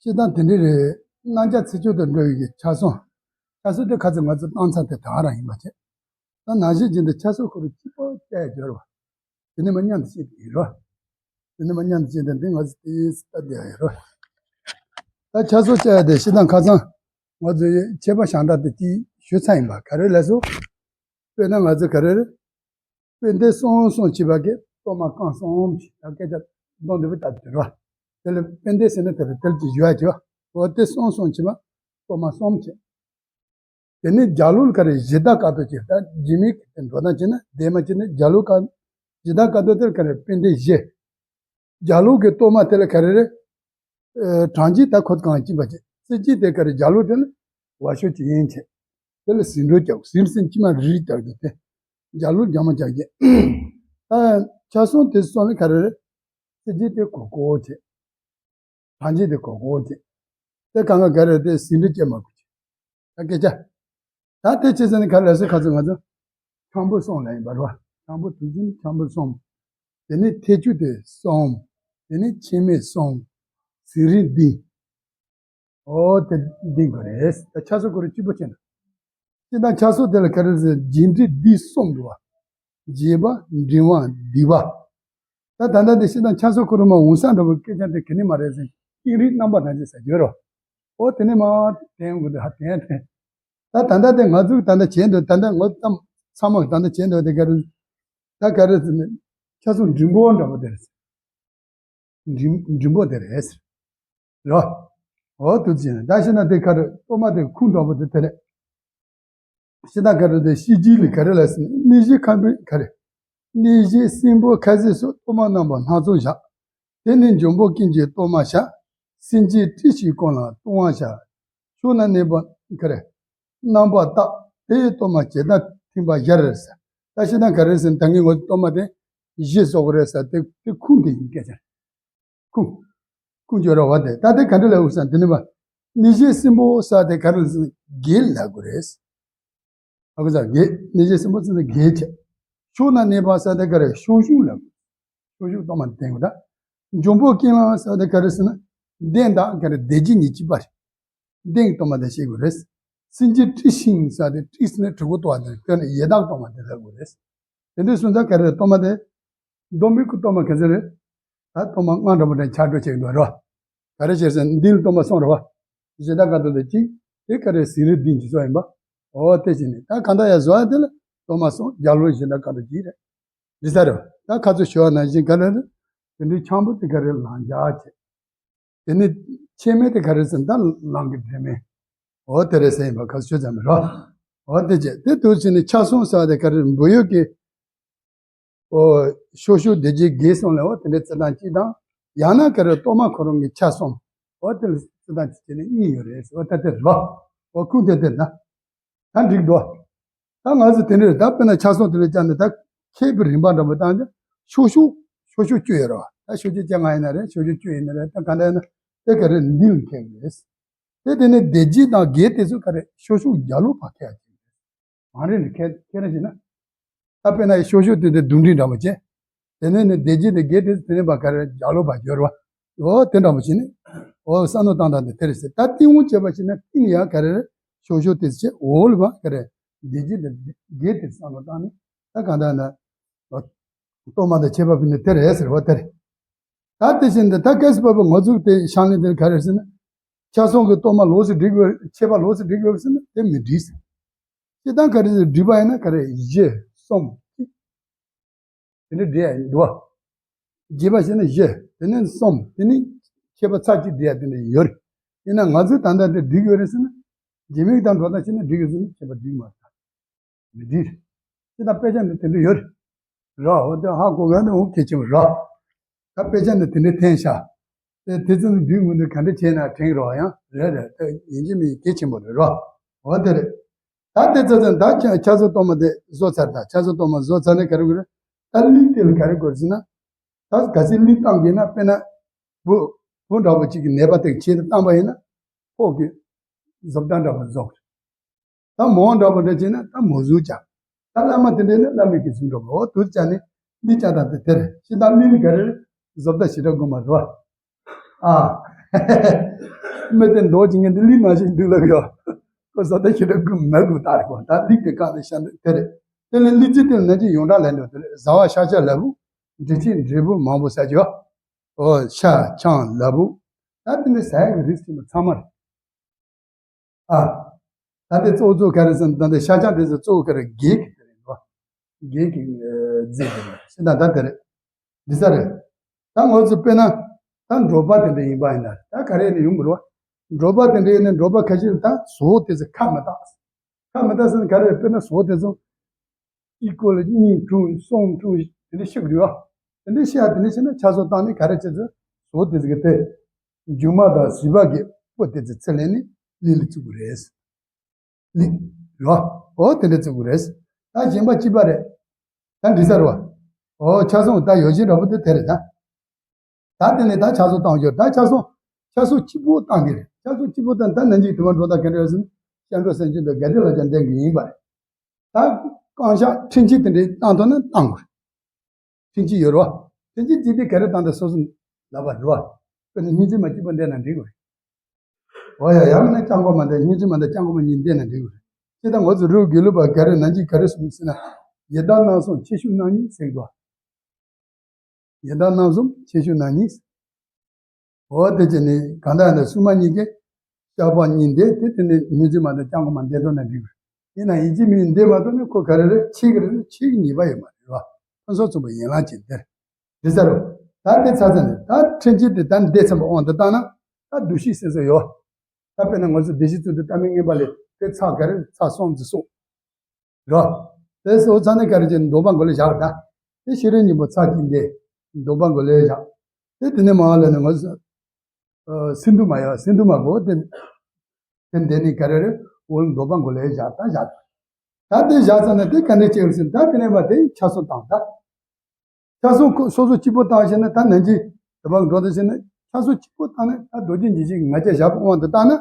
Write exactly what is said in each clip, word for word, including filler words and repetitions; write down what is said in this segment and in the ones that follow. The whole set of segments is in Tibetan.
སྤྱིར་བཏང་དེ་འདྲ་རེད། རྣམ་གཞག་ཚིག་སྦྱོར་དང་འབྲེལ་བའི་ཆ་ཚང་། ཆ་ཚང་དེ་ཁ་ཚིག་ང་ཚོ་བཏང་ཚར་དེ་ད་ག་རང་ཡིན་པ་བྱས། ད་ནང་བཞིན་བྱས་ཏེ་ཆ་ཚང་ཁོ་རང་གཅིག་པོ་བཅའ་ཡ་སྦྱོར་བ། དེ་ནས་མ་མཉམ་དུ་བཤད་དེ་ཡོད་རོ། དེ་ནས་མ་མཉམ་དུ་བཤད་དེ་འདི་ང་ཚོ་དེ་ལྟ་བསྡད་ཡོད་རོ། ད་ཆ་ཚང་བཅའ་ཡ་དེ་སྤྱིར་བཏང་ཁ་ཚང་ང་ཚོའི་ཁྱད་པར་བྱང་བསྒྲགས་དེ་གཅིག་ཞུ་ཚར་ཡིན་པ་ག་རེ་ལབ་སོང་། དཔེར་ན་ང་ཚོ་ག་རེ་རེད། དཔེ་འདི་གསུམ་གསུམ་བྱས་པ་གི་གཏོར་མ་རྐང་གསུམ་ཞིག་ད་སྐད་ཆ་གདོང་འདི་བུ་ལྟ་དུ་རོ། དེ་ལ་དཔེ་འདི་ཟེར་ན་དེ་ལ་དེ་ལ་ཅིག་ཞུ་ཡ་བྱེད་བ། འོ་དེ་གསུམ་གསུམ་བྱས་པ་གཏོར་མ་གསུམ་བྱས། དེ་ནས་རྒྱ་ལུགས་ག་རེ་གཞི་བདག་དཀའ་ཐུབ་ཀྱི་ད་རྗེས་མའི་གི་དེ་འགྲོ་སྟངས་བྱས་ན་དེ་མ་བྱས་ན་རྒྱ་ལུགས་ག་གཞི་བདག་དཀའ་ཐུབ་དེ་ལ་ག་རེ་དཔེ་འདི་བཞི། རྒྱ་ལུགས་ཀྱི་གཏོར་མ་དེ་ལ་ག་རེ་རེད། ཨ་གྲངས་ཀྱིས་ད་ཁོ་གང་ཅི་བ་ཅི་རྩི་ཅི་དེ་ག་རེ་རྒྱ་ལུགས་དེ་ལ་བ་ཤོ་ཅི་ཡིན་ཆེ། དེ་ལ་ཟིན་འགྲོ་རྒྱག་ཟིན་ཟིན་ཅི་མ་རི་རི་རྒྱག་རྒྱུ་དེ་རྒྱ་ལུགས་རྒྱ་མ་རྒྱག་གི། ད་ཆ་གསུམ་དེ་སོང་ནས་ག་རེ་རེད། རྩི་ཅི་དེ་གོ་གོ་ཆེ། གྲངས་ཀྱིས་དེ་གོ་གོ་ཅེས། དེ་གང་ག་ག་རེ་དེ་ཟིན་བྲིས་སྐྱེལ་མ་དགོས་ཅེས། ད་སྐད་ཆ། ད་དེ་ཆེ་ས་ནི་ག་ལ་སོ་ཁ་ཚོ་ང་ཚོ། ཆང་བུ་སོང་ལ་ཡིན་པ་རོ། ཆང་བུ་དུས་རྒྱུན་ཆང་བུ་སོང་། དེ་ནས་ཐེ་ཆུ་དེ་སོང་། དེ་ནས་ཕྱེ་མེ་སོང་། ཟིན་རིན་འདི། ཨོ་དེ་འདི་ག་རེད། ད་ཆ་སོ་གོ་རེ་གཅིག་པོ་ཆེ་ན། སྤྱིར་བཏང་ཆ་སོགས་དེ་ལ་ག་རེ་ཟེར་རྗེས་འབྲེལ་འདི་གསུམ་འདུག་བ། རྗེས་པ་འབྲིང་བ་འདི་བ། ད་ད་ལྟ་འདི་སྤྱིར་བཏང་ཆ་སོགས་ཁོ་རང་མ་འོང་ས་འདྲ་བོ་སྐད་ཆ་དེ་ག་ནི་མ་རེད་ཟེར་ཀིང་རིགས་རྣམ་པ་ཐམས་ཅད་ཟེར་རྒྱུ་རོ། ཨོ་དེ་ནི་མ་དྲན་དགོས་འདུག་ཧ་དྲན་དྲན། ད་ད་ལྟ་དེ་ང་ཚོས་ད་ལྟ་བྱས་འདུག་ད་ལྟ་ངོ་ཙམ་ཚང་མ་ད་ལྟ་བྱས་འདུག་དེ་ག་རེ། ད་ག་རེ་ཟེར་ནས་ཆ་སོགས་འབྲིང་པོ་འདྲ་བོ་དེ་རེད། འབྲིང་འབྲིང་པོ་དེ་རེད། རོ། འོ་དུ་ཅི་ན་ད་ཤི་ན་དེ་ག་རེ་གཏོར་མ་དེ་ཁུངས་འདྲ་བོ་དེ་དེ་རེད། ཤི་ད་ག་རེ་དེ་ཤི་རྗེས་ལ་ག་རེ་ལ་ཟེར་ནས་གནས་བཞི་ཁམས་པའི་ག་རེ། གནས་བཞི་སྲིན་པོ་ཁ་ཟས་སོགས་གཏོར་མ་རྣམ་པ་སྣ་ཚོགས་བཞག་དེ་ནས་འབྱུང་པོ་ཀུན་གྱི་གཏོར་མ་བཞག་སྲིན་རྗེའི་སྤྲིས་ཤིག་བསྐོར་ལ་ལྟུང་བ་བཞག་ཕྱོགས་ན་གནས་པ་ག་རེ། རྣམ་པར་བརྟག་དེའི་གཏོར་མ་ཇི་ལྟར་ཐིམ་པ་བཞག་རེད་ཟེར། ད་ཤི་ད་ག་རེ་ཟེར་ན་ད་ངས་ངོ་གཏོར་མ་དེ་བཞི་བཟོ་དགོས་རེད་ཟེར་དེ་དེ་ཁུངས་དེ་ཡིན་སྐད་ཆ་རེད། ཁུངས། ཁུངས་བརྗོད་ར་བ་དེ་ད་ལྟ་ག་འདྲ་ལ་འུ་ས་དེ་ནི་བ། ནི་ཞེས་སྲིན་པོ་ས་དེ་ག་རེ་ཟེར་ན་བགེགས་ལ་དགོས་རེད། ཨ་ཁུ་ས་བགེགས་ནི་ཞེས་སྲིན་པོ་ས་དེ་བགེགས་ཆེ། ཕྱོགས་ན་གནས་པ་ས་དེ་ག་རེ་ཤོག་ཤུག་ལ་དགོས། ཤོག་ཤུག་གཏོར་མ་དེ་བསྟན་དགོས་ད། འབྱུང་པོ་ཀུན་ལ་ས་དེ་ག་རེ་ཟེར་ན་གདན་དང་ག་རེ་བདེ་སྐྱིད་ཉིད་ཀྱི་པར། གདན་གཏོར་མ་དེ་ཤེས་དགོས་རེད། སྲིན་རྗེ་སྤྲིས་ཤིང་ས་དེ་སྤྲིས་ཟེར་ན་གྲི་གུ་གཏོར་བ་དེ་སྐྱོན་ནས་ཡི་དྭགས་གཏོར་མ་དེ་ལ་དགོས་རེད། དེ་འདྲའི་སུམ་ཚ་ག་རེ་གཏོར་མ་དེ། སྡོམ་པའི་སྐུ་གཏོར་མ་ག་ཚོད་རེད། ད་གཏོར་མ་ལྔ་འདྲ་པོ་དེ་ཆ་འགྲོ་བྱེད་འདུག་རོ། ག་རེ་བྱེད་ཟེར་འདི་ལ་གཏོར་མ་གསུམ་རེད་བ། གཞི་བདག་དཀའ་ཐུབ་དེ་གཅིག་དེ་ག་རེ་ཟིན་རིལ་བདུན་གྱི་སོགས་ཡིན་པ། འོ་དེ་བྱས་ནས་ད་གང་ལྟར་ཡ་བཟོ་ཡ་དེ་ལ་གཏོར་མ་གསུམ་རྒྱ་ལོ་གཞི་བདག་དཀའ་ཐུབ་གཅིག་རེད། འདི་ས་རེད་བ། ད་ཁ་ཚོ་ཞུ་བ་ནང་བཞིན་ག་རེ་རེད། དེ་འདྲའི་ཆང་བུ་དེ་ག་རེ་ལང་རྒྱག་བྱེད། དེ་ནི་ཕྱེ་མེ་དེ་ག་རེ་ཟེར་ན་ད་ལང་གི་འདྲེ་མེ། འོ་དེ་རེད་ཟེར་ཡིན་པ་ག་ཚོད་ཙམ་རོ། འོ་དེ་བྱས་དེ་དུས་ཕྱིན་ནས་ཆ་གསུམ་ཟེར་བ་དེ་ག་རེ་འབུ་ཡུག་གི། ཨོ། ཤོག་ཤོག་སྡེ་བརྒྱད་བགེགས་གསུམ་ལ་འོ་དེ་འདྲའི་རྩི་སྟངས་གཅིག་དང་། ཡང་ན་ག་རེ་གཏོར་མ་ཁོ་རང་གི་ཆ་གསུམ། འོ་དེ་ལ་རྩི་སྟངས་གཅིག་བྱས་ནས་གཉིས་ཡོད་རེད་ཟེར་བ་ད་དེ་རོ། འོ་ཁུངས་དེ་དེ་ན། ད་འགྲིག་འདུག་ད་ང་ཚོ་དེ་འདྲ་རེད་ད་དཔེར་ན་ཆ་གསུམ་དེ་ལ་བཅར་ནས་ད་མཁས་པའི་རིམ་པ་འདྲ་པོ་བཏང་ཙང་ཤོག་ཤོག་ཤོག་ཤོག་བཅུ་ཡོད་རེད་བ། ད་ཤོག་ཤོག་བཅོ་ལྔ་ཡིན་ན་རེད་ཤོག་ཤོག་བཅུ་ཡིན་ན་རེད་ད་ག་འདྲ་ཡིན་ན་དེ་ག་རེ་འདི་ལ་མཁས་པ་རེད། དེ་དེ་ནས་སྡེ་བརྒྱད་དང་བགེགས་དེ་ཚོ་ག་རེ་ཤོག་ཤོག་རྒྱ་ལོ་བ་མཁས་པ་ཅིག་རེད། མ་རེད་ནི་ཁྱེད་ཁྱེད་རང་བྱས་ན། ད་དཔེར་ན་ཤོག་ཤོག་དེ་དེ་དུམ་སྒྲིལ་འདྲ་པོ་བྱས། དེ་ནས་ནི་སྡེ་བརྒྱད་དེ་བགེགས་དེ་དེ་ནས་པ་ག་རེ་རྒྱ་ལོ་བ་སྦྱོར་བ། འོ་དེ་འདྲ་པོ་བྱས་ནས། འོ་བསམ་བློ་བཏང་སྟངས་དེ་དེ་རེད་ཟེར་ད་ཏིང་འོང་བྱས་པ་བྱས་ན་ཏིང་ཡང་ག་རེ་རེད་ཤོག་ཤོག་དེ་བྱས་འོ་ལ་བ་ག་རེ་སྡེ་བརྒྱད་དེ་བགེགས་དེ་བསམ་བློ་བཏང་ནས་ད་གང་ལྟར་ན། གཏོར་མ་དང་ཁྱད་པར་ཕུད་ནས་དེ་རེད་ཟེར་བ་དེ་རེད། ད་དེ་བཞིན་དུ་ད་སྐབས་སུ་བབ་པའི་ངོ་བཙུགས་དེ་ཤང་ལེན་དེ་ག་རེ་ཟེར་ན། ཆ་གསུམ་གྱི་གཏོར་མ་ལོགས་སུ་སྒྲིག་དགོས་ཁྱད་པར་ལོགས་སུ་སྒྲིག་དགོས་ཟེར་ན་དེ་མི་འགྲིག་ཟེར། སྤྱིར་བཏང་ག་རེ་ཟེར་སྒྲིག་པ་ཡིན་ན་ག་རེ་བཞི་གསུམ་གཅིག་དེ་འདྲ་སྒྲིག་ཡ་ཡིན་འདུག་བ། རྒྱས་པ་བྱས་ན་བཞི་དེ་ནས་གསུམ་དེ་ནས་ཁྱད་པར་ཚར་གཅིག་སྒྲིག་ཡ་དེ་འདྲ་ཡོད་རེད། ཡིན་ན་ང་ཚོས་ད་ལྟ་དེ་སྒྲིག་ཡོད་རེད་ཟེར་ན། རྗེས་མའི་དང་འགྲོ་སྟངས་བྱས་ན་སྒྲིག་ཡོད་ཟེར་ན་ཁྱད་པར་སྒྲིག་མ་ཐག་མི་འགྲིག་སྤྱིར་བཏང་དཔེ་ཆ་འདི་དེ་འདྲ་ཡོད་རེད། རོ། འོ་དེ་ཧ་གོ་ག་ནི་འོ་གལ་ཆེན་པོ་རོ། ད་དཔེ་ཆ་འདི་དེ་འདྲ་འཐེན་ཤག་དེ་དེ་ཚོ་འདི་འདུས་མི་འདུས་ག་འདྲ་བྱས་ན་དྲན་རོ་ཡང་རེད་རེད་དེ་ཡིན་གཅིག་མིན་གཅིག་གལ་ཆེན་པོ་རེད་རོ། འོ་དེ་རེད། ད་དེ་ཚོ་ཚོ་ད་ཆ་ཆ་ཚོ་གཏོར་མ་དེ་བཟོ་ཚར་ད་ཆ་ཚོ་གཏོར་མ་བཟོ་ཚར་ནས་ག་རེ་དགོས་རེད། ད་གླིང་དེ་ལ་ག་རེ་དགོས་རེད་ཟེར་ན། ད་ག་ཚོད་གླིང་བཏང་གི་ན་དཔེར་ན། བུ་བུ་འདྲ་པོ་གཅིག་གི་ནད་པ་དེ་ཆེད་དུ་བཏང་པ་ཡིན་ན། ཕོགས་ཀྱི་བཟོ་ལྟ་འདྲ་པོ་བཟོ་དགོས་རེད། ད་མོ་འདྲ་པོ་འདྲ་བྱས་ན་ད་མོ་གཟུགས་བྱ། ད་བླ་མ་དེ་འདྲ་ནི་བླ་མའི་གི་གཟུགས་འདྲ་པོ་འོ་དུས་བྱ་ནི་འདི་བྱ་དང་དེ་དེར་ཤི་ད་གླིང་ག་རེ་བཟོ་ལྟ་ཞེ་དྲག་དགོས་མ་རེད་བ། ཨ། སྨྲས་ཏེ་མདོག་ཅིག་ངན་འདི་ལུས་ནང་བཞིན་འདུག་ལབ་ཡོད། ཁོ་བཟོ་ལྟ་ཞེ་དྲག་དགུ་མ་དགུ་ལྟར་གོ། ད་ལུས་དེ་བཀག་ནས་ཤ་འདི་དེ་རེད། དེ་ལས་ལུས་རྩལ་དེ་ལ་ནན་གྱིས་ཡོངས་གྲགས་ལས་འདོད་དེ་རེད། བཟའ་བ་ཤ་ཆ་ལ་བུ། འབྲི་ཆེན་འབྲས་བུ་མང་པོ་ཟ་རྒྱུ། ཨོ་ཤ་ཆང་ལ་བུ། ད་དེ་འདྲ་ཟ་ཡག་གི་རིགས་ཆེན་པོ་ཚང་མ་རེད། ཨ། ད་དེ་གཙོ་བོ་གཙོ་བོ་ག་རེ་ཟེར་ན། ད་དེ་ཤ་ཆང་དེ་ཚོ་གཙོ་བོ་ག་རེ། རྒས་ཀྱི་དེ་རེད་བ། རྒས་ཀྱི་རྫས་དེ་རེད། ཤེས་དང་ད་དེ་རེད། འདི་ས་རེད། ད་ངོ་ཚོ་དཔེར་ན། ད་འབྲོག་པ་དེ་འདྲ་ཡིན་པ་ཡིན་ན། ད་ག་རེ་ནས་ཡོང་དགོས་རེད་བ། འབྲོག་པ་དེ་འདྲ་ཡིན་ན་འབྲོག་པ་ཁ་ཤས་ལ་ད་ཟོག་དེ་ཚོ་ཁ་མི་བཏགས། ཁ་མི་བཏགས་ཟེར་ན་ག་རེ་རེད། དཔེར་ན་ཟོག་དེ་ཚོ་གཅིག་སྐོར་ལ་གཉིས་འཁྲུངས་གསུམ་འཁྲུངས་དེ་འདྲ་ཤི་གི་རེད་བ། དེ་འདྲ་ཤི་ཡ་དེ་འདྲ་ཤི་ན་ཆ་ཚང་བཏང་ནས་ག་རེ་བྱེད་ཚོ། ཟོག་དེ་ཚོ་གི་དེ། མཇུག་མ་དང་བཟོད་པ་གི་སྤུ་དེ་ཚོ་ཚེ་ལས་ནས་ལུས་ལ་བཙུགས་པ་རེད། ལུས། རོ། ཨོ་དེ་འདྲ་བཙུགས་པ་རེད། ད་གཞན་པ་གཅིག་པ་རེད། ད་འདྲི་ས་རོ། ཨོ་ཆ་ཚང་ད་ཡོ་བྱད་འདྲ་པོ་དེ་དེ་རེད་ད། ད་དེ་ནས་ད་ཆ་ཚང་བཏང་ཡོད། ད་ཆ་ཚང་། ཆ་ཚང་གཅིག་པོ་བཏང་གི་རེད། ཆ་ཚང་གཅིག་པོ་བཏང་། ད་ནན་གྱིས་དུ་མ་འགྲོ་ད་ག་འདྲ་ཟེར་ན། སྐྱབས་འགྲོ་སེམས་བསྐྱེད་དང་དགའ་བདེ་ལ་ཀྱང་ལྡན་གི་ཡིན་པ་རེད། ད་རྐང་ཤག་ཕྲན་གཅིག་དེ་འདྲའི་བཏང་ཐུབ་ན་བཏང་དགོས་རེད། ཕྲན་གཅིག་ཡོད་རེད་བ། ཕྲན་གཅིག་གཅིག་དེ་ག་རེ་བཏང་དེ་སོ་སོ་ལབ་པ་རེད་བ། དཔེར་ན་སྙིང་རྗེ་མ་གཅིག་པ་འདྲེན་ན་འགྲིག་གི་རེད། འོ་ཡ། ཡང་མིན་ན་སྐྱབས་མགོན་མ་འདྲེན། སྙིང་རྗེ་མ་འདྲེན། སྐྱབས་མགོན་མ་གཉིས་འདྲེན་ན་འགྲིག་གི་རེད། ཅེས་དང་ངོ་ཚོ་རུ་དགེ་ལུགས་པ་ག་རེ་ནན་གྱིས་ག་རེ་གསུངས་ཟེར་ན། ཡི་དྭགས་རྣམ་གསུམ་ཆེ་ཆུང་རྣམ་གཉིས་ཟེར་གི་འདུག་ཡི་དྭགས་རྣམ་གསུམ་ཆེ་ཆུང་རྣམ་གཉིས། འོ་དེ་བྱས་ནས་གང་ལྟར་ཡང་ན་སྲུང་མ་གཉིས་ཀས་བཤགས་པ་གཉིས་འདེབས་ཏེ། དེ་ནས་སྙིང་རྗེ་མ་དང་སྐྱབས་མགོན་མ་འདེབས་ཐུབ་ན་འགྲིག་གི་རེད། ཡིན་ན་ཡིན་གཅིག་མིན་གཅིག་འདེབས་མ་ཐུབ་ན་ཁོ་ག་རེ་རེད། ཆོས་ཀྱི་རེད། ཆོས་ཀྱི་ཉེས་པ་ཡོད་མ་རེད་བ། ཕུན་སུམ་ཚོགས་པའི་ཡན་ལག་ཅན་དེ་རེད། འདི་ས་རུ། ད་དེ་ཚ་ཚ་ནས་ད་ཕྲན་གཅིག་དེ་ད་འདེབས་ཚན་པ་དབང་དུ་བཏང་ན། ད་འདུ་ཤེས་ཟེར་ས་ཡོད། ད་དཔེར་ན་ང་ཚོ་བདེ་གཤེགས་བརྩོན་འགྲུས་བརྟན་མའི་བསྙེན་པ་ལས་དེ་ཚར་ག་རེ་ཚར་གསུམ་ཙམ་སོང་། རོ། དེ་སོ་ཚ་ནས་ག་རེ་བྱས་ནས་སྡོམ་པ་མགོ་ལ་བཞག་ད། དེ་ཤེས་རིག་སྙིང་པོ་ཚར་གཅིག་འདེབས། སྡོམ་པ་མགོ་ལ་བཞག་དེ་དེ་ནས་མ་ལ་ནས་ང་ཚོ། ཨ། སེམས་སྡུག་མ་ཡོད། སེམས་སྡུག་མ་དགོས་དེ། དེ་འདི་ནི་ག་རེ་རེད། འོ་ལ་སྡོམ་པ་མགོ་ལ་བཞག་ད་བཞག་ད་དེ་བཞག་ཚར་ན་དེ་ག་འདྲ་བྱེད་ཟེར་ན། ད་དེ་ནས་མ་དེ་ཆ་ཚང་བཏང་ད། ཆ་ཚང་ཁོ་སོ་སོ་གཅིག་པོ་བཏང་ཤེ་ན། ད་ནན་གྱིས་དེ་བར་འགྲོ་ད་ཤེ་ན། ཆ་ཚང་གཅིག་པོ་བཏང་ན་ད་རྡོ་རྗེ་འཇིགས་བྱེད་ཀྱི་ང་རྒྱལ་བཞག་པའི་དབང་དུ་བཏང་ན།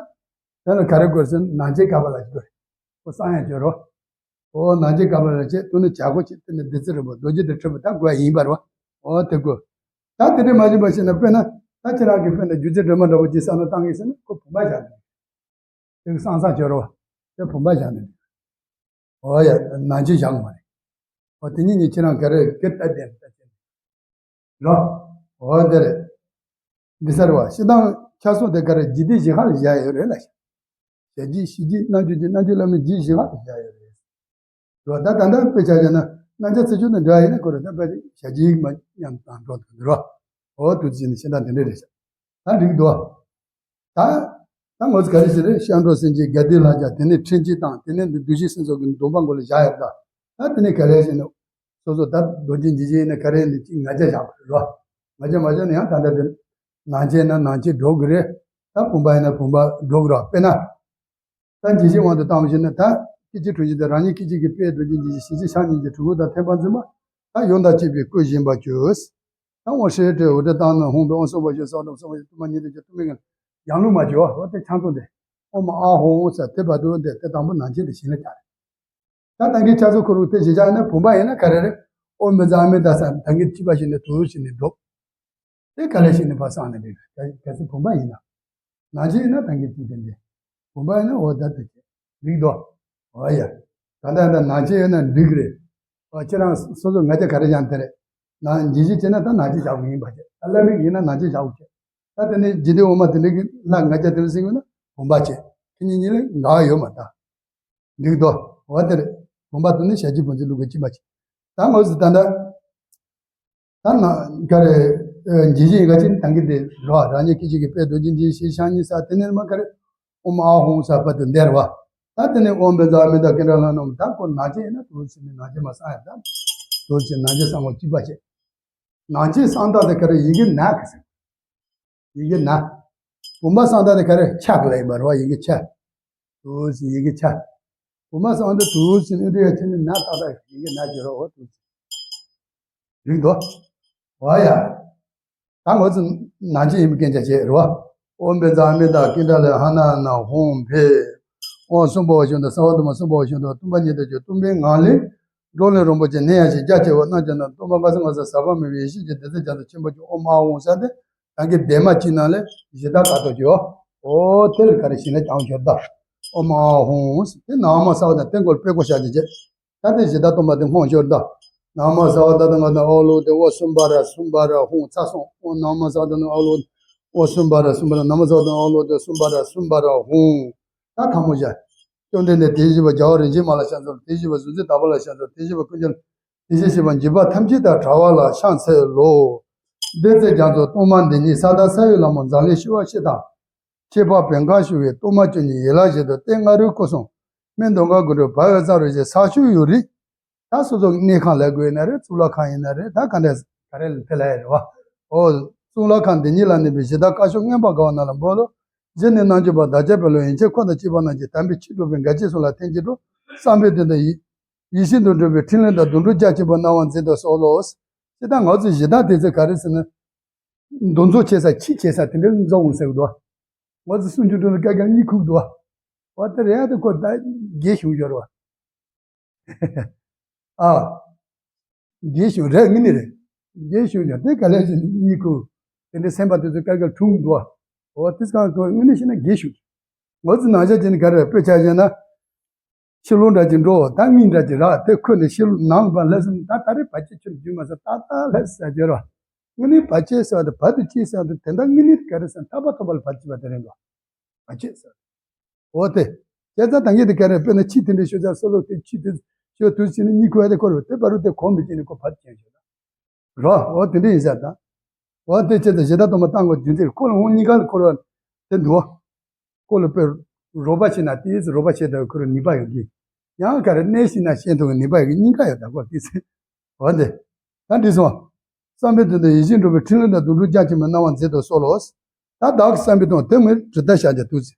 དེ་ལ་ག་རེ་དགོས་ཟེར་ན། ནང་བྱེད་དགག་པ་ལ་དགོས། ཁོ་གསང་ཡང་བརྗོད་རོགས། ཨོ་ནང་བྱེད་དགག་པ་ལ་བྱེད་དུ་ནི་བྱ་སྒོ་བྱེད་དེ་ནི་བདུད་རྩི་རིལ་བུ་རྡོ་རྗེ་དང་འཕྲད་པ་ད་དགོས་ཡིན་པ་རེད་བ། ཨོ་དེ་དགོས། ད་དེ་འདྲ་མ་ཡིན་པ་ཤེས་ན། དཔེར་ན་ད་ཁྱེད་རང་གིས་དཔེར་ན་སྒྱུ་རྩལ་སྒྲོལ་མ་འདྲ་པོ་ཅིག་བསམ་བློ་བཏང་གི་ཟེར་ན། ཁོ་བུམ་པ་བཞག་ནས། དེ་གི་གསང་གསང་བྱོས་རོགས། དེ་བུམ་པ་བཞག་ནས། ཨོ་ཡ། ནང་བྱེད་བཞག་མ་རེད། ཨོ་དེ་གཉིས་གཉིས་ཁྱེད་རང་ག་རེ་གི་ལྟ་བསྡད་ལྟ་བྱེད། རོ། འོ་དེ་རེད། འདི་ས་རེད་བ། སྤྱིར་བཏང་ཆ་ཚང་དེ་ག་རེ་འཇིག་རྟེན་བཞི་ཁ་ལ་བཞག་ཡོད་རེད་ལ། ཞལ་འཇིགས། ཤེས་འཇིགས། རྣལ་འབྱོར་འཇིགས། རྣལ་འབྱོར་བླ་མའི་འཇིགས་བཞི་ཁ་ལ་བཞག་ཡོད་རེད། རོ། ད་ད་ལྟ་དཔེ་ཆ་བཞག་ན་རྣམ་གཞག་ཚིག་བརྗོད་དང་འབྲེལ་བ་ཡིན་ན་ཁོ་རེ་ད་དཔེ་ཞལ་འཇིགས་མ་མཉམ་དང་འགྲོ་ཐུབ་འདུག་རོ། འོ་དུ་ཅི་ནི་ཤེས་ད་དེ་འདྲ་རེད་ཤག་ད་འགྲིག་འདུག་ད། ད་ངོ་ཚ་ག་རེ་ཞིག་རེད། སྐྱབས་འགྲོ་སེམས་བསྐྱེད་དགའ་བདེ་ལ་རྒྱ། དེ་ནས་ཕྲིན་ཆེན་བཏང་། དེ་ནས་འདུ་ཤེས་སེམས་ཚོགས་ཀྱི་སྡོམ་པ་མགོ་ལ་བཞག་ཡོད་ད། ད་དེ་ནས་ག་རེ་ཞིག་ནི། སོ་སོ་ད་རྡོ་རྗེ་འཇིགས་བྱེད་ཡིན་ན་ག་རེ་ཡིན་ན་ཅིག་ང་རྒྱལ་བཞག་དགོས་རེད་རོ། ང་རྒྱལ་མ་བཞག་ན་ཡང་ད་ལྟ་དེ། ནང་བྱེད་ན་ནང་བྱེད་འགྲོ་གི་རེད། ད་བུམ་པ་ཡིན་ན་བུམ་པ་འགྲོ་གི་རོ། དཔེར་ན། ད་འཇིགས་བྱེད་དབང་དུ་བཏང་བ་ཞིག་ན། ད་སྐད་ཅིག་གྲོལ་བྱེད་དེ་རང་ཉིད་སྐད་ཅིག་གིས་དཔལ་རྡོ་རྗེ་འཇིགས་བྱེད་ཞལ་གཅིག་ཕྱག་གཉིས་ཀྱིས་གྲུ་གུ་དང་མཐུན་པར་འཛིན་པ། ད་ཡང་དག་གཅིག་པའི་སྐུ་བཞེངས་པར་གྱུར། ད་འོ་ཧྲེ་ཏྲེ་འོ་ཏྲེ་བཏང་ན་ཧཱུྃ་ཕཊ། ཨོཾ་སྭ་བྷཱ་ཤིཝ་སྭཱ་ཧཱ། ཨོཾ་སྭ་བྷཱ་ཤིཝ་སྟོང་པ་ཉིད་དུ་གྱུར། སྟོང་པའི་ངང་ལས་ཡང་ལུང་མ་བྱེད་པ། འོ་དེ་ཆ་ཚང་དེ། ཨོཾ་ཨཱཿཧཱུྃ་ཟེར་དེ་བར་དུ་དེ་དེ་དང་པོ་ནང་བྱེད་དེ་ཞིང་ལ་བྱ་རེད། ད་ད་གིན་ཆ་ཚང་ཁོ་རུ་དེ་ཞིག་བྱ་ན་བུམ་པ་ཡིན་ན་ག་རེ་རེད། ཨོཾ་བཛྲ་ཨ་མི་ཏྲ་ཟེར་ད་གིན་གཅིག་པ་ཞིག་ནས་དུ་ཞིག་ནས་སྒྲོག་དེ་ག་ལེ་ཞིག་ནས་ཕར་སང་ནས་རེད། གལ་སྲིད་བུམ་པ་ཡིན་ན། ནང་བྱེད་ཡིན་ན་ད་གིན་གཅིག་དེ་འདྲ། བུམ་པ་ཡིན་ན་འོ་ད་དེ་བྱེད། རིགས་དོ། འོ་ཡ། ད་ལྟ་ད་ནང་བྱེད་ཡོད་ན་འགྲིག་གི་རེད། འོ་ཁྱེད་རང་སོ་སོ་ང་རྒྱལ་ག་རེ་ཡང་དེ་རེད། ནང་འཇིགས་བྱེད་བྱེད་ན་ད་ནང་བྱེད་བཞག་དགོས་ཡིན་པ་བྱེད། ད་བླ་མའི་ཡིན་ན་ནང་བྱེད་བཞག་དགོས་བྱེད། ད་དེ་ནས་འཇིག་རྟེན་འོག་མ་དེ་འདྲ་གི་ལྷ་ང་རྒྱལ་དེ་འདྲ་ཟེར་གྱི་ཡོད་ན་བུམ་པ་བྱེད། ཁྱེད་གཉིས་གཉིས་ལ་འགལ་བ་ཡོད་མ་ད། འགྲིག་དོ། འོ་དེ་རེད། བུམ་པ་དུ་ནི་ཞལ་གཅིག་བུམ་ཚིག་ལུགས་ཀྱི་གཅིག་པ་བྱེད། ད་ངོས་སུ་ད་ལྟ། ད་ན་ག་རེ། ཨ། འཇིགས་བྱེད་ག་ཅིག་ད་གིན་དེ་རོ། རང་ཉིད་སྐད་ཅིག་གིས་དཔལ་རྡོ་རྗེ་འཇིགས་བྱེད་ཞལ་གཉིས་ཟེར་དེ་ནས་མ་ག་རེ། ཨོཾ་ཨཱཿཧཱུྃ་ཟེར་བར་དུ་འདིར་བ། ད་དེ་ནས་ཨོཾ་བཛྲ་ཨ་མི་ཏྲ་ཀཱི་ཏྲ་ལ་ནོམ། ད་ཁོ་ནང་བྱེད་ཡིན་ན་དུ་ཞིག་ནས་ནང་བྱེད་མ་སང་ཡ། ད་དུ་ཞིག་ནང་བྱེད་སང་ངོ་གཅིག་པ་བྱེད། ནང་བྱེད་སང་ད་དེ་ག་རེ་ཡི་གེ་ན་ག་ཟེར། ཡི་གེ་ན། བུམ་པ་སང་ད་དེ་ག་རེ་ཆ་ག་ལ་ཡིན་པ་རེད་བ། ཡི་གེ་ཆ། དུ་ཞིག་ཡི་གེ་ཆ། བུམ་པ་སང་ད་དུ་ཞིག་ཨུ་དྲི་ཡ་ཆེ་ནི་ན་ད་ད་ཡི་གེ་ན་གྱི་རོ། འོ་དུ་ཞིག་རིགས་དོ། འོ་ཡ། ད་ངོས་སུ་ནང་བྱེད་ཡིན་པའི་སྐད་ཆ་བྱེད་རེད་བ། ཨོཾ་བཛྲ་ཨ་མི་ཏྲ་ཀཱི་ཏྲ་ལ་ཧ་ན་ན་ཧཱུྃ་ཕཊ། ཨོཾ་སྭ་བྷཱ་ཤིཝ་ད། སྭ་བྷཱ་ཐ་མ་སྭ་བྷཱ་ཤིཝ་ད། སྟོང་པ་ཉིད་དུ་གྱུར། སྟོང་པའི་ངང་ལས་འགྲོ་ལས་རིན་པོ་ཆེ་ནི་ཡང་ཞིང་རྒྱ་ཆེ་བ་རྣམས་ཀྱི་ནང་སྟོང་པ་ལྔ་བཅུ་ང་གསུམ་ཟད་པ་མེད་པའི་ཡེ་ཤེས་ཀྱི་བདེ་གསལ་རྒྱ་མཚོ་ཆེན་པོ་གྱུར། ཨོཾ་ཨཱཿཧཱུྃ་ཟེར་ཏེ་ད་གིན་བདེ་མ་གཅིག་ནང་ལས་བཞི་དང་ཁ་དོག་གྱུར། ཨོ་དེ་ལ་ག་རེ་ཞིག་ན་ཀྱང་ཞོར་ད། ཨོ་མ་ཧོང་ཟེར་དེ་ནང་མ་ས་བ་དང་དེ་མགོར་དཔེ་བཀོད་བཞག་ཅེས་བྱས། ད་དེ་གཞི་བདག་སྟོང་པ་དེ་སྔོན་ཞོར་ད། ནང་མ་ས་བ་ད་དང་ང་དང་ཨོ་ལོ་དེ་ཨོ་གསུམ་པ་ར་གསུམ་པ་ར་ཧོང་ཚ་སོང་ཨོ་ནང་མ་ས་བ་ད་དང་ཨོ་ལོ་ཨོ་གསུམ་པ་ར་གསུམ་པ་ར་ནང་མ་ས་བ་དང་ཨོ་ལོ་དེ་གསུམ་པ་ར་གསུམ་པ་ར་ཧོང་། ད་ཐ་མོ་བཞག་བཅོམ་ལྡན་འདས་དེ་བཞི་པ་རྒྱལ་བ་རིན་ཆེན་མ་ལ་ཕྱག་འཚལ་ལོ། དེ་བཞི་པ་གཟུགས་མཛེས་དག་པ་ལ་ཕྱག་འཚལ་ལོ། དེ་བཞི་པ་ཀུན་མཁྱེན། དེ་བཞིན་གཤེགས་པ་འཇིགས་པ་ཐམས་ཅད་དང་བྲལ་བ་ལ་ཕྱག་འཚལ་ལོ། འདི་ཚེ་རྒྱ་མཚོ་སྟོང་མ་འདི་ཉིད་ས་དང་ས་ཡི་ལྷ་མོ་འཛམ་གླིང་ཤི་བ་ཤི་དང་། ཁྱད་པར་བན་ག་ཞུ་བའི་གཏོར་མ་བཅུ་གཉིས་ཡན་ལག་བཞི་དང་ཏེ་ང་རོའི་སྐུ་གསུང་སྨན་མདོ་མཁར་དགོན་གྲུབ་བར་བའི་ཙམ་རུ་ཞེས་ས་ཕྱོགས་ཡོད་རིགས། ད་སོ་སོ་གནས་ཁང་ལས་དགོས་ན་རེད། གཙུག་ལག་ཁང་ཡིན་ན་རེད། ད་ག་འདྲ་ག་རེ་ལ་དེ་ལ་ཡ་རེད་བ། ཨོ། གཙུག་ལག་ཁང་འདི་ཉིད་ལ་གནས་པའི་གཞི་བདག་བཀའ་ཤོག་མངོན་པར་དགའ་བ་རྣམས་ལ་འབུལ་ལོ། རྗེ་ནི་རྣལ་འབྱོར་པ་བདག་ཅག་དཔལ་ལུ་ཡན་ཆད་འཁོར་དང་བཅས་པ་རྣམས་ཀྱིས་དམ་པའི་ཆོས་སྒྲུབ་པའི་དགའ་སྐྱིད་སོགས་ལ་བརྟེན་ཅིང་འགྲོ། བསམ་པའི་དོན་དུ་ཡིད་ཡིད་བཞིན་དུ་འགྲུབ་པའི་འཕྲིན་ལས་དང་སྡུག་འགྲོ་རྒྱ་ཆེན་པོ་གནང་བར་མཛད་དུ་གསོལ་ལོ། ཅི་ལྟར་ང་ཚོའི་གཞི་བདག་དེ་ཚོས་ག་རེ་ཟེར་ན། འདུ་འཛོམས་བྱེད་ས་ཁྱི་བྱེད་ས་དེ་འདྲའི་འཛོམས་འོང་ཟེར་གི་འདུག་ང་ཚོ་སུམ་ཅུ་དྲུག་ལ་སྐད་ཀྱང་གཉིད་ཁུག་འདུག་བ། དེ་རེད་ཡ་དེ་ཁོ་ད་རྒས་བྱུང་ཡོད་རེད་བ། ཨ། རྒས་བྱུང་རེད་ངི་ནི་རེད། རྒས་བྱུང་ཀྱང་དེ་ག་ལས་ཀྱི་གཉིད་ཁུག་དེ་འདྲའི་སེམས་པ་དེ་ཚོ་དཀའ་དཀའ་འཁྲུངས་འདུག་འོ་དེ་ཚོ་གང་གི་ངི་ནི་ཤི་ན་རྒས་བྱུང་། ང་ཚོ་ནང་ཆ་ཅན་ག་རེ་དཔེ་ཆ་བཞག་ན། ཕྱི་ལོགས་འདྲ་ཅིག་འགྲོ་ད་གཉིད་འདྲ་ཅིག་རག་དེ་ཁོ་ནི་ཕྱི་ལོགས་ནང་པ་ལས་སམ་ད་ད་རེ་བར་ཆད་ཆུ་རྒྱུ་མ་ཟ་ད་ད་ལས་ཟ་རྒྱུ་ར། ངི་ནི་བར་ཆད་ཟ་དེ་བར་དུ་ཅི་ཟ་དེ་དེ་འདྲ་ངི་ནི་ག་རེ་ཟ་ཐག་པ་ཐོག་པ་ལ་བར་ཆད་པ་དེ་རེད་འགྲོ། བར་ཆད་ཟ། འོ་དེ། བྱས་ཙང་ད་ངས་དེ་ག་རེ་དཔེར་ན་ཁྱི་དེ་འདྲའི་ཤོད་ཙང་སོ་ལོ་དེ་ཁྱི་དེ་ཤོད་དུས་ཕྱིན་ནས་གཉིད་ཁུག་ཡ་དེ་ཁོ་རེ་དེ་བར་རུ་དེ་གོམས་པའི་རྐྱེན་ནས་ཁོ་བར་ཆད་ཤོད་ད། རོ་འོ་དེ་འདྲ་ཡིན་ས་ད། འོ་དེ་བྱས་ཙང་གཞི་བདག་སྟོང་པ་བཏང་དགོས་རྒྱུ་མཚན་ཁོ་ལ་འོང་གཉིས་ཀ་ལ་ཁོ་ར་དེ་འདུག་ཁོ་ལ་དཔེ་རོགས་པ་བྱེད་ན་དེའི་རོགས་པ་བྱེད་དང་ཁོ་ར་ནུས་པ་ཡོད་གི། ཡང་ག་རེ་གནས་ཤིག་ན་ཤེས་ཐུབ་ཀྱི་ནུས་པ་ཡོད་གི་གཉིས་ཀ་ཡོད་ད་ཁོ་དེ་ཚེ། འོ་དེ། ད་འདི་སོང་། བསམ་པའི་དོན་དུ་ཡིད་བཞིན་འགྲུབ་པའི་འཕྲིན་ལས་དང་སྡུག་འགྲོ་རྒྱ་ཆེན་པོ་གནང་བར་མཛད་དུ་གསོལ་ལོ། ད་བདག་གི་བསམ་པའི་དོན་དེ་ངས་དྲི་ལྟར་བྱ་རྒྱ་དུས་ཚེ།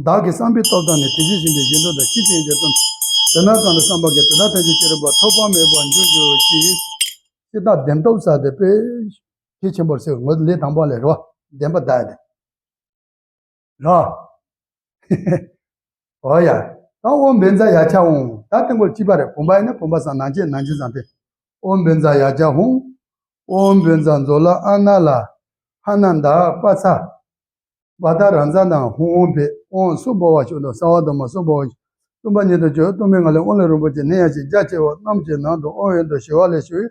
བདག་གི་བསམ་པའི་སྟོབས་དང་ནི། དེ་བཞིན་གཤེགས་པའི་བཞེད་དོན་དང་། ཅི་བྱེད་ཀྱི་དོན་དེ་ན་ཙམ་དུ་བསམ་པ་གིས། དེ་དག་ཐམས་ཅད་ཅི་རིགས་པ། ཐོགས་པ་མེད་པར་འགྱུར་གྱུར་ཅིག་ཅི་ལྟར་བདེན་སྟོབས་ཟེར་དེ་དཔེ་གལ་ཆེན་པོར་ཟེར་ངོས་ལས་དང་པོ་ལས་རོ། བདེན་པ་བདག་དེ། རོ། འོ་ཡ། ད་ཨོཾ་བཛྲ་ཡ་ཆ་ཧཱུྃ། ད་དེ་མགོར་གཅིག་པ་རེད། བུམ་པ་ཡིན་ན་བུམ་པ་ཟེར་ནང་ཆེན་ནང་ཆེན་ཟེར་དེ། ཨོཾ་བཛྲ་ཡ་ཆ་ཧཱུྃ། ཨོཾ་བཛྲ་མཛོ་ལ་ཨ་ན་ལ། ཧ་ན་ད་པ་ཚ། བ་ད་ར་ཛ་དང་ཧཱུྃ་ཨོཾ་ཕཊ། ཨོཾ་སྭ་བྷཱ་ཝ་ཤུདྡྷ་སརྦ་དྷརྨ་སྭ་བྷཱ་ཝ་ཤུདྡྷ། སྟོང་པ་ཉིད་དུ་གྱུར་སྟོང་པའི་ངང་ལས་དབང་ལས་རིན་པོ་ཆེ་ནི་ཡང་ཞིང་རྒྱ་ཆེ་བ་རྣམས་ཀྱི་ནང་དུ་ཨོཾ་ཡོན་ཏུ་ཞི་བ་ལྷས་ཞུ་བའི་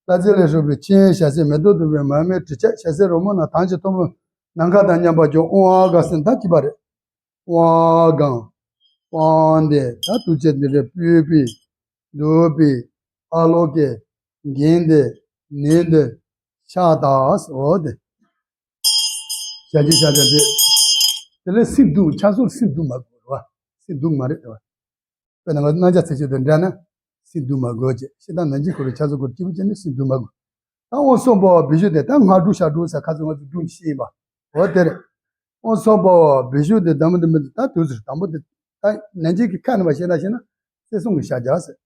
ལྷ་རྫས་ལས་གྲུབ་པའི་ཕྱིའི་ཞལ་ཟས་མེ་ཏོག་བདུག་སྤོས་མར་མེ་དྲི་ཆབ་ཞལ་ཟས་རོལ་མོ་རྣམས་ཐམས་ཅད་ཐོག་མའི་ནམ་མཁའ་དང་མཉམ་པར་གྱུར། ཨོཾ་ཨཱཿཧཱུྃ་ཟེར་ད་གཅིག་པ་རེད། ཨོཾ་ཨཱཿཧཱུྃ། ཨོཾ་དེ་ད་དུས་ཚོད་འདི་རེད། སྤོས་པའི། བདུག་པའི། ཨ་ལོ་ཀེ། གན་དེ། ནན་དེ། ཤ་དག་ཟེར་འོ་དེ། ཞལ་གྱི་ཤ་ཆ་དེ། དེ་ལས་སིན་དུ་ཆ་སོར་སིན་དུ་མ་དགོས་རེད་བ། སིན་དུ་མ་རེད་བ། དཔེར་ན་ང་ཚོ་རྣམ་ཅག་ཚེ་ཆོས་དང་འདྲ་ན། སིན་དུ་མ་དགོས་ཅེས་ཤེས་དང་ནན་གྱི་ཁོ་རེ་ཆ་སོར་ཁོ་སྐྱིད་པོ་བྱས་ནས་སིན་དུ་མ་དགོས། ད་ཨོཾ་སྭ་བྷཱ་ཝ་བི་ཤུ་དེ་ད་སྔགས་འབྲུ་ཞབས་བྲོ་ཟེར་ཁ་ཚོ་ང་ཚོ་འབྲུ་ཤེས་ཡིན་པ། འོ་དེ་རེད། ཨོཾ་སྭ་བྷཱ་ཝ་བི་ཤུ་དེ་དམ་པོ་དེ་མི་འདུག་ད་དུས་ཚོད་དང་པོ་དེ་ད་ནན་གྱི་གི་ཁ་ནས་མ་ཤེས་ན་ཤེས་ན་བརྩེ་སྲུང་གི་ཤ་རྒྱགས་ཟེར།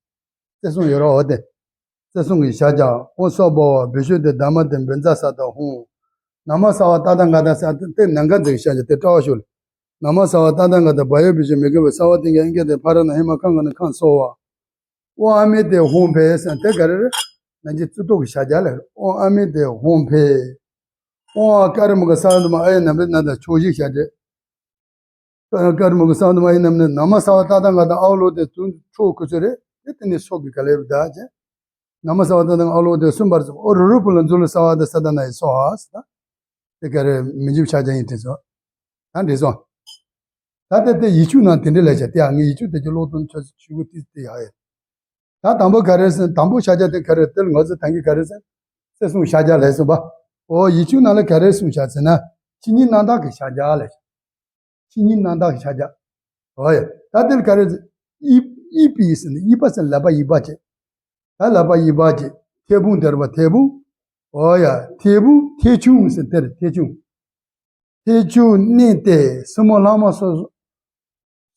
བརྩེ་སྲུང་ཡོད་རོགས་འོ་དེ། བརྩེ་སྲུང་གི་ཤ་རྒྱགས། ཨོཾ་སྭ་བྷཱ་ཝ་བི་ཤུ་དེ་དྷརྨ་དེ་བཛྲ་ས་དང་ཧཱུྃ། ན་མ་ས་བ་ཏ་ཐཱ་ག་ཏ་ས་དེ་ནན་ག་འཛིན་ཤ་རྒྱགས་དེ་དྲ་བ་ཤོད། ན་མ་ས་བ་ཏ་ཐཱ་ག་ཏ་བ་ཡོ་བི་ཤུ་མི་བསྐྱོད་པ་ས་བ་ཏི་ག་ཨིན་ག་དེ་ཕ་ར་ན་ཧི་མ་ཁ་ག་ན་ཁ་སོ་བ། ཨོཾ་ཨ་མི་དེ་ཧཱུྃ་ཕཊ་ཟེར་དེ་ག་རེ་རེད། ནན་གྱི་བརྩེ་སྲུང་གི་ཤ་རྒྱགས་ལ་རེད། ཨོཾ་ཨ་མི་དེ་ཧཱུྃ་ཕཊ། ཨོཾ་ཨཱཿ་ཀ་ར་མུ་ཀ་ས་བ་ན་མ་ཨ་ཡ་ན་བི་ན་ད་ཕྱོགས་བཞི་ཤ་རྒྱགས། ཀ་ར་མུ་ཀ་ས་བ་ན་མ་ཨ་ཡ་ན་བི་ན་ན་མ་ས་བ་ཏ་ཐཱ་ག་ཏ་ཨ་ལོ་དེ་དུང་ཕྱོགས་ཁུ་ཚུར་རེད། དེ་དེ་ནི་སྲོག་གི་ག་ལེ་བ་ད་ཅེ། ན་མ་ས་བ་ཏ་ཐཱ་ག་ཏ་ཨ་ལོ་དེ་གསུམ་པར་ཙམ་ཨོ་རུ་རུ་པུ་ལ་མཛོ་ལ་ས་བ་ཏ་ས་ཏ་ན་ཡི་སྭཱ་ཧཱ་ཟེར་ད། དེ་ག་རེ་མི་འཇིབ་ཤ་རྒྱགས་ཡིན་དེ་ཚོ། ད་འདྲི་སོང་། ད་ལྟ་དེ་ཡིག་ཆུང་ནང་དེ་འདྲ་ལས་བྱ་དེ་ཡང་ངས་ཡིག་ཆུང་དེ་ཚོ་ཀློག་དོན་ཆ་ཆུ་གུ་ཏི་དེ་ཡག་ཡོད། ད་དང་པོ་ག་རེ་ཟེར་དང་པོ་ཤ་རྒྱགས་དེ་ག་རེ་དེ་ལ་ང་ཚོ་ད་གིན་ག་རེ་ཟེར་བརྩེ་སྲུང་ཤ་རྒྱགས་ལས་གསུངས་པ། ཨོ་ཡིག་ཆུང་ནང་ལ་ག་རེ་གསུངས་བཞག་ཟེར་ན་ཕྱི་ཉིན་རྣམ་དག་གི་ཤ་རྒྱགས་ལས། ཕྱི་ཉིན་རྣམ་དག་གི་ཤ་རྒྱགས། ཨོ་ཡ། ད་དེ་ལ་ག་རེ་ཟེར་ཨི་ཨི་པི་ཟེར་ན་ཨི་པ་ཟེར་ན་ལག་པ་གཡས་པ་བྱས། ད་ལག་པ་གཡས་པ་བྱས་མཐེ་བོང་དེ་རེད་པ་མཐེ་བོང་། ཨོ་ཡ་མཐེ་བོང་མཐེ་ཆུང་ཟེར་དེ་རེད་མཐེ་ཆུང་། མཐེ་ཆུང་མནན་ཏེ་སྲིན་མོ་ལྷ་མོ་སོ་སོ།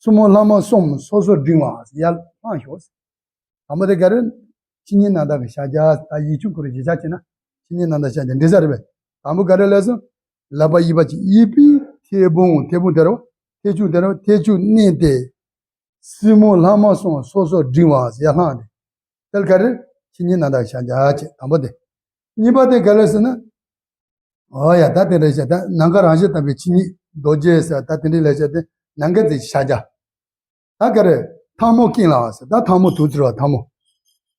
སྲིན་མོ་ལྷ་མོ་གསུམ་སོ་སོར་བསྒྲིལ་བ་ཡར་ལྷུང་ཤོག་དང་པོ་དེ་ག་རེ། ཕྱི་ཉིན་རྣམ་དག་གི་ཤ་རྒྱགས། ད་ཡིག་ཆུང་ཁོ་རེ་གཞི་བཞག་བྱས་ན་ཕྱི་ཉིན་རྣམ་དག་ཤ་རྒྱགས་འདི་ས་རེད་པས། དང་པོ་ག་རེ་ལས་སོ། ལག་པ་གཡས་པ་བྱས་ཨི་པི་མཐེ་བོང་མཐེ་བོང་དེ་རེད་པ། མཐེ་ཆུང་དེ་རེད་པ། མཐེ་ཆུང་མནན་ཏེ། སྲིན་མོ་ལྷ་མོ་གསུམ་སོ་སོར་བསྒྲིལ་བ་ཡར་ལྷུང་སྟེ། དེ་ལ་ག་རེ། ཕྱི་ཉིན་རྣམ་དག་ཤ་རྒྱགས་བྱས་དང་པོ་དེ། གཉིས་པ་དེ་ག་རེ་ཟེར་ན། ཨོ་ཡ་ད་དེ་རེད་ཤག་ད་ནམ་མཁའ་རང་བཞིན་དམ་པའི་ཕྱི་ཉིན། རྡོ་རྗེ་ཟེར་ད་དེ་འདྲའི་ལས་བྱས་ཏེ་ནམ་མཁའ་མཛོད་ཀྱི་ཕྱག་རྒྱ། ད་ག་རེ། ཐལ་མོ་སྐྱེས་ལ་ཟེར་ད་ཐལ་མོ་དུག་ཚུར་བ་ཐལ་མོ།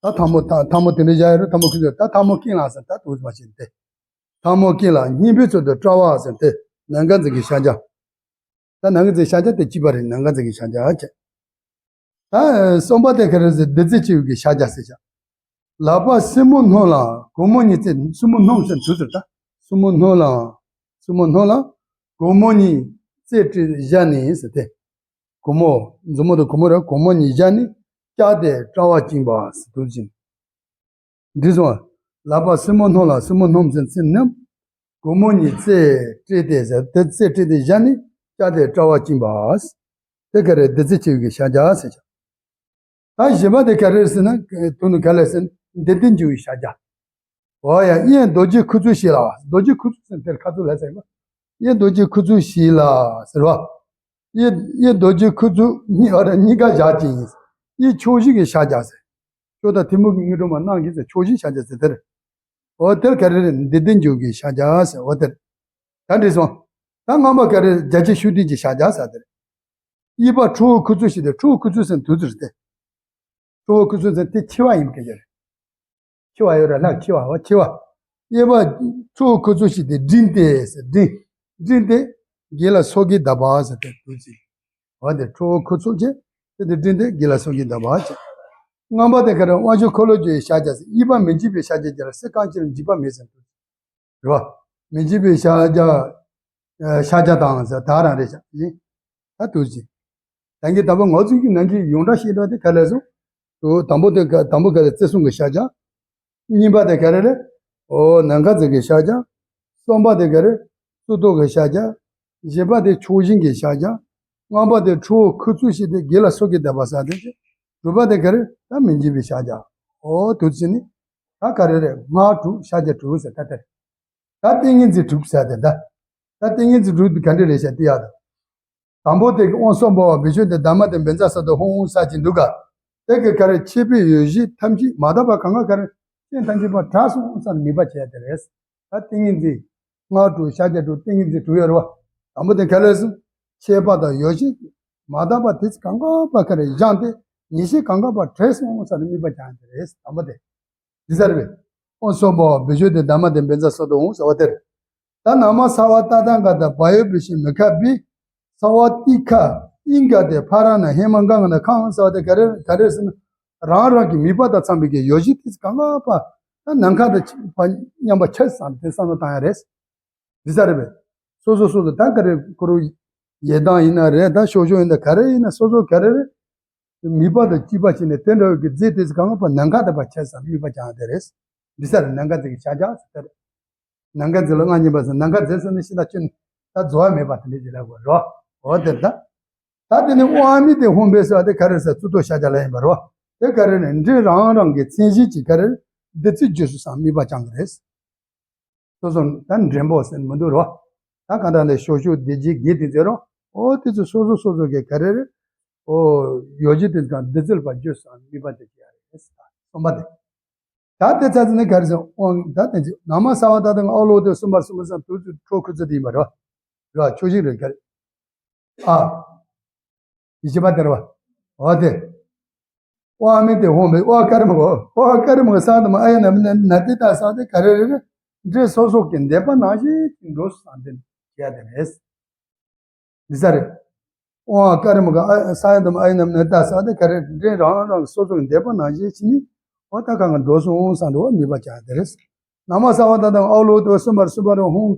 ད་ཐལ་མོ་ཐལ་ཐལ་མོ་དེ་འདྲའི་བཞག་ཡོད་རེད་ཐལ་མོ་ཁུ་ཚུར་ད་ཐལ་མོ་སྐྱེས་ལ་ཟེར་ད་དུག་ཚུར་བ་ཞིག་སྟེ། ཐལ་མོ་སྐྱེས་ལ་སྙིང་པོའི་ཚུལ་དུ་བཀྲ་བ་ཟེར་ཏེ་ནམ་མཁའ་མཛོད་ཀྱི་ཕྱག་རྒྱ། ད་ནམ་མཁའ་མཛོད་ཕྱག་རྒྱ་དེ་གཅིག་པ་རེད་ནམ་མཁའ་མཛོད་ཀྱི་ཕྱག་རྒྱ་བྱས། ད་གསུམ་པ་དེ་ག་རེ་ཟེར་བདུད་རྩི་འཁྱིལ་བའི་ཕྱག་རྒྱ་ཟེར་བྱ། ལག་པ་སྲིན་མོ་སྣོམ་ལ་སྒོར་མོ་གཉིས་རྩེ་སྲིན་མོ་སྣོམ་ཟེར་དུག་ཚུར་ད་སྲིན་མོ་སྣོམ་ལ། སྲིན་མོ་སྣོམ་ལ་སྒོར་མོ་གཉིས་རྩེ་སྤྲད་བཞག་ནས་ཟེར་ཏེ། སྒོར་མོ། མཛུབ་མོ་དང་སྒོར་མོ་རེད་སྒོར་མོ་གཉིས་བཞག་ནས་བཀྱགས་ཏེ་བཀྲ་བ་བཅིངས་པ་ཟེར་དུག་ཅིང་། འདི་སོང་། ལག་པ་སྲིན་མོ་སྣོམ་ལ་སྲིན་མོ་སྣོམ་ཟེར་སྲིན་སྣོམ། སྒོར་མོ་གཉིས་རྩེ་སྤྲད་དེ་ཟེར་དེ་རྩེ་སྤྲད་དེ་བཞག་ནས་བཀྱགས་ཏེ་བཀྲ་བ་བཅིངས་པ། དེ་ག་རེ་བདུད་རྩི་འཁྱིལ་བའི་ཕྱག་རྒྱ་ཟེར་བྱ། ད་བཞི་པ་དེ་ག་རེ་ཟེར་ན་དུ་ནི་ག་ལས་ཟེར་ན་འདི་དེ་འཇུ་བའི་ཕྱག་རྒྱ། འོ་ཡ་གཡས་རྡོ་རྗེ་ཁུ་ཚུར་ཞིག་ལ་རྡོ་རྗེ་ཁུ་ཚུར་ཟེར་དེར་ཁ་ཚུར་ལ་ཟེར་བ། གཡས་རྡོ་རྗེ་ཁུ་ཚུར་ཞིག་ལ་ཟེར་བ། གཡས་གཡས་རྡོ་རྗེ་ཁུ་ཚུར་གཉིས་བར་གཉིས་ཀ་བཞག་ཅིང་། གཡས་ཕྱོགས་བཞི་གི་ཕྱག་རྒྱ་ཟེར། ཁྱོད་ད་ཐིམ་ཕུག་གི་དངོས་གྲུབ་མ་གནང་གི་ཟེར་ཕྱོགས་བཞི་ཕྱག་རྒྱ་ཟེར་དེར། འོ་དེར་ག་རེ་རེད་འདི་དེ་འཇུ་གི་ཕྱག་རྒྱ་ཟེར་འོ་དེར། ད་འདྲི་སོང་། ད་སྔོན་པ་ག་རེ་རྒྱ་ཆེ་ཤུགས་ལྡན་གྱི་ཕྱག་རྒྱ་ཟེར་དེར། གཡས་པ་ཁྲོ་བོ་ཁུ་ཚུར་ཞིག་དེ་ཁྲོ་བོ་ཁུ་ཚུར་ཟེར་དུག་ཚུར་ཏེ། ཁྲོ་བོ་ཁུ་ཚུར་ཟེར་དེ་འཁྱིལ་བ་ཡིན་པ་སྐད་ཆ་རེད། འཁྱིལ་བ་ཡོད་ར་ལ་འཁྱིལ་བ་འོ་འཁྱིལ་བ། གཡས་པ་ཁྲོ་བོ་ཁུ་ཚུར་ཞིག་དེ་བསྒྲེངས་ཏེ་ཟེར་བསྒྲེངས། བསྒྲེངས་ཏེ། དགེ་ལ་སོགས་ཀྱིས་གདབ་པ་ཟེར་དེ་དུག་ཅིང་། འོ་དེ་ཁྲོ་བོ་ཁུ་ཚུར་བྱས། དེ་དེ་བསྒྲེངས་ཏེ་དགེ་ལ་སོགས་ཀྱིས་གདབ་པ་བྱས། སྔོན་པ་དེ་ག་རེ་དབང་ཕྱུག་འཁོར་ལོས་སྒྱུར་བའི་ཕྱག་རྒྱ་ཟེར་གཡས་པ་མི་འཇིགས་པའི་ཕྱག་རྒྱ་རྒྱ་ལ་སྲིད་གང་ཕྱིར་འཇིགས་པ་མེད་ཟེར་དུག་རེད་བ། མི་འཇིགས་པའི་ཕྱག་རྒྱ། ཨ་ཕྱག་རྒྱ་དང་ཟེར་ད་རང་རེད་ཤག་ཡིན། ད་དུག་ཅིང་། ད་གིན་ད་བར་ང་ཚོ་གི་ནང་གི་ཡོངས་གྲགས་ཤེས་རྟོགས་དེ་ག་ལས་སོང་། དུ་དང་པོ་དེ་ག་དང་པོ་ག་རེ་བརྩི་སྲུང་གི་ཕྱག་རྒྱ། གཉིས་པ་དེ་ག་རེ་རེད། ཨོ་ནམ་མཁའ་མཛོད་ཀྱི་ཕྱག་རྒྱ། གསུམ་པ་དེ་ག་རེ། གཙུག་ཏོར་གྱི་ཕྱག་རྒྱ། བཞི་པ་དེ་ཕྱོགས་བཞི་གི་ཕྱག་རྒྱ། ལྔ་པ་དེ་ཁྲོ་བོ་ཁུ་ཚུར་ཞིག་དེ་དགེ་ལ་སོགས་ཀྱིས་གདབ་པ་ཟེར་དེ། དྲུག་པ་དེ་ག་རེ་ད་མི་འཇིགས་པའི་ཕྱག་རྒྱ། ཨོ་དུག་ཅིང་ནི། ད་ག་རེ་རེད་སྔགས་དྲུག་ཕྱག་རྒྱ་དྲུག་ཟེར་ད་དེར། ད་ཏིང་ངེ་འཛིན་དྲུག་ཟེར་དེ་ད། ད་ཏིང་ངེ་འཛིན་དྲུག་དེ་ག་འདྲ་རེད་ཤག་དེ་ཡག་ད། དང་པོ་དེ་གི་དབང་གསུམ་པོ་བི་ཤུ་དེ་དྷརྨ་དེ་བཛྲ་སཏྭ་ཧཱུྃ་ཟེར་གྱིན་འདུག་ག་དེ་གི་ག་རེ་མཆོད་པའི་ཡོ་བྱད་ཐམས་ཅད་མ་དག་པ་གང་ག་ག་རེ་རྐྱེན་ཐམས་ཅད་པ་དྲག་སོང་ས་ནས་མེད་པ་བྱས་དེ་རེད། ད་ཏིང་ངེ་འཛིན། སྔགས་དྲུག་ཕྱག་རྒྱ་དྲུག་ཏིང་ངེ་འཛིན་དྲུག་ཡོད་རེད་བ། དང་པོ་དེ་ག་རེ་ཟེར། མཆོད་པ་དང་ཡོ་བྱད་མ་དག་པ་དེ་ཚོ་གང་ག་པ་ག་རེ་སྦྱངས་ཏེ་ཉེས་བྱས་གང་ག་པ་དྲག་སོང་ས་ནས་མེད་པ་བྱས་དེ་རེད་དང་པོ་དེ། འདི་ཟེར་བས། ཨོ་སོ་བྷ་བ་བི་ཤུ་དྷི་དྷརྨ་དྷཱིཿ་བཛྲ་སཏྭ་ཧཱུྃ་ཟེར་བ་དེར། ད་ན་མ་སརྦ་ཏ་ཐཱ་ག་ཏ་བྷ་ཡོ་བི་ཤུ་མི་ཁ་བི། སརྦ་ཏི་ཁ་ཨིང་ག་ཏེ་ཕ་ར་ན་ཧེ་མ་ག་ང་ན་ཁང་ཟེར་བ་དེ་ག་རེ་ག་རེ་ཟེར་ན། རང་རང་གི་མོས་པ་དང་འཚམ་པའི་གི་ཡོ་བྱད་དེ་གང་ག་པ། ད་ནམ་མཁའ་དང་ཕྱི་པ་མཉམ་པ་ཆ་ཚང་དེ་བསམ་བློ་བཏང་ཡ་རེད། འདི་ས་རེད་པས། སོ་སོ་སོ་སོ་ད་ག་རེ་ཁོ་རུ་ཡེ་དང་ཡིན་ན་རེད་ད་ཤོ་ཤོ་ཡིན་ན་ག་རེ་ཡིན་ན་སོ་སོ་ག་རེ་རེད། མོས་པ་དང་སྐྱིད་པ་བྱས་ནས་དེ་འདྲ་བའི་གི་རྫས་དེ་ཚོ་གང་ག་པ་ནམ་མཁའ་དང་པ་ཁྱད་མཚར་མོས་པ་ཀྱང་དེ་རེད། འདི་ས་རེད་ནམ་མཁའ་རྫས་ཀྱི་ཤ་རྒྱགས་ཟེར་དེ་རེད། ནམ་མཁའ་རྫས་ལ་མངའ་བརྙེས་པ་ཟེར་ནམ་མཁའ་རྫས་ཟེར་ནས་ཤི་ད་ཁྱོད་ད་རྫོགས་པ་མེད་པ་དེ་འདྲ་ཞིག་ལ་གོ་རོ། འོ་དེ་ད། ད་དེ་ནི་ཨོཾ་ཨ་མི་ཏེ་ཧཱུྃ་ཕཊ་ཟེར་བ་དེ་ག་རེ་ཟེར་གཙུག་ཏོར་ཤ་རྒྱགས་ལ་ཡིན་པ་རོ། དེ་ག་རེ་ནི་འདྲེ་རང་རང་གི་མཚན་གཞི་གྱི་ག་རེ་བདུད་རྩི་འཇུ་སོ་སང་མོས་པ་ཀྱང་གི་རེད། སོ་སོ་ད་འདྲེན་པོ་ཟེར་མི་འདུག་རོ། ད་གང་ལྟར་ནས་ཤོ་ཤོ་སྡེ་བརྒྱད་དགེ་དེ་ཟེར་རོ། ཨོ་དེ་ཚོ་སོ་སོ་སོ་སོ་གི་ག་རེ་རེད། ཨོ་ཡོ་བྱད་དེ་གང་བདུད་རྩི་ལ་པ་འཇུ་སོ་སང་མོས་པ་དེ་ཀྱང་རེད། གསུམ་པ་དེ། ད་དེ་ཚ་ཚ་ནི་ག་རེ་ཟེར་ཨོ་ད་དེ་ཚོ་ན་མ་སརྦ་ཏ་ཐཱ་ག་ཨ་ལོ་དེ་གསུམ་པར་གསུམ་པར་སང་དུ་ཚོ་ཁྲོ་ཁུ་ཚུར་དེ་ཡིན་པ་རོ། རོ་ཆོས་ཤིག་རེད་ག་རེ། ཨ། ཡིད་ཆེས་པ་དེ་རེད་བ། འོ་དེ། ཨོཾ་ཨ་མི་ཏེ་ཧཱུྃ་ཕཊ་ཨོཾ་ཨ་ཀཱ་ར་མ་ག་ཨོཾ་ཨ་ཀཱ་ར་མ་ག་ས་དྷརྨ་ཨཱ་ཡ་ན་མ་ན་ན་ཏེ་ཏ་ས་དེ་ག་རེ་རེ་རེ། འདྲེ་སོ་སོ་གི་འདོད་པ་ནང་བཞིན་གྱི་འགྲོ་སོང་དེ་བྱས་དེ་རེད། འདི་ས་རེད། ཨོཾ་ཨ་ཀཱ་ར་མ་ག་ཨ་ས་དྷརྨ་ཨཱ་ཡ་ན་མ་ན་ཏ་ས་དེ་ག་རེ་འདྲེ་རང་རང་སོ་སོ་གི་འདོད་པ་ནང་བཞིན་བྱས་ནས་འོ་ད་གང་ག་འགྲོ་སོང་ས་འགྲོ་བ་མོས་པ་ཀྱང་དེ་རེད། ན་མ་སརྦ་ཏ་ཐཱ་ག་ཨ་ལོ་དེ་གསུམ་པར་གསུམ་པར་ཧཱུྃ།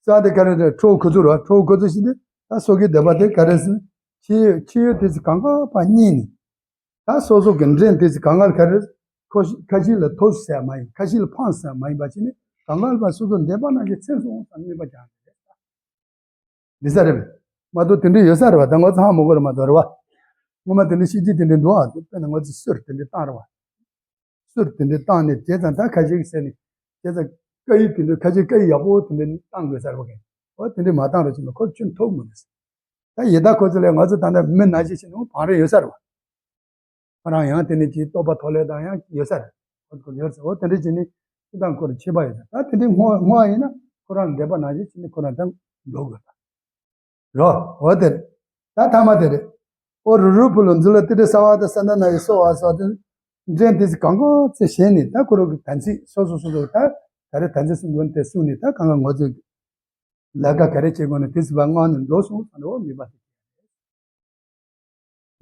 ས་དེ་ག་རེ་དེ་ཁྲོ་བོ་ཁུ་ཚུར་རོ་ཁྲོ་བོ་ཁུ་ཚུར་ཞིག་དེ་ད་སོ་སོ་གི་འདོད་པ་དེ་ག་རེ་ཟེར། ཕྱི་ཡོད་ཕྱི་ཡོད་དེ་ཚོ་གང་ག་པ་རྙེད་ནས། ད་སོ་སོ་གི་འདྲེན་དེ་ཚོ་གང་ག་ག་རེ། ཁོ་ཤི་ཁ་ཤས་ལ་ཐོབ་ཟེར་མ་ཡིན་ཁ་ཤས་ལ་ཕངས་ཟེར་མ་ཡིན་པ་བྱས་ནས་གང་ག་པ་སོ་སོ་འདོད་པ་ནང་བཞིན་ཚིམ་སོང་ས་མོས་པ་ཀྱང་རེད། འདི་ས་རེད། མ་གཏོགས་དེ་འདྲ་ཡོད་ས་རེད་བ་ད་ང་ཚོ་ཧ་མ་གོ་རེད་མ་གཏོགས་རེད་བ། སྔོན་མ་དེ་འདྲ་ཤེས་ཀྱི་དེ་འདྲ་འདུག་ཨ་དཔེར་ན་ང་ཚོ་གསུར་དེ་འདྲ་བཏང་རེད་བ། གསུར་དེ་འདྲ་བཏང་ནས་བྱས་ཙང་ད་ཁ་ཤས་ཀྱིས་ཟེར་ནས་བྱས་ཙང་སྐད་ཡིག་དེ་འདྲ་ཁ་ཤས་སྐད་ཡིག་ཡག་པོ་དེ་འདྲ་བཏང་དགོས་ས་རེད་བ་གས། འོ་དེ་འདྲ་མ་བཏང་རོགས་བྱས་ན་ཁོ་ཁྱོན་ཐོབ་མི་འདུག་ཟེར། ད་ཡི་དྭགས་ཁོ་ཚོ་ལས་ང་ཚོ་ད་ལྟ་མི་ནང་བཞིན་བྱས་ནས་བང་རིམ་ཡོད་ས་རེད་བ། ཁོ་རང་ཡང་དེ་ནས་ཀྱི་རྟོགས་པ་ཐོགས་ལས་དང་ཡང་ཡོད་ས་རེད། ཁོ་ཚོ་ཡོད་ས་འོ་དེ་འདྲ་བྱས་ནས་སྤྱི་བཏང་ཁོ་རང་ཁྱད་པར་ཡོད་ས་ད་དེ་འདྲའི་སྔོ་སྔོ་ཡིན་ན་ཁོ་རང་འདོད་པ་ནང་བཞིན་བྱས་ནས་ཁོ་རང་ད་འགྲོ་དགོས་ད། རོ། འོ་དེ་རེད། ད་ཐ་མ་དེ་རེད། ཨོ་རུ་རུ་ཕུ་ལུ་འཛུ་ལ་ཏི་ཏི་ས་བ་ད་ས་ད་ན་ཡི་སོ་བ་སོ་དེ། འདྲེན་དེ་ཚོ་གང་ག་ཚེ་གཞན་ནི་ད་ཁོ་རང་གི་དམ་ཚིག་སོ་སོ་སོ་སོ་ད་ག་རེ་དམ་ཚིག་གསུམ་དགོན་དེ་གསུངས་ནི་ད་གང་ག་ངོ་ཚོས་ལས་ཀ་ག་རེ་བྱེད་དགོས་ནི་དེ་ཚོ་བ་མངགས་ནས་འགྲོ་སོང་ཚང་འགྲོ་བ་མི་པ་དེ།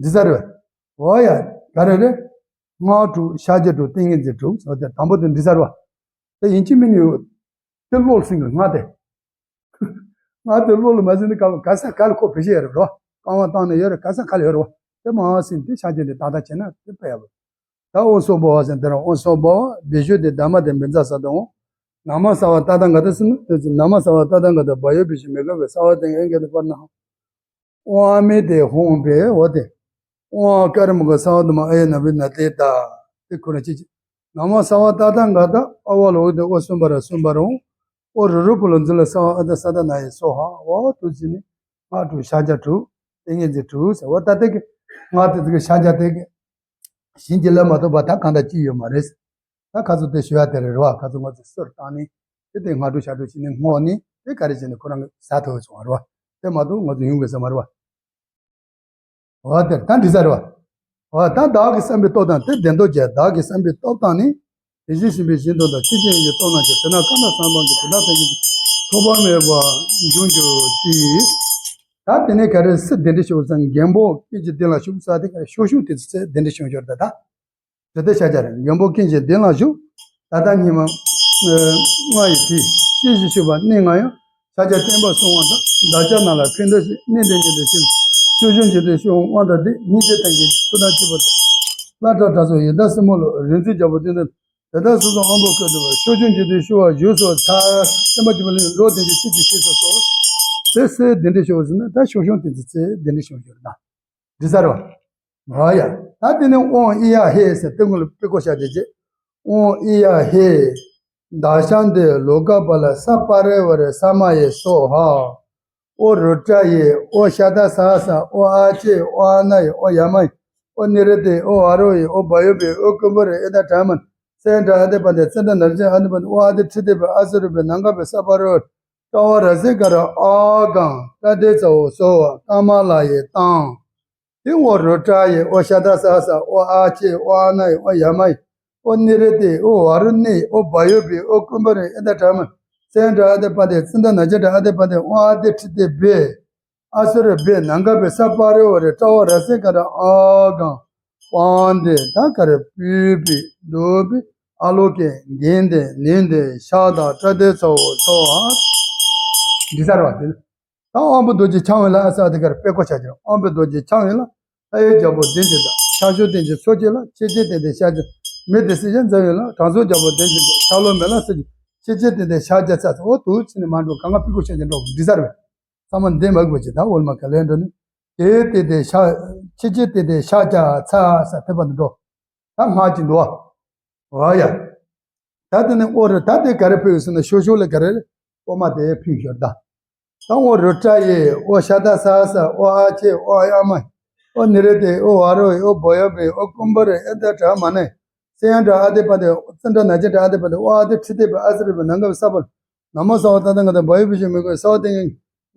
འདི་ཚར་བས། འོ་ཡ། ག་རེ་རེད། སྔགས་དྲུག་ཕྱག་རྒྱ་དྲུག་ཏིང་ངེ་འཛིན་དྲུག་ཟེར་བ་དེ་དང་པོ་དེ་འདི་ཚར་བ། དེ་ཡིན་གཅིག་མིན་གཉིས་ཡོད། དེ་བློ་ལ་སིང་གི་སྔགས་དེ། སྔགས་དེ་བློ་ལ་མ་སིང་ནི་ག་བ་ག་ས་ག་ལ་ཁོ་བེད་སྤྱད་ཡོད་རེད་རོ། རྐང་བ་བཏང་ནས་ཡོད་རེད། ག་ས་ག་ལ་ཡོད་རེད་བ། དེ་མ་སིང་དེ་ཕྱག་རྒྱ་དེ་ཏག་ཏག་བྱས་ན་དེ་ཕ་ཡ་བ། ད་ཨོ་སོགས་པོ་བ་ཟེར་དེ་རང་ཨོ་སོགས་པོ་བ་བེད་སྤྱོད་དེ་ད་མ་དེ་མི་མཛའ་ས་དང་། ན་མ་ས་བ་ཏ་ཏང་ག་ད་སིང་ན་དེ་ཚོ་ན་མ་ས་བ་ཏ་ཏང་ག་ད་བ་ཡོད་བེད་སྤྱོད་མི་དགོས་པའི་ས་བ་དེ་ཨེ་ག་དེ་པར་ན། དབང་མེད་དེ་ཧོང་པའི་འོ་དེ། དབང་ཀར་མ་ག་ས་བ་དུ་མ་ཨེ་ན་བི་ན་དེ་ད། དེ་ཁོ་ན་ཅི་ཅི། ན་མ་ས་བ་ཏ་ཏང་ག་ད་ཨ་བ་ལོ་དེ་ཨོ་གསུམ་པ་ར་གསུམ་པ་ར་འོང་། ཨོ་རུ་རུ་པུ་ལོ་འཛི་ལ་ས་བ་ཨ་ད་ས་ད་ན་ཡི་སོ་ཧ་འོ་དུ་ཅི་ནི། སྔགས་དྲུག་ཕྱག་རྒྱ་དྲུག་ཏིང་ངེ་འཛིན་དྲུག་ཟེར་བ་ད་དེ་གི། སྔགས་དེ་ཚོ་གི་ཕྱག་རྒྱ་དེ་གི། བྱིན་གྱིས་བརླབ་མ་ཐུབ་པ་ད་གང་ལྟར་ཅི་ཡོད་མ་རེད། ད་ཁ་ཚོ་དེ་ཞུ་ཡ་དེ་རེད་རོ། ཁ་ཚོ་ང་ཚོ་གསོལ་བཏང་ནི། དེ་དེ་སྔགས་དྲུག་ཕྱག་དྲུག་བྱས་ནས་བསྔོ་ནི་དེ་ག་རེ་བྱས་ནས་ཁོ་རང་གི་ཟ་ཐུབ་སོང་བ་རོ། དེ་མ་གཏོགས་ང་ཚོ་ཡོང་དགོས་ས་མ་རེད་བ། འོ་དེ་ད་འདི་ས་རེད་བ། འོ་ད་བདག་གི་བསམ་པའི་སྟོབས་དང་དེ་བདེན་མདོག་བྱས། བདག་གི་བསམ་པའི་སྟོབས་དང་ནི། དེ་བཞིན་གཤེགས་པའི་ཞིང་དུ་དང་ཆོས་ཅན་ཡོངས་ཀྱི་སྟོབས་རྣམས་ཀྱིས་དེ་ན་ཀ་ན་སམ་བྷ་གི་དེ་ན་ཐམས་ཅད་ཀྱི་ཐོགས་པ་མེད་པ་འབྱུང་གྱུར་ཅིག་ད་དེ་ནས་ག་རེ་སི་གདན་འདྲེན་ཞུ་བ་ཙང་མགོན་པོ་ཀུན་གྱི་གདན་ལ་བཞུགས་ས་དེ་ག་རེ་ཤོག་ཤོག་དེ་ཚོ་ཚེ་གདན་འདྲེན་ཞུ་ཞོར་ད་ད། དེ་ལྟར་ཤཱཀྱ་རེད། མགོན་པོ་ཀུན་གྱི་གདན་ལ་བཞུགས། ད་ལྟ་ཉི་མ། ལྔ་ཡི་དུས་ཤེས་བཞིན་བཞུགས་པ་གནས་ལྔ་ཡང་། ཕྱག་རྒྱ་བརྟན་པར་གསུང་བ་དང་བདག་ཅག་རྣམས་ལ་ཕན་འདོགས་ཤིག་གནས་འདི་ཉིད་དུ་ཞུགས། ཆོས་སྐྱོང་རྗེ་བཙུན་ཤོག་དབང་དང་འདི་ཉིད་ཀྱི་དོན་གྱི་ཐུགས་དམ་བཅས་པ་དང་། བླ་གྲྭ་གྲྭ་ཚོགས་ཡི་དམ་སྲིན་མོ་ལུགས་རིག་འཛིན་རྒྱལ་པོ་བསྟན་འཛིན། དེ་དག་སོ་སོ་དབང་པོ་བཀོད་དུ་བ་ཆོས་སྐྱོང་རྗེ་བཙུན་ཤོག་བ་བཞུགས་སོ་ཐ། བསྟན་པ་རྒྱུད་པ་ལས་འགྲོ་བདེན་བཞི་ཆོས་ཀྱི་ཤེས་སོ་སོ། དེ་སྲས་གདན་འདྲེན་ཤོག་ཟེར་ན་ད་ཤོག་ཤོང་དེ་ཚོ་ཚེ་གདན་འདྲེན་ཤོག་ཤོར་ན། འདི་ཚར་བ། ཨོ་ཡ། ད་དེ་ནས་དབང་ཨི་ཡ་ཧེ་ཟེར་དེ་སྔོན་ལ་དཔེ་བཀོད་བཞག་དེ་རྗེས། དབང་ཨི་ཡ་ཧེ། བདག་ཤམ་དེ་ལོ་ཀ་པ་ལ་ས་པ་རེ་བ་རེ་ས་མ་ཡེ་སོ་ཧ། ཨོ་རུ་ཏྲ་ཡེ་ཨོ་ཤ་ད་ས་ས་ཨོ་ཨ་ཅེ་ཨོ་ཨ་ན་ཡེ་ཨོ་ཡ་མ་ཡེ་ཨོ་ནི་རེ་ཏེ་ཨོ་ཨ་རོ་ཡེ་ཨོ་བ་ཡོ་པེ་ཨོ་ཀུམ་བ་རེ་ཨེ་ད་དྲ་མན་སེ་འདྲ་ཨ་དེ་པ་དེ་ཙེ་འདྲ་ནར་ཅན་ཨ་དེ་པ་ཨོ་ཨ་དེ་ཁྲི་དེ་པེ་ཨ་སུ་རུ་པེ་ནང་ག་པེ་ས་པ་རོ། ཀྲ་བ་ར་སེ་ཀ་ར་ཨ་གང་ཀྲ་དེ་ཚ་འོ་སོ་བ་ཀ་མ་ལ་ཡེ་ཏང་། དེ་འོ་རུ་ཏྲ་ཡེ་ཨོ་ཤ་ད་ས་ས་ཨོ་ཨ་ཅེ་ཨོ་ཨ་ན་ཡེ་ཨོ་ཡ་མ་ཡེ་ཨོ་ནི་རེ་ཏེ་ཨོ་བ་རུ་ནེ་ཨོ་བ་ཡོ་པེ་ཨོ་ཀུམ་བ་རེ་ཨེ་ད་དྲ་མ་སེ་འདྲ་ཨ་དེ་པ་དེ་ཙི་འདྲ་ན་ཅེ་འདྲ་ཨ་དེ་པ་དེ་ཨོ་ཨ་དེ་ཁྲི་དེ་བེ། ཨ་སུ་ར་བེ་ནང་ག་བེ་ས་པ་རེ་བ་རེ་ཀྲ་བ་ར་སེ་ཀ་ར་ཨ་གང་པང་དེ་ད་ག་རེ་པུས་པི་རྡོ་པི་ཨ་ལོ་ཀེ་གན་དེ་ནན་དེ་ཤ་དང་ཀྲ་དེ་ཚ་བོ་ཚ་བ། འདི་ཚར་བ་དེ། ད་དབང་པོ་རྡོ་རྗེ་འཆང་བའི་ལ་ཨ་ས་དེ་ག་རེ་དཔེ་བཀོད་བྱ་རྒྱུ་དབང་པོ་རྡོ་རྗེ་འཆང་བའི་ལ་ལྷ་ཡི་རྒྱལ་པོ་བདེན་བཞི་དང་ཤ་ཤོ་བདེན་བཞི་སོ་སྐྱེ་ལ་ཆེ་ཆེ་བསྟན་ཏེ་ཤ་ཆེ་མི་དེ་སྲིད་ཞི་མཛའ་བའི་ལ་དྲང་སྲོང་རྒྱལ་པོ་བདེན་བཞི་དང་ཤ་ལོ་མེ་ལ་སྲིད་ཀྱི་ཆེ་ཆེ་བསྟན་ཏེ་ཤ་ཆེ་ཚ་ཚ་འོ་དུ་ཕྱིན་ནས་མ་འགྲོ་གང་ག་ཕི་ཁུ་ཤ་ཆེ་འགྲོ་འདི་ཚར་བས། ཚང་མ་འདེམས་མ་དགོས་ཀྱི་ད་འོལ་མ་ག་ལེན་འགྲོ་ནི། དེ་དེ་དེ་ཤ། ཁྱི་ཁྱི་དེ་དེ་ཤ་ཅག་ཚ་ས་དེ་བ་འདུག་ད་སྔགས་ཀྱི་འདུག་བ། ཨོ་ཡ། ད་དེ་ནི་ཨོ་རེད་ད་དེ་ག་རེ་ཕུལ་ཡོད་ཟེར་ན་ཤོ་ཤོ་ལ་ག་རེ་རེད། ལྟོ་མ་དེ་ཕུལ་ཤོར་ད། ད་ཨོ་རུ་ཏྲ་ཡེ་ཨོ་ཤ་ད་ས་ས་ཨོ་ཨ་ཆེ་ཨོ་ཨ་ཡ་མ། ཨོ་ནི་རེ་དེ་ཨོ་བ་རོ་ཨོ་བོ་ཡོ་བེ་ཨོ་ཀུམ་བ་རེ་ཨེ་ད་དྲ་མ་ནེ། སེ་ཡང་དྲ་ཨ་དེ་པ་དེ་ཙན་དྲ་ན་ཅེ་དྲ་ཨ་དེ་པ་དེ་ཨོ་ཨ་དེ་ཁྲི་དེ་པ་ཨ་ས་རེ་པ་ནང་ག་བ་ས་པ། ན་མོ་ས་བ་ཏ་ཏ་ག་ཏ་བ་ཡུ་བི་ཤ་མི་གོ་ས་བ་ཏེ་ངན་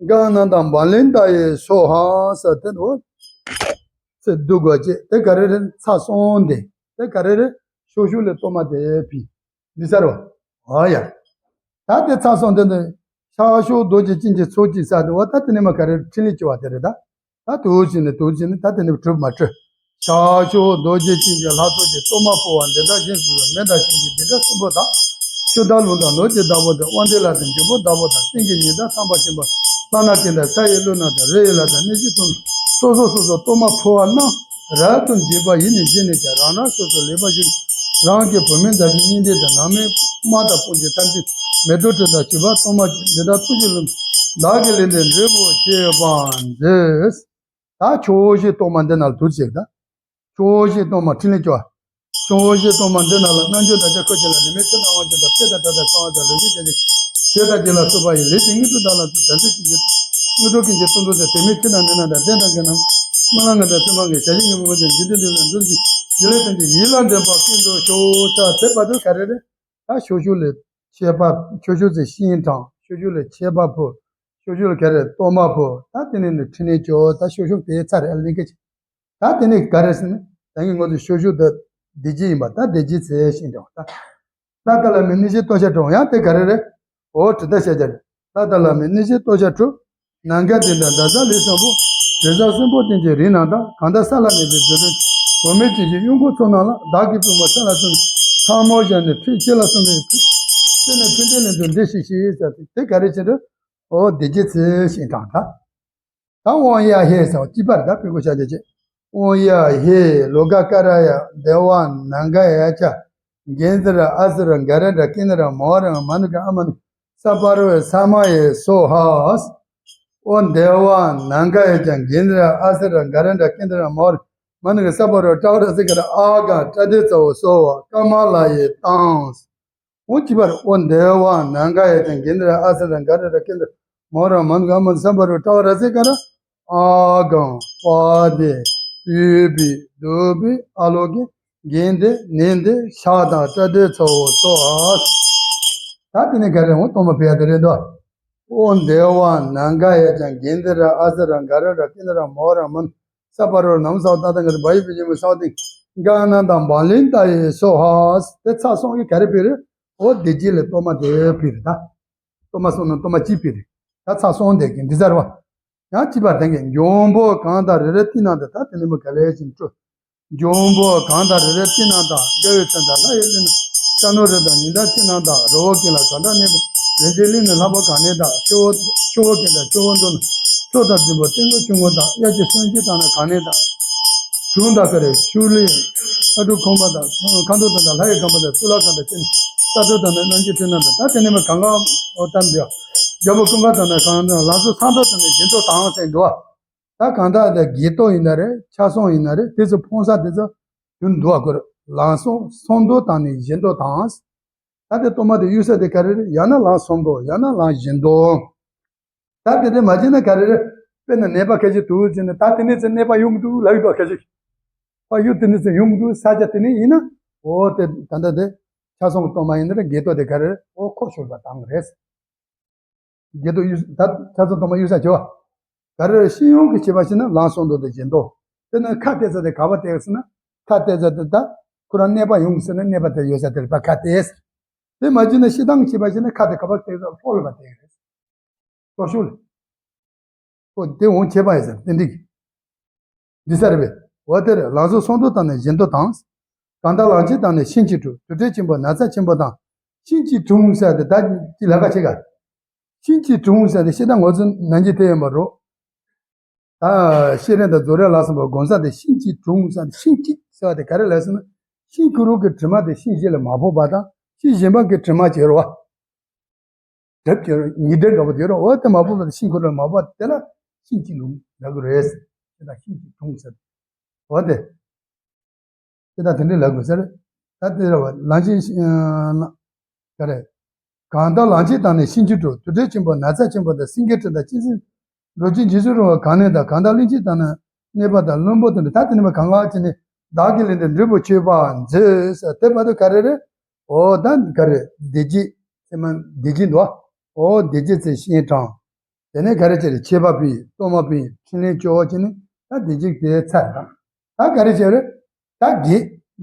ག་ན་དང་བ་ལན་ད་ཡེ་སོ་ཧ་ས་དེ་འོ། ཚེ་སྡུག་གོ་ཅེ་དེ་ག་རེ་རེ་ཚ་སོང་དེ་དེ་ག་རེ་རེ་ཤོ་ཤོ་ལེ་ལྟོ་མ་དེ་ཕི་འདི་ས་རོ། ཨ་ཡ། ད་དེ་ཚ་སོང་དེ་ནི་ཤ་ཤོ་རྡོ་རྗེ་ཅན་གྱི་ཚོགས་ཀྱི་ས་དེ་འོ་ད་དེ་ནི་མ་ག་རེ་རེ་འཕྲིན་ལས་བཅོལ་བ་དེ་རེད་ད། ད་དུ་བྱས་ནས་དུ་བྱས་ནས་ད་དེ་ནས་གྲུབ་མ་གྲུབ། ཤ་ཤོ་རྡོ་རྗེ་ཅན་གྱི་ལྷ་ཚོགས་ཀྱི་གཏོར་མ་ཕུལ་བ་འདི་དག་བཞིན་སུ་མེ་དང་ཤིང་གི་འདི་འདྲ་སྲིན་པོ་དང་། ཆུ་དང་རླུང་དང་ནོར་གྱི་བདག་པོ་དང་དབང་ལྡན་ལྷ་དང་འབྱུང་པོ་བདག་པོ་དང་སྟེང་གི་ཉི་ཟླ་ཚངས་པ་མཁྱེན་པ་ལྷ་ནག་ཀུན་དང་ས་ཡི་ཀླུ་ནག་དང་རི་ཡི་ལྷ་དང་གནོད་སྦྱིན་ཚོགས་རྣམས་སོ་སོ་སོ་སོ་གཏོར་མ་ཕུལ་བ་རྣམས་རབ་ཏུ་འཇིགས་པ་ཡིས་ནི་བརྒྱན་ནས་ཀྱང་རང་རང་སོ་སོ་ལེགས་པར་ཞུ། རང་གི་བུད་མེད་མཛའ་བཤེས་གཉེན་སྡེ་དང་ནང་མི་དམངས་དང་སྤུན་མཆེད་ཐམས་ཅད་མེ་ཏོག་སྤྲིན་དང་བྱིས་པ་གཏོར་མ་འདི་དག་ཐུགས་ཀྱི་ལུང་བདག་གི་ལུང་བསྟན་འབྲས་བུ་ཆེ་བར་མཛོད། ད་ཆོས་བཞི་གཏོར་མ་འདི་ན་ལ་དུར་བྱེད་ད། ཆོས་བཞི་གཏོར་མ་འཕྲིན་ལས་སྐྱོ། ཆོས་བཞི་གཏོར་མ་འདི་ན་ལ་རྣལ་འབྱོར་དང་བཅས་ཁོ་ཆེ་ལ་ནི་མི་ཚེ་ནང་དབང་ཆེ་དང་དཔེ་དང་གྲགས་དང་གསང་བ་དང་ལོ་རྒྱུས་ཅན་གྱི་ཆོས་དང་རྒྱུད་ལ་སོགས་པ་ཡི་ལས་ཀྱི་དངོས་གྲུབ་དག་ལ་སོགས་དམ་ཚིག་ཅན་གྱི་དངོས་གྲུབ་ཀུན་གྱི་སྟོང་གྲོགས་དང་དེ་མིན་ཕྱི་ནང་ནང་ན་དང་བདེན་དང་གི་ནང་སྨོན་ལམ་ངན་དང་བཙུན་མ་གི་ཞལ་བཞེས་ངན་པ་ངན་དང་འཇིག་རྟེན་འདི་ལ་འཛུམ་གྱི་འཇིག་ལས་དོན་གྱི་ཡིད་ལ་འདོད་པ་ཀུན་ཏུ་ཤོག་ས་དེ་བར་དུ་ག་རེ་རེད། ད་ཤོ་ཤོ་ལས་ཆད་པ་ཤོ་ཤོ་ཚེ་ཤིང་དྲང་ཤོ་ཤོ་ལས་ཆད་པ་ཕོ། ཤོ་ཤུ་ལ་ག་རེ་གཏོར་མ་ཕུལ། ད་དེ་ནས་ནི་ཕྲིན་ལས་བཅོལ། ད་ཤོ་ཤུ་དེ་ཚར་རེད་ཨ་ལེན་གི་ཅིག་ད་དེ་ནས་ག་རེ་ཟེར་ན། ད་ངས་ངོ་ཚོ་ཤོ་ཤུ་ད་བདེ་སྐྱིད་ཡིན་པ་ད་བདེ་སྐྱིད་ཚེ་ཤིང་འདྲ་བ་ད། ལྷ་དང་ལྷ་མིན་གནས་ཆེན་སྟོབས་ཆེན་དྲུག་ཡང་དེ་ག་རེ་རེད། འོ་དྲི་ད་བཤད་རྒྱ་རེད། ལྷ་དང་ལྷ་མིན་གནས་ཆེན་སྟོབས་ཆེན་དྲུག་ནམ་མཁའ་དེ་འདྲ་འདྲ་ས་ལུས་བཟང་པོ། དྲི་ཟ་གསོན་པོ་སྟེང་གི་རིགས་རྣམས་དང་། གང་དག་ས་ལ་གནས་པའི་རྫུ་འཕྲུལ། བུད་མེད་ཅན་གྱི་གཡོག་འཁོར་ཚོགས་རྣམས་ལ། བདག་གིས་བསྐུལ་མ་ས་ལ་གསོལ་ནས། ཚང་མོ་བཞག་ནས་ཕུད་ཅི་ལ་གསོལ་ནས་ཕུད། ཕུད་ནས་ཕུད་འདྲེ་ལེན་དུ་འདྲེ་ཞིག་ཞེས་ཟེར་ཏེ་དེ་ག་རེ་བྱེད་འདྲ། འོ་བདེ་སྐྱིད་ཚེ་ཞིང་དྲངས་ད། ད་དབང་ཡ་ཧེ་ཟེར་བ་གཅིག་པར་ད་ཕུད་གོ་ཤ་རྒྱ་བྱེད། དབང་ཡ་ཧེ་ལོ་ཀ་ཀ་ར་ཡ་དེ་ཝ་ནང་ག་ཡ་ཅ། གེ་ཛི་ར་ཨ་སི་ར་ག་ར་འདྲ་ཀེ་ནི་ར་མོ་ར་མ་ནུ་ག་ཨ་མ་ནུ་ས་པ་རོ་ས་མ་ཡེ་སོ་ཧ། ཨོ་དེ་ཝ་ནང་ག་ཡ་ཅ་གེ་ཛི་ར་ཨ་སི་ར་ག་ར་འདྲ་ཀེ་ནི་ར་མོ་ར་མ་ནུ་ག་ས་པ་རོ་ཏྲ་ཝ་ར་སི་ཀ་ར་ཨ་ག་ཏྲ་དེ་ཙ་བོ་སོ་བ་ཀ་མ་ལ་ཡེ་ཏང་། འོ་གཅིག་པར་ཨོ་དེ་ཝ་ནང་ག་ཡ་ཅ་གེ་ཛི་ར་ཨ་སི་ར་ག་ར་འདྲ་ཀེ་ནི་ར་མོ་ར་མ་ནུ་ག་ཨ་མ་ནུ་ས་པ་རོ་ཏྲ་ཝ་ར་སི་ཀ་ར། ཨ་གང་པ་དེ་པུ་བི་དུ་བི་ཨ་ལོ་གི་གན་དེ་ནན་དེ་ཤ་དང་ཏྲ་དེ་ཚ་བོ་སོ་ཨ། ད་དེ་ནས་ག་རེ་འོང་གཏོར་མ་ཕུལ་ཡ་དེ་རེད་དོ། ཨོ་དེ་ཝ་ནང་ག་ཡ་ཅ་གེ་ཛི་ར་ཨ་སི་ར་ག་ར་འདྲ་ཀེ་ནི་ར་མོ་ར་མ་ནུ་ས་པ་རོ་ནམ་ས་བ་ཏ་ཏ་ག་ར་བ་ཡི་བི་ཇི་མི་ས་བ་ཏིང་ག་ན་དང་བ་ལིན་ཏ་ཡེ་སོ་ཧ། དེ་ཚ་སོང་གི་ག་རེ་ཕུལ་རེད། ཨོ་བདེ་སྐྱིད་ལ་གཏོར་མ་དེ་ཕུལ་རེད་ད། གཏོར་མ་སོང་ན་གཏོར་མ་གཅིག་ཕུལ་རེད། ད་ཚ་སོང་བསྡད་མཁན་འདི་ཚར་བ། ཡང་གཅིག་པར་ལྡན་མཁན་འབྱུང་པོ་གང་དང་རེ་རེ་ཏི་ནང་དུ་ད་དེ་ནི་མི་ག་ལས་ཀྱང་སྤྲོ། འབྱུང་པོ་གང་དང་རེ་རེ་ཏི་ནང་དང་དགེ་བའི་མཚན་དང་ལྷ་ཡི་གླུ་ནི། ཤ་ནོར་རི་དང་ཉི་ཟླ་ཏི་ནང་དང་རི་བོ་ཀུན་ལ་གང་འདྲ་གནས་པོ། རིན་ཆེན་གླིང་ནི་ལྷ་མོ་གང་ནས་དང་ཆུ་བོ་ཆུ་བོ་ཀུན་དང་ཆུ་བོ་འདུ་ནི། མཚོ་དང་རྫིང་བུ་སྟེང་གི་ཆུ་མོ་དང་དབྱར་གྱི་སོན་སྐྱེས་དང་ནི་གང་ནས་དང་། གཞུང་དང་ག་རེ་ཆུ་ལི་ཨ་ཏུ་ཁོང་པ་དང་ཁ་འདུག་དང་ལྷ་ཡི་གང་པ་དང་གཙུག་ལག་ཁང་དང་ཅན་ས་ཏུ་དང་ནི་རྣམ་བསྒྱུར་ཕྲེང་རྣམས་དང་ད་དེ་ནས་མ་གང་གང་འོ་ལྟར་འདི་རྒྱལ་པོ་ཀུན་དགའ་དང་ནི་གང་དང་ལང་ཚོ་སང་ཏོ་དང་ནི་བཞིན་དུ་དང་ཟེར་འདུག་ད་གང་དག་དེ་དགྱེས་རྟོག་ཡིན་ན་རེད་ཆ་ཚང་ཡིན་ན་རེད་དེ་ཚོ་ཕུང་ས་དེ་ཚོ་དུ་འདུག་གོ་རེད་ལང་ཚོ་སང་ཏོ་དང་ནི་བཞིན་དུ་དང་། ད་དེ་གཏོར་མ་དེ་གཡུག་ས་དེ་ག་རེ་རེད་ཡང་ན་ལང་སང་ཏོ་ཡང་ན་ལང་བཞིན་དུ། ད་དེ་འདྲ་མ་བྱས་ན་ག་རེ་རེད། དཔེར་ན་ནད་པ་ཁ་ཤས་དུག་བྱས་ནས་ད་དེ་ནས་ཚེ་ནད་པ་ཡོང་གི་འདུག་ལབ་ཡོད་པ་ཁ་ཤས། ཕ་ཡུལ་དེ་ནས་ཚེ་ཡོང་གི་འདུག་ས་ཆ་དེ་ནས་ཡིན་ན། འོ་དེ་ད་ལྟ་དེ་ཆ་ཚང་གི་གཏོར་མ་ཡིན་ན་རེད་དགྱེས་རྟོག་དེ་ག་རེ་རེད་འོ་ཁོ་ཤོར་བ་དང་རེད། དགྱེས་རྟོག་གཡུག་ད་ཆ་ཚང་གཏོར་མ་གཡུག་ས་བྱེད་བ། ག་རེ་རེད་ཤེས་ཡོན་གྱི་བྱེད་པ་ཞིག་ན་ལང་སང་ཏོ་དེ་བཞིན་དུ། དེ་ནས་ཁ་གཏད་ས་དེ་ག་པ་གཏད་ཟེར་ན། ཁ་གཏད་ས་དེ་ད་ཁོ་རང་ནད་པ་ཡོང་གི་ཟེར་ན་ནད་པ་དེ་ཡོད་ས་དེ་རེད་པ་ཁ་གཏད་ཟེར། དེ་མ་བྱས་ན་ཤི་སྟངས་བྱེད་པ་ཞིག་ན་ཁ་དེ་ག་པ་གཏད་ས་ལྷོ་ལ་པ་གཏད་རེད། ལྟོ་ཤུགས་ལ། ཨོ་དེ་འོང་ཁྱད་པར་ཡོད་ས་རེད་དེ་འགྲིག་གི། འདི་ས་རེད་པས། འོ་དེ་རེད་ལང་ཚོ་སང་ཏོ་དང་ནི་བཞིན་དུ་དང་། གང་དག་ལང་གཅིག་དང་ནི་གཤིན་གཅིག་གྲོལ། དུར་ཁྲོད་ཆེན་པོ་ན་ཚ་ཆེན་པོ་དང་། གཤིན་གཅིག་གྲོལ་ས་དེ་ད་ཅི་ལ་ཁ་ཆེ་ག་གཤིན་གཅིག་གྲོལ་ས་དེ་ཤེས་ད་ངོ་ཚོ་ནང་གི་དེ་ཡོད་མ་རོ། ད་ཤེས་རན་དང་རྫོགས་རན་ལ་སོགས་པ་དགོངས་ས་དེ་གཤིན་གཅིག་གྲོལ་ས་དེ་གཤིན་གཅིག་ཟེར་བ་དེ་ག་རེ་ལ་ཟེར་ན། གཤིན་ཁུ་རུ་གི་དྲི་མ་དེ་གཤིན་གཞི་ལ་མ་ཕོག་པ་དང་གཤིན་གཞན་པ་གི་དྲི་མ་བྱེད་རོ་བ། གྲིབ་ཀྱི་ཉི་ཟླའི་འདྲ་པོ་དེ་རུ་འོ་དེ་མ་བབས་པ་ཤིང་ཁུ་རུ་མ་བབས་དེ་ལ་ཤིང་གཅིག་ལུང་ལ་གུ་རེད། དེ་ལ་ཤིང་གཅིག་གྲོལ་ཟེར། འོ་དེ། དེ་ལ་དེ་འདྲའི་ལ་གུ་ཟེར། ད་དེ་ར་བ་ལང་ཆེན་ག་རེ། གང་དག་ལང་གཅིག་དང་ནི་གཤིན་གཅིག་གྲོལ། དུར་ཁྲོད་ཆེན་པོ་ན་ཚ་ཆེན་པོ་དང་། སེང་གེའི་ཁྲི་དང་གཅན་གཟན། འགྲོ་ཆེན་འཇིགས་སུ་རུང་བ་གང་ནས་དང་། གང་དག་གླིང་ཆེན་དང་ནི་གནས་པ་དང་། བློན་པོ་དང་ནི་ད་དེ་ནི་མ་གང་ག་ཅི་ནི་བདག་གི་ལུས་འདི་འབྲས་བུ་མཆོད་པར་མཛོད་ཟེར་དེ་མ་གཏོགས་ག་རེ་རེད། འོ་ད་ག་རེ་བདེ་སྐྱིད་ཚེ་མ་བདེ་སྐྱིད་འདུག་འོ་བདེ་སྐྱིད་ཚེ་ཤིང་དྲངས། དེ་ནས་ག་རེ་བྱས་རེད་མཆོད་པ་ཕུལ་གཏོར་མ་ཕུལ་ཕྲིན་ལས་བཅོལ་བྱས་ནས་ད་བདེ་སྐྱིད་དེ་ཚར་དང་། ད་ག་རེ་བྱས་རེད། ད་དགེ་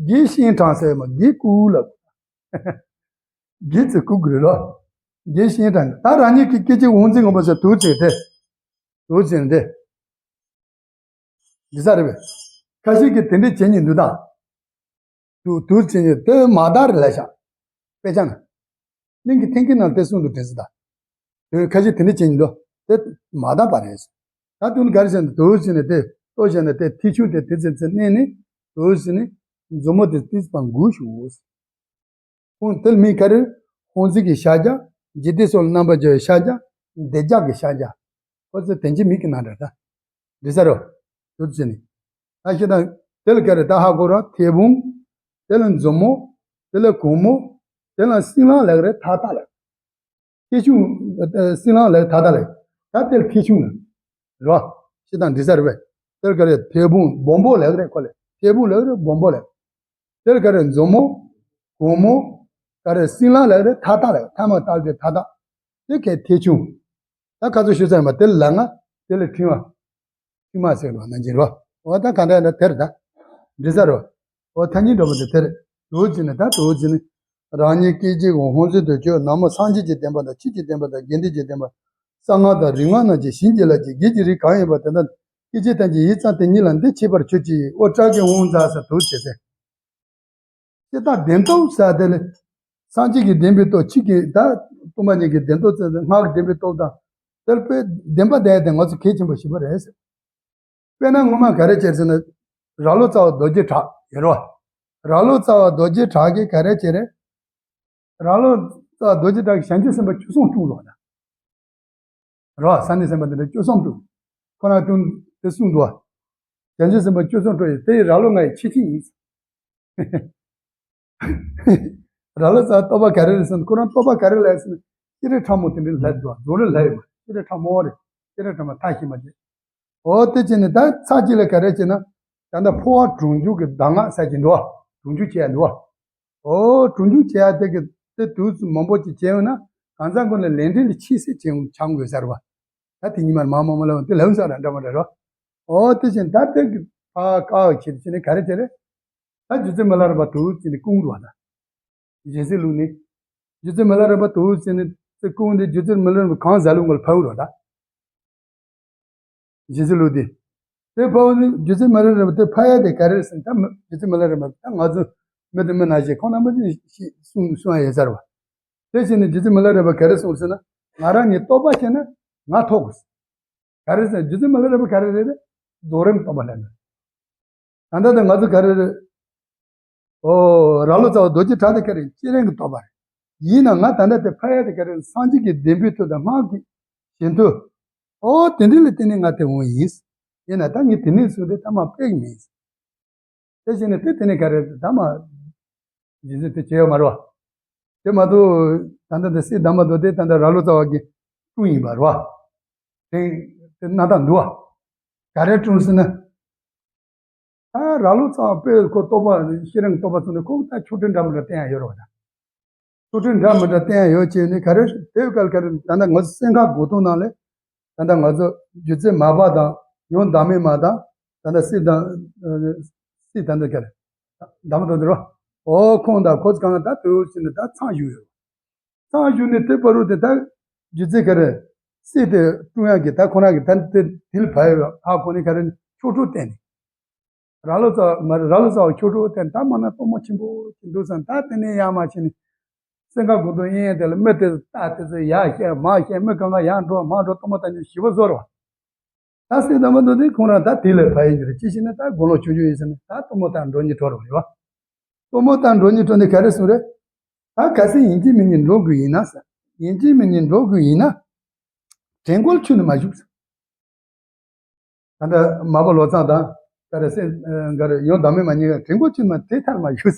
དགེ་ཤིང་དྲངས་ཟེར་མ་དགེ་བསྐུལ་ལ། དགེ་ཚེ་བསྐུལ་དགོས་རེད་ལོ། དགེ་ཤིང་དྲངས་ད་རང་ཉིད་ཀྱི་སྐད་ཅིག་འོང་ཚིག་ངོ་མ་ཟེར་དུག་ཚེ་དེ། དུག་ཚེ་དེ། འདི་ས་རེད་པས། ཁ་ཤས་ཀྱིས་དེ་འདྲས་བྱེད་ཉིན་འདུག་ད། དུ་དུ་བྱེད་ཉིན་དེ་མ་དག་རེད་ལ་ཤག་དཔེ་ཆ་ན། གླིང་གི་ཐེམ་སྐས་ནང་དེ་གསུང་དུ་དྲན་སྲིད་ད། དེ་ཁ་ཤས་དེ་འདྲས་བྱེད་ཉིན་འདུག་དེ་མ་དག་པ་རེད། ད་དུ་ནི་ག་རེ་བྱས་ན་དུ་བྱེད་ནས་དེ་ལྟོ་བྱས་ནས་དེ་ཐེ་ཆུང་དེ་དེ་ཚེ་ཚེ་གནས་ནས་དུ་བྱེད་ནས་མཛུབ་མོ་དེ་ཏིས་པ་འགུལ་ཞུ། ཁོང་དེ་མིང་ག་རེ། ཧོང་ཟི་གི་ཤ་རྒྱ། འཇིག་རྟེན་སོགས་ལ་རྣམ་པར་སྦྱར་བའི་ཤ་རྒྱ། འདོད་རྒྱག་གི་ཤ་རྒྱ། ཁོ་ཚོ་དེ་འཇིག་མིག་གི་ནང་འདྲ་ད། འདི་ས་རོ། དུ་ཟེར་ནི། ད་ཤི་དང་། དེ་ལ་ག་རེ་ད་ཧ་གོ་རོ་མཐེ་བོང་། དེ་ལ་མཛུབ་མོ། དེ་ལ་གུང་མོ། དེ་ལ་སྲིན་ལག་ལབ་རེད་ཐག་ཐག་ལབ། ཐེ་ཆུང་། སྲིན་ལག་ལབ་ཐག་ཐག་ལབ། ད་དེ་ལ་ཐེ་ཆུང་ལབ། རོ། ཤི་དང་འདི་ས་རེད་པས། དེ་ལ་ག་རེ་མཐེ་བོང་སྦོམ་པོ་ལབ་རེད་ཁོ་ལ་མཐེ་བོང་ལབ་རེད་སྦོམ་པོ་ལབ། དེར་ག་རེ་མཛུབ་མོ། གུང་མོ། ག་རེ་སྲིན་ལག་ལབ་རེད་ཐག་ཐག་ལབ་ཐ་མ་བཏགས་ཏེ་ཐག་ཐག་དེ་གའི་ཐེ་ཆུང་། ད་ཁ་ཚོ་ཞུ་ཚར་མ་དེ་ལ་ང་དེ་ལ་ཕྲེང་བ། ཕྲེང་བ་ཟེར་བ་ནང་བཞིན་རོ། འོ་ད་ག་འདྲ་ཡིན་ན་དེར་ད། འདྲི་ས་རོ། འོ་ཐ་སྙད་འདྲ་པོ་དེ་དེར། དུ་བོ་ཅི་ནི་ད་དུ་བོ་ཅི་ནི། རང་ཉིད་སྐད་ཅིག་གི་ཧོང་ཟོན་དུ་གྱུར་ནག་མོ་སངས་རྒྱས་ཀྱི་བསྟན་པ་དང་ཆོས་ཀྱི་བསྟན་པ་དང་དགེ་འདུན་གྱི་བསྟན་པ། གསང་སྔགས་དང་རིག་སྔགས་རྣམས་ཀྱི་བྱིན་གྱིས་བརླབས་ཀྱི་དགེ་གི་རིགས་གང་ཡིན་པ་དེ་དག་སྐད་ཅིག་ཐམས་ཅད་ཡིད་ཙམ་དེ་ཉིད་ལ་འདི་ཤེས་པར་གྱུར་ཅིག་འོ་སྐྲག་གི་ཧོང་ཛ་ས་དུ་བྱེད་དེ། ཤེས་རྟགས་བདེན་སྟོབས་ཟེར་དེ་ལས། སངས་རྒྱས་ཀྱི་བདེན་པའི་སྟོབས་ཆོས་ཀྱི་ད། སྟོང་པ་ཉིད་ཀྱི་བདེན་སྟོབས་ཟེར་ཏེ་སྔགས་ཀྱི་བདེན་པའི་སྟོབས་དང་། དེར་དཔེ་བདེན་པ་བསྡད་དེ་ང་ཚོ་གལ་ཆེན་པོ་ཞིག་པ་རེད་ཟེར། དཔེར་ན་ངོ་མ་ག་རེ་བྱེད་ཟེར་ན། ར་ལོ་ཙཱ་བ་རྡོ་རྗེ་གྲགས་ཡོད་རོ། ར་ལོ་ཙཱ་བ་རྡོ་རྗེ་གྲགས་ཀྱིས་ག་རེ་བྱེད་རེད། ར་ལོ་ཙཱ་བ་རྡོ་རྗེ་གྲགས་ཀྱིས་བྱང་ཆུབ་སེམས་དཔའ་བཅུ་གསུམ་བསྐྲུན་རོ་ད། རོ། ས་ནི་སེམས་དཔའ་འདི་འདྲ་བཅུ་གསུམ་བསྐྲུན། ཁོ་རང་བསྐྲུན་དེ་གསུངས་འདུག་བ། བྱང་ཆུབ་སེམས་དཔའ་བཅུ་གསུམ་བསྐྲུན་ཡོད་དེ་ཡི་ར་ལོ་ང་ཡི་ཁྱད་ཆོས་ཡིན། ར་ལོ་ཙཱ་བ་སྟོབས་པ་ག་རེ་རེད་ཟེར་ན་ཁོ་རང་སྟོབས་པ་ག་རེ་ལས་ཟེར་ན་སྤྱིར་ཕྲ་མོ་དེ་འདྲའི་ལྷ་འདུག་བ། རྫོགས་རིམ་ལྷ་ཡོད་མ་སྤྱིར་ཕྲ་མོ་རེད། སྤྱིར་ཕྲ་མོ་ཐ་ཤི་མ་རེད། འོ་དེ་བྱས་ནས་ད་ཚར་གཅིག་ལ་ག་རེ་བྱས་ན། ད་ལྟ་འཕོ་བ་གྲོལ་འཇུག་གི་གདམས་ངག་ཟེར་གྱི་འདུག་བ། གྲོལ་འཇུག་བྱས་ཡ་འདུག་བ། འོ་གྲོལ་འཇུག་བྱས་ཡ་དེ་གི་དེ་དུས་མང་པོ་ཅིག་བྱས་ཡོང་ན་གང་ཟག་ཀུན་ལ་ལས་འབྲས་ལ་ཆེས་སྲིད་ཆེན་ཆང་དགོས་ཟེར་བ། ད་དེ་ཉི་མར་མང་མང་མང་ལ་དེ་ལྷ་ས་ར་འདྲ་མ་འདྲ་རོ། འོ་དེ་བཞིན་ད་དེ་གི་ཕ་ཀ་བ་ཁྱེར་ཕྱིན་ནས་ག་རེ་བྱེད་རེད། ད་རྗེ་བཙུན་མི་ལ་རས་པ་དུ་ཅི་ནས་ཀུང་རུ་བ་ད། རྗེ་བཙུན་ལུགས་ནི། རྗེ་བཙུན་མི་ལ་རས་པ་དུ་ཅི་ནས་ཙི་ཀུང་དེ་རྗེ་བཙུན་མི་ལ་རས་པ་གང་ཟ་ལུ་ངོ་ལ་ཕ་རུ་བ་ད། རྗེ་བཙུན་ལུགས་དེ། དེ་ཕ་བོ་ནི་རྗེ་བཙུན་མི་ལ་རས་པ་དེ་ཕ་ཡ་དེ་ག་རེ་ཟེར་ད་མི་རྗེ་བཙུན་མི་ལ་རས་པ་ད་ང་ཚོ་མི་དེ་མི་ན་ཞེས་ཁོང་རྣམ་པ་ཚོས་ཤེས་གསུང་གསུང་ཡ་ཡོད་ཚར་བ། དེ་བཞིན་ནི་རྗེ་བཙུན་མི་ལ་རས་པ་ག་རེ་གསུངས་ཟེར་ན་ང་རང་ཉིད་རྟོགས་པ་བྱས་ན་ང་ཐོབ་དགོས། ག་རེ་ཟེར་རྗེ་བཙུན་མི་ལ་རས་པ་ག་རེ་རེད་རེད། རྫོགས་རིམ་སྟོན་པ་ལས་ནི། ད་ལྟ་དེ་ང་ཚོ་ག་རེ་རེད། ཨོ། ར་ལོ་ཙཱ་བ་རྡོ་རྗེ་གྲགས་དེ་ག་རེ་སྤྱི་རིང་གི་རྟོགས་པ་རེད། ཡིན་ན་ང་ད་ལྟ་དེ་ཕ་ཡ་དེ་ག་རེ་སངས་རྒྱས་ཀྱི་བདེན་པའི་མཐུ་དང་སྔགས་ཀྱི་ཞེན་མཐུ། ཨོ་དེ་འདྲ་ལ་བརྟེན་ནས་ང་དེ་འོང་ཡིན། ཡིན་ན་ད་ངས་དེ་ནས་བཟུང་སྟེ་ད་མ་ཕེག་མིན། དེ་བཞིན་ནས་དེ་དེ་ནས་ག་རེ་ད་མ། རྗེས་འཛིན་དེ་བྱས་ཡོད་མ་རེད་བ། དེ་མ་གཏོགས་ད་ལྟ་དེ་སྲས་དར་མ་དོ་དེ་ད་ལྟ་ར་ལོ་ཙཱ་བ་གི་སྤུན་ཡིན་པ་རེད་བ། དེ་དེ་སྣ་ཐག་འདུག་བ། ག་རེ་སྤུན་ཟེར་ན། ད་ར་ལོ་ཙཱ་བ་དཔེ་ཁོ་རྟོགས་པ་ཤེས་རིང་རྟོགས་པ་ཚོ་ནས་ཁོ་ད་ཆོ་འཕྲུལ་འདྲ་མི་འདྲ་བསྟན་ཡ་ཡོད་རེད་བ་ད། ཆོ་འཕྲུལ་འདྲ་མི་འདྲ་བསྟན་ཡ་ཡོད་ཅེས་ནས་ག་རེ་དེ་ག་ལ་ག་རེ་ད་ལྟ་ང་ཚོ་སེམས་ཁམས་གོ་རྟོགས་ནང་ལས། ད་ལྟ་ང་ཚོ་སྒྱུ་རྩལ་མ་པ་དང་ཡང་བདག་མེད་མ་དང་ད་ལྟ་སྲས་དང་། སྲས་ད་ལྟ་ག་རེ། བདག་མེད་དང་འདི་རོ། ཨོ་ཁོང་དང་ཁོ་ཚོ་གང་ད་དུ་ཕྱིན་ནས་ད་ཚང་བཞུགས་ཡོད། ཚང་བཞུགས་ནས་དེ་བར་དུ་དེ་ད་སྒྱུ་རྩལ་ག་རེ། སྲས་དེ་སྤུན་ཡག་གི་ད་ཁོ་རང་གི་ད་དེ་དིལ་བ་ཡོད་ཨ་ཁོ་ནི་ག་རེ་ཆོ་འཕྲུལ་བསྟན་ནས། ར་ལོ་ཙཱ་མ་ར་ལོ་ཙཱ་བ་ཆོ་འཕྲུལ་བསྟན་ད་མ་ན་སྟོན་མོ་ཆེན་པོ་ཅིག་འདུག་ཙང་ད་དེ་ནས་ཡར་མར་ཕྱིན་ནས། སེམས་ཁ་གོ་དོན་གཡས་གཡོན་དེ་ལ་མི་དེ་ལྟ་དེ་ཚོ་ཡར་བཤད་མར་བཤད་མི་གང་ག་ཡར་འགྲོ་མར་འགྲོ་སྟོན་མོ་བསྟན་ནས་ཞི་བ་བཟོ་རོགས། ད་སྲས་དར་མ་དོ་དེ་ཁོང་རང་ད་དེ་ལས་ཕ་ཡིན་གྱི་རེད་ཅི་ཞིག་ན་ད་དགུང་ལོ་ཆུང་ཆུང་ཡིན་ཟེར་ནས་ད་སྟོན་མོ་དང་འགྲོ་གཉིས་འཕྲོ་རོགས་ཡོད་བ། སྟོན་མོ་དང་འགྲོ་གཉིས་འཕྲོ་ནས་ག་རེ་གསུངས་རེད། ད་གལ་སྲིད་ཡིན་གཅིག་མིན་གཉིས་འགྲོ་དགོས་ཡིན་ན་ཟེར། ཡིན་གཅིག་མིན་གཉིས་འགྲོ་དགོས་ཡིན་ན། བྲན་སྐོར་ཁྱོན་ནས་མ་བཞུགས་ཟེར། ད་ལྟ་མ་པ་ལོ་ཙཱ་དང་། ག་རེ་སེ་ག་རེ་ཡང་བདག་མེད་མ་གཉིས་ཀ་བྲན་སྐོར་ཁྱོན་ནས་མ་དེ་ཐར་མ་བཞུགས་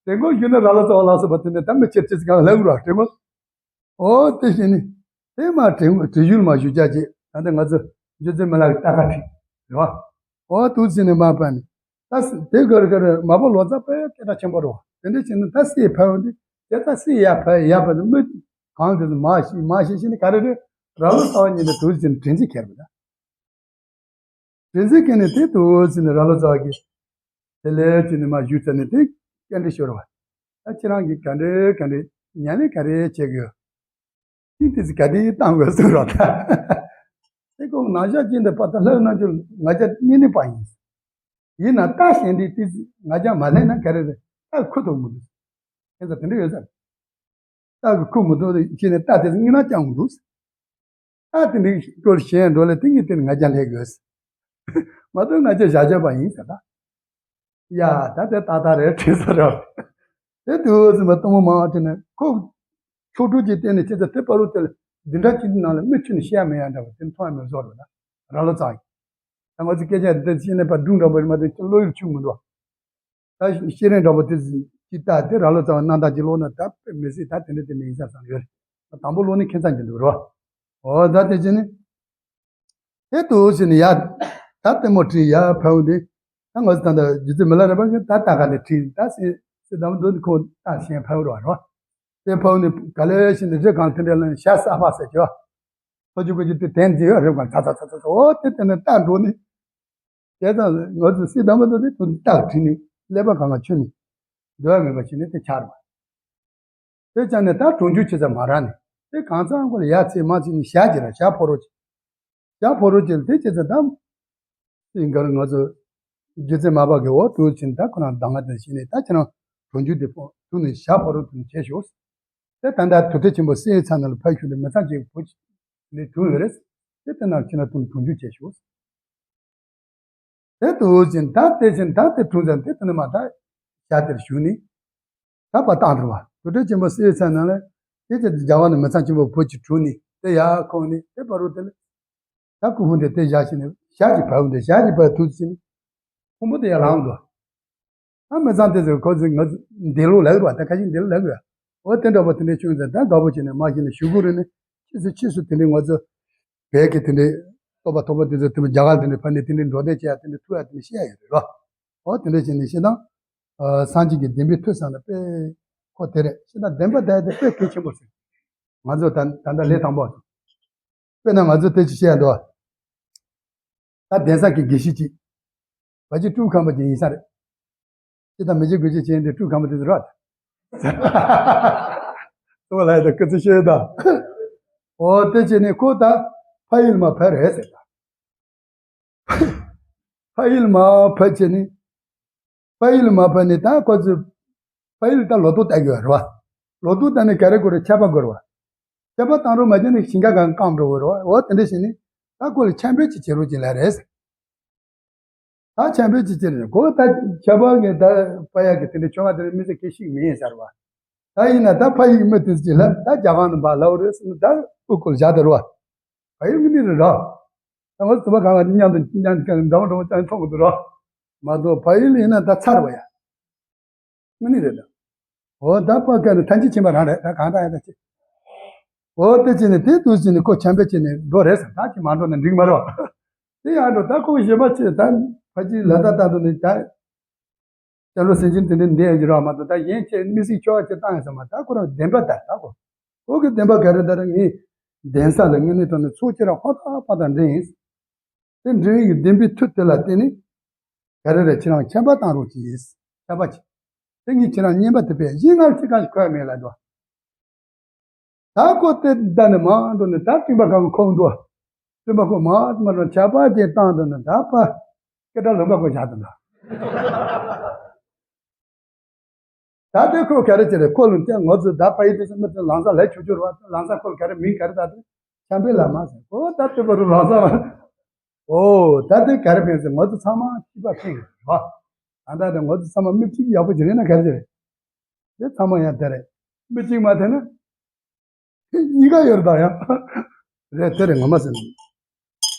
ཟེར། བྲན་སྐོར་བཞུགས་ན་ར་ལོ་ཙཱ་བ་ལ་སོགས་པ་དེ་ནས་ད་མི་ཁྱེར་ཅི་ཟེར་གང་ལ་ལབ་དགོས་ར་བྲན་སྐོར། ཨོ་དེ་བཞིན་ནི། དེ་མ་དྲན་དྲན་ཡུལ་མ་ཞུ་ཅག་ཅེས་ད་ལྟ་ང་ཚོ་སྒྱུ་རྩལ་མི་ལ་ལྟ་ཁ་ཁྲིད་རེད་བ། ཨོ་དུ་ཟིན་ནས་མ་པ་ནི། ད་སི་དེ་གར་གར་མ་པ་ལོ་ཙཱ་དཔེ་སྐད་གྲགས་ཆེན་པོ་རེད་བ། དེ་འདྲ་བྱས་ན་ད་སྲས་ཕ་བོ་འདི་དེ་ད་སྲས་ཡ་ཕ་ཡ་ཕ་ནི་མི་གང་དེ་ཚོ་མ་ཤི་མ་ཤི་ཤི་ནི་ག་རེ་རེད། ར་ལོ་ཙཱ་བ་ཉིད་ནས་དུ་ཟིན་དྲན་རྩིས་ཁྱེར་བ་ད། དེ་ཚེ་ཀུན་ནས་དེ་དུ་ཟིན་ནས་ར་ལོ་ཙཱ་བ་གིས། དེ་ལས་ཅི་ནས་མ་ཞུས་ཚར་ནས་དེ་སྐད་འདྲི་ཤོར་བ། ད་ཁྱེད་རང་གིས་ག་འདྲའི་ག་འདྲའི་ཉན་ནས་ག་རེ་བྱེད་དགོས། ཁྱིམ་དེ་ཚེ་ག་དེ་བཏང་དགོས་ཟེར་བ་ད། དེ་ཁོང་ནང་ཤག་ཅན་དེ་པ་ད་ལྷག་རྣམ་འགྱུར་ང་ཅག་གཉིས་ནི་པ་ཡིན། ཡིན་ན་ད་གཞན་དེ་དེ་ཚེ་ང་ཅག་མ་ལྷན་ན་ག་རེ་རེད་ད་ཁུ་ཐོག་མི་འདུག་ཁྱེད་ཚོ་དེ་འདྲ་ཡོད་ས་རེད། རྟ་གི་ཁུག་མི་འདུག་ཅེས་ནས་རྟ་དེ་ཚོ་སྔུན་ན་བརྐྱངས་འདུག་ཨ་དེ་འདྲའི་སྐོར་གཞན་འགྲོ་ལ་དེ་ངས་དེ་ང་རྒྱལ་ལྷད་དགོས། མ་གཏོགས་ང་རྒྱལ་བཞག་བཞག་པ་ཡིན་ཟེར་ད། ཡ་ད་དེ་ཏག་ཏག་རེད་དྲན་ས་རེད། དེ་དུས་ཟིན་པ་གཏུམ་མོ་མང་བ་དྲན་ནས་ཁོ། ཆོ་འཕྲུལ་གྱི་སྟེང་ནས་ཁྱེད་ཚོ་དེ་བར་དུ་དེ་ལ་འདི་འདྲ་ཅིག་ནང་ལ་མི་ཁྱོན་ནས་བཤད་མི་ཡ་འདྲ་བ་དེ་མཐོང་ཡ་མི་བཟོ་རེད་ད། ར་ལོ་ཙཱ་ཡིན། ད་ང་ཚོ་སྐད་ཆ་འདི་བཤད་ནས་པ་སྒྲུང་འདྲ་པོ་རེད་མ་གཏོགས་ཁྱོད་བློ་ཡུལ་ཆུག་མི་འདུག་ད་ཤེས་རིག་འདྲ་པོ་དེ་ཅི་ལྟ་དེ་ར་ལོ་ཙཱ་བ་རྣམ་དག་ཅིག་ཀློག་ན་ད་དཔེ་མི་སྲིད་ད་དེ་འདྲ་དེ་འདྲ་ཡིན་ས་བསམ་ཡོད་རེད། དང་པོ་ཀློག་ནི་ཁྱད་མཚར་གྱི་འདུག་རོ། འོ་ད་དེ་ཅི་ནི། དེ་དུ་ཟིན་ནི་ཡ། ད་ལྟད་མོ་བྲིས་ཡ་ཕ་བོ་འདི། ད་ང་ཚོ་ད་ལྟ་རྗེ་བཙུན་མི་ལ་རས་པ་གིས་ད་ལྟ་ག་ནས་བྲིས་ད་སྲས་སྲས་དང་པོ་འདི་ཁོ་ད་གཞན་ཕ་བོ་རོ་རོ། དེ་ཕ་བོ་ནི་ག་ལེ་ཤི་ནི་རི་གང་དེ་འདྲ་ལ་ཤ་ས་ཕ་ཟེར་གྱི་བ། ཚོ་ཆུ་གོ་ཆུ་དེ་དན་ཅིག་ཡོད་རེད་པ། ཚ་ཚ་ཚ་ཚ་ཚ། འོ་དེ་དེ་ནས་རྟ་འགྲོ་ནི། བྱས་ཙང་ང་ཚོ་སྲིད་དམ་པ་དང་དེ་ཚོ་རྟ་ཁྲིད་ནི་ཀླད་པ་གང་ག་ཆོད་ནི་འདོད་མེད་པ་བྱས་ནས་དེ་ཆགས་རེད་པ། དེ་ཆགས་ནས་ད་གྲོང་ཆོག་བྱེད་ས་མ་རག་ནས་དེ་གང་ཚང་ཁོ་ལ་ཡ་ཚེ་མ་ཚེ་ནི་ཞག་ཅིག་ར་ཞག་ཕོ་རོག་ཅིག་ཞག་ཕོ་རོག་ཅིག་ལ་དེ་བྱས་ཙང་ད་སྲིད་འགར་ང་ཚོ་རྒྱུ་མཚན་མ་པ་གི་འོ་དུ་ཕྱིན། ད་ཁོ་རང་གདམས་ངག་དེ་བྱས་ནས་ད་ཁྱེད་རང་གྲོང་ཆོག་དེ་ཕོ་ཐུག་ནས་ཞག་ཕོ་རོག་ཐུག་ནས་བྱས་ཤོག། དེ་ད་ལྟ་དུར་ཁྲོད་ཆེན་པོ་གསེར་ཚ་ན་ལ་ཕ་ཤུལ་ལ་མི་ཚང་གཅིག་བུ་ལས་དུང་ཡོད་རེད། དེ་ལྟ་ན་ཁྱེད་རང་ཐུག་ནས་གྲོང་ཆོག་བྱས་ཤོག། དེ་དུ་ཕྱིན་ད་དེ་ཕྱིན་ད་དེ་དྲུང་ཟེར་དེ་དུ་ནི་མ་ད་ཞག་དེར་བཞུགས་ནས་ད་པ་བཏང་དུ་བ། དུར་ཁྲོད་ཆེན་པོ་གསེར་ཚ་ན་ལ་དེ་ཚེ་རྒྱ་གར་ནས་མི་ཚང་ཆེན་པོ་བུ་གཅིག་དྲུང་ནས་དེ་ཡར་ཁོང་ནས་དེ་བར་དུ་དེ་ལ་ད་སྐུ་ཕུང་དེ་དེ་བཞག་ཕྱིན་ནས་ཞག་གཅིག་བར་དུ་ཞག་གཅིག་བར་དུ་ཕྱིན་ནས་ཕུང་པོ་དེ་ཡར་ལངས་འདུག། ཨ་མི་ཚང་དེ་ཚོས་ཁོ་ཚོས་ང་ཚོ་འདི་ལོ་ལབ་རེད་པ། ད་ཁ་ཤས་འདི་ལོ་ལབ་དགོས། འོ་དེ་འདྲ་པོ་དེ་འདྲ་བྱུང་ཙང་ད་དགའ་པོ་བྱས་ནས་མ་བྱས་ནས་ཞུ་དགོས་རེད་ནས་ཕྱིས་སུ་ཕྱིས་སུ་དེ་འདྲའི་ང་ཚོ་བོད་ཀྱི་དེ་འདྲའི་རྟོགས་པ་མཐོན་པོ་དེ་ཚོ་དེ་མོ་རྒྱ་གར་དེ་འདྲའི་ཕ་ནས་དེ་འདྲའི་འགྲོ་བསྡད་བྱས་ཡ་དེ་འདྲའི་ཐུག་ཡ་དེ་འདྲ་བཤད་ཡ་ཡོད་རེད་རོ། འོ་དེ་འདྲ་བྱས་ནས་བཤད་སྟངས་སངས་རྒྱས་ཀྱི་བདེན་པའི་མཐུ་བསམ་ན་དཔེ་ཁོ་དེ་རེད། བཤད་སྟངས་བདེན་པ་དེ་དེ་དཔེ་གལ་ཆེན་པོ་ཟེར། ང་ཚོ་ད་ད་ལྟ་ལས་དང་པོ། དཔེར་ན་ང་ཚོ་དེ་ཅི་བཤད་འདུག། ད་གདན་ས་གི་དགེ་བཤེས་ཅིག་བ་ཅི་སྤྲུལ་ཁང་པ་ཅིག་ཡིན་ས་རེད། ཅི་ད་མི་བྱེད་དགོས་ཅི་བྱས་འདི་སྤྲུལ་ཁང་པ་དེ་ཚོ་ར། ཨོ་ལ་ཡ་ད་སྐུ་ཚེ་ཤོད་ད། ཨོ་དེ་བྱས་ནས་ཁོ་ད་ཕ་ཡུལ་མ་ཕེབས་རེད་ཟེར་ད། ཕ་ཡུལ་མ་ཕེབས་བྱས་ནས། ཕ་ཡུལ་མ་ཕེབས་ནས་ད་ཁོ་ཚོས་ཕ་ཡུལ་ད་ལོ་ཐོ་ལྟ་གི་ཡོད་རེད་བ། ལོ་ཐོ་ལྟ་ནས་ག་རེ་དགོས་རེད། ཆད་པ་དགོས་རེད་བ། ཆད་པ་བཏང་རོགས་མ་བྱས་ནས་ཞིང་ཁ་གང་སྐམ་འགྲོ་གི་རེད་བ། འོ་དེ་འདྲ་བྱས་ནས་ད་ཁོ་ལ་ཆད་འབོད་ཅིག་བྱེད་རོགས་ཅིག་ལབ་རེད། ད་ཆད་འབོད་ཅིག་བྱེད་རེད། ཁོ་ད་ཆད་པ་ངས་ད་ཕ་ཡག་གི་དེ་འདྲ་ཆོ་ག་དེ་འདྲ་མི་ཚེ་སྐད་ཤིག་མི་ཡིན་ཟེར་བ། ད་ཡིན་ན་ད་ཕ་ཡུལ་མི་དེ་ཚོ་ཅིག་ལབ་ད་རྒྱ་གར་ནས་འབག་ལབ་རེད་ཟེར་ན་ད་ཨུ་ཁུར་བཞག་དེ་རེད་བ། ཕ་ཡུལ་མི་ནི་རེད་ར། ད་ང་ཚོ་དུ་མ་གང་ག་མཉམ་དུ་མཉམ་དུ་འདྲ་མོ་འདྲ་མོ་ཅང་མཐོང་གི་འདུག་ར། མ་གཏོགས་ཕ་ཡུལ་ཡིན་ན་ད་ཚར་བ་ཡ། དངོས་གནས་རེད་ད། འོ་ད་ཕ་སྐད་ནི་ཐམས་ཅད་མཁྱེན་པ་རང་རེད། ད་གང་ལྟར་ཡང་ད་ཅི། འོ་དེ་བྱས་ནས་དེ་དུས་ཕྱིན་ནས་ཁོ་ཆམ་པས་བྱས་ནས་འགྲོ་རེད་ཟེར། ད་ཅི་མ་འགྲོ་ན་འགྲིག་མ་རེད། དེ་ཡང་འགྲོ་ད་ཁོ་གཞན་པ་ཅི་ད་ཕ་ཅི་ལ་ད་ད་དུ་ནི་ད་སྐྱབས་འགྲོ་སེམས་ཅན་དེ་འདྲ་འདི་ཡང་གི་རོགས་མ་གཏོགས་ད་གཞན་ཅི་དམིགས་བསལ་ཆོ་ག་ཅི་བཏང་ཡང་ཟེར་མ། ད་ཁོ་རང་བདེན་པ་ད་ད་ཁོ་ཁོ་གི་བདེན་པ་ག་རེ་ད་ར་ངས་གདན་ས་ལ་དངོས་གནས་དྲང་གནས་ཚོགས་ཁྱེད་རང་ཧོ་ད་པ་དང་འདྲེ་ཡིན། དེ་འདྲེ་ཡིན་གྱི་བདེན་པའི་མཐུ་དེ་ལ་བརྟེན་ནས་ག་རེ་རེད། ཁྱེད་རང་ཁྱད་པར་བཏང་རོགས་གྱིས། ཁྱད་པར་གྱིས། དེ་ངས་ཁྱེད་རང་བསྙེན་པ་དེ་པས་གཞན་ང་ཅི་གང་ཞིག་གོ་ཡ་མེད་ལ་འགྲོ། ད་ཁོ་དེ་ད་ནི་མ་འགྲོ་ནི་ད་སྤྲིན་པ་གང་གི་ཁོང་འགྲོ། སྤྲིན་པ་ཁོ་མ་མ་འགྲོ་ཆ་པ་ཅན་བཏང་འདུག་ནི་ད་པ་སྐད་གྲགས་ལུང་པ་ཁོ་བཞག་འདུག་ད། ད་དེ་ཁོ་ག་རེ་བྱེད་རེད། ཁོ་ལ་བལྟས་ང་ཚོ་ད་ཕ་ཡུལ་དེ་ཚོ་མི་ཚོ་ལམ་སང་ལས་ཆོག་ཆོག་རེད་བ། ལམ་སང་ཁོ་ལ་ག་རེ་མིང་ག་རེ་ད་དེ་ཆམ་པའི་ལ་མ་ཟེར་ཁོ་ད་དེ་བར་དུ་ལམ་སང་ལ། ཨོ་ད་དེ་ག་རེ་ཕན་ཟེར་ང་ཚོ་ཚང་མ་སྐྱིད་པ་ཕན་གི་རེད་བ། ད་ད་དེ་ང་ཚོ་ཚང་མ་མི་གཅིག་ཡག་པོ་ཅིག་རེད་ན་ག་རེ་བྱེད་རེད། དེ་ཚང་མ་ཡང་དེ་རེད། མི་གཅིག་མ་དེ་ན། དེ་གཉིས་ཀ་ཡོད་རེད་ད་ཡང་། རེད་དེ་རེད་ངོ་མ་ཟེར་ན།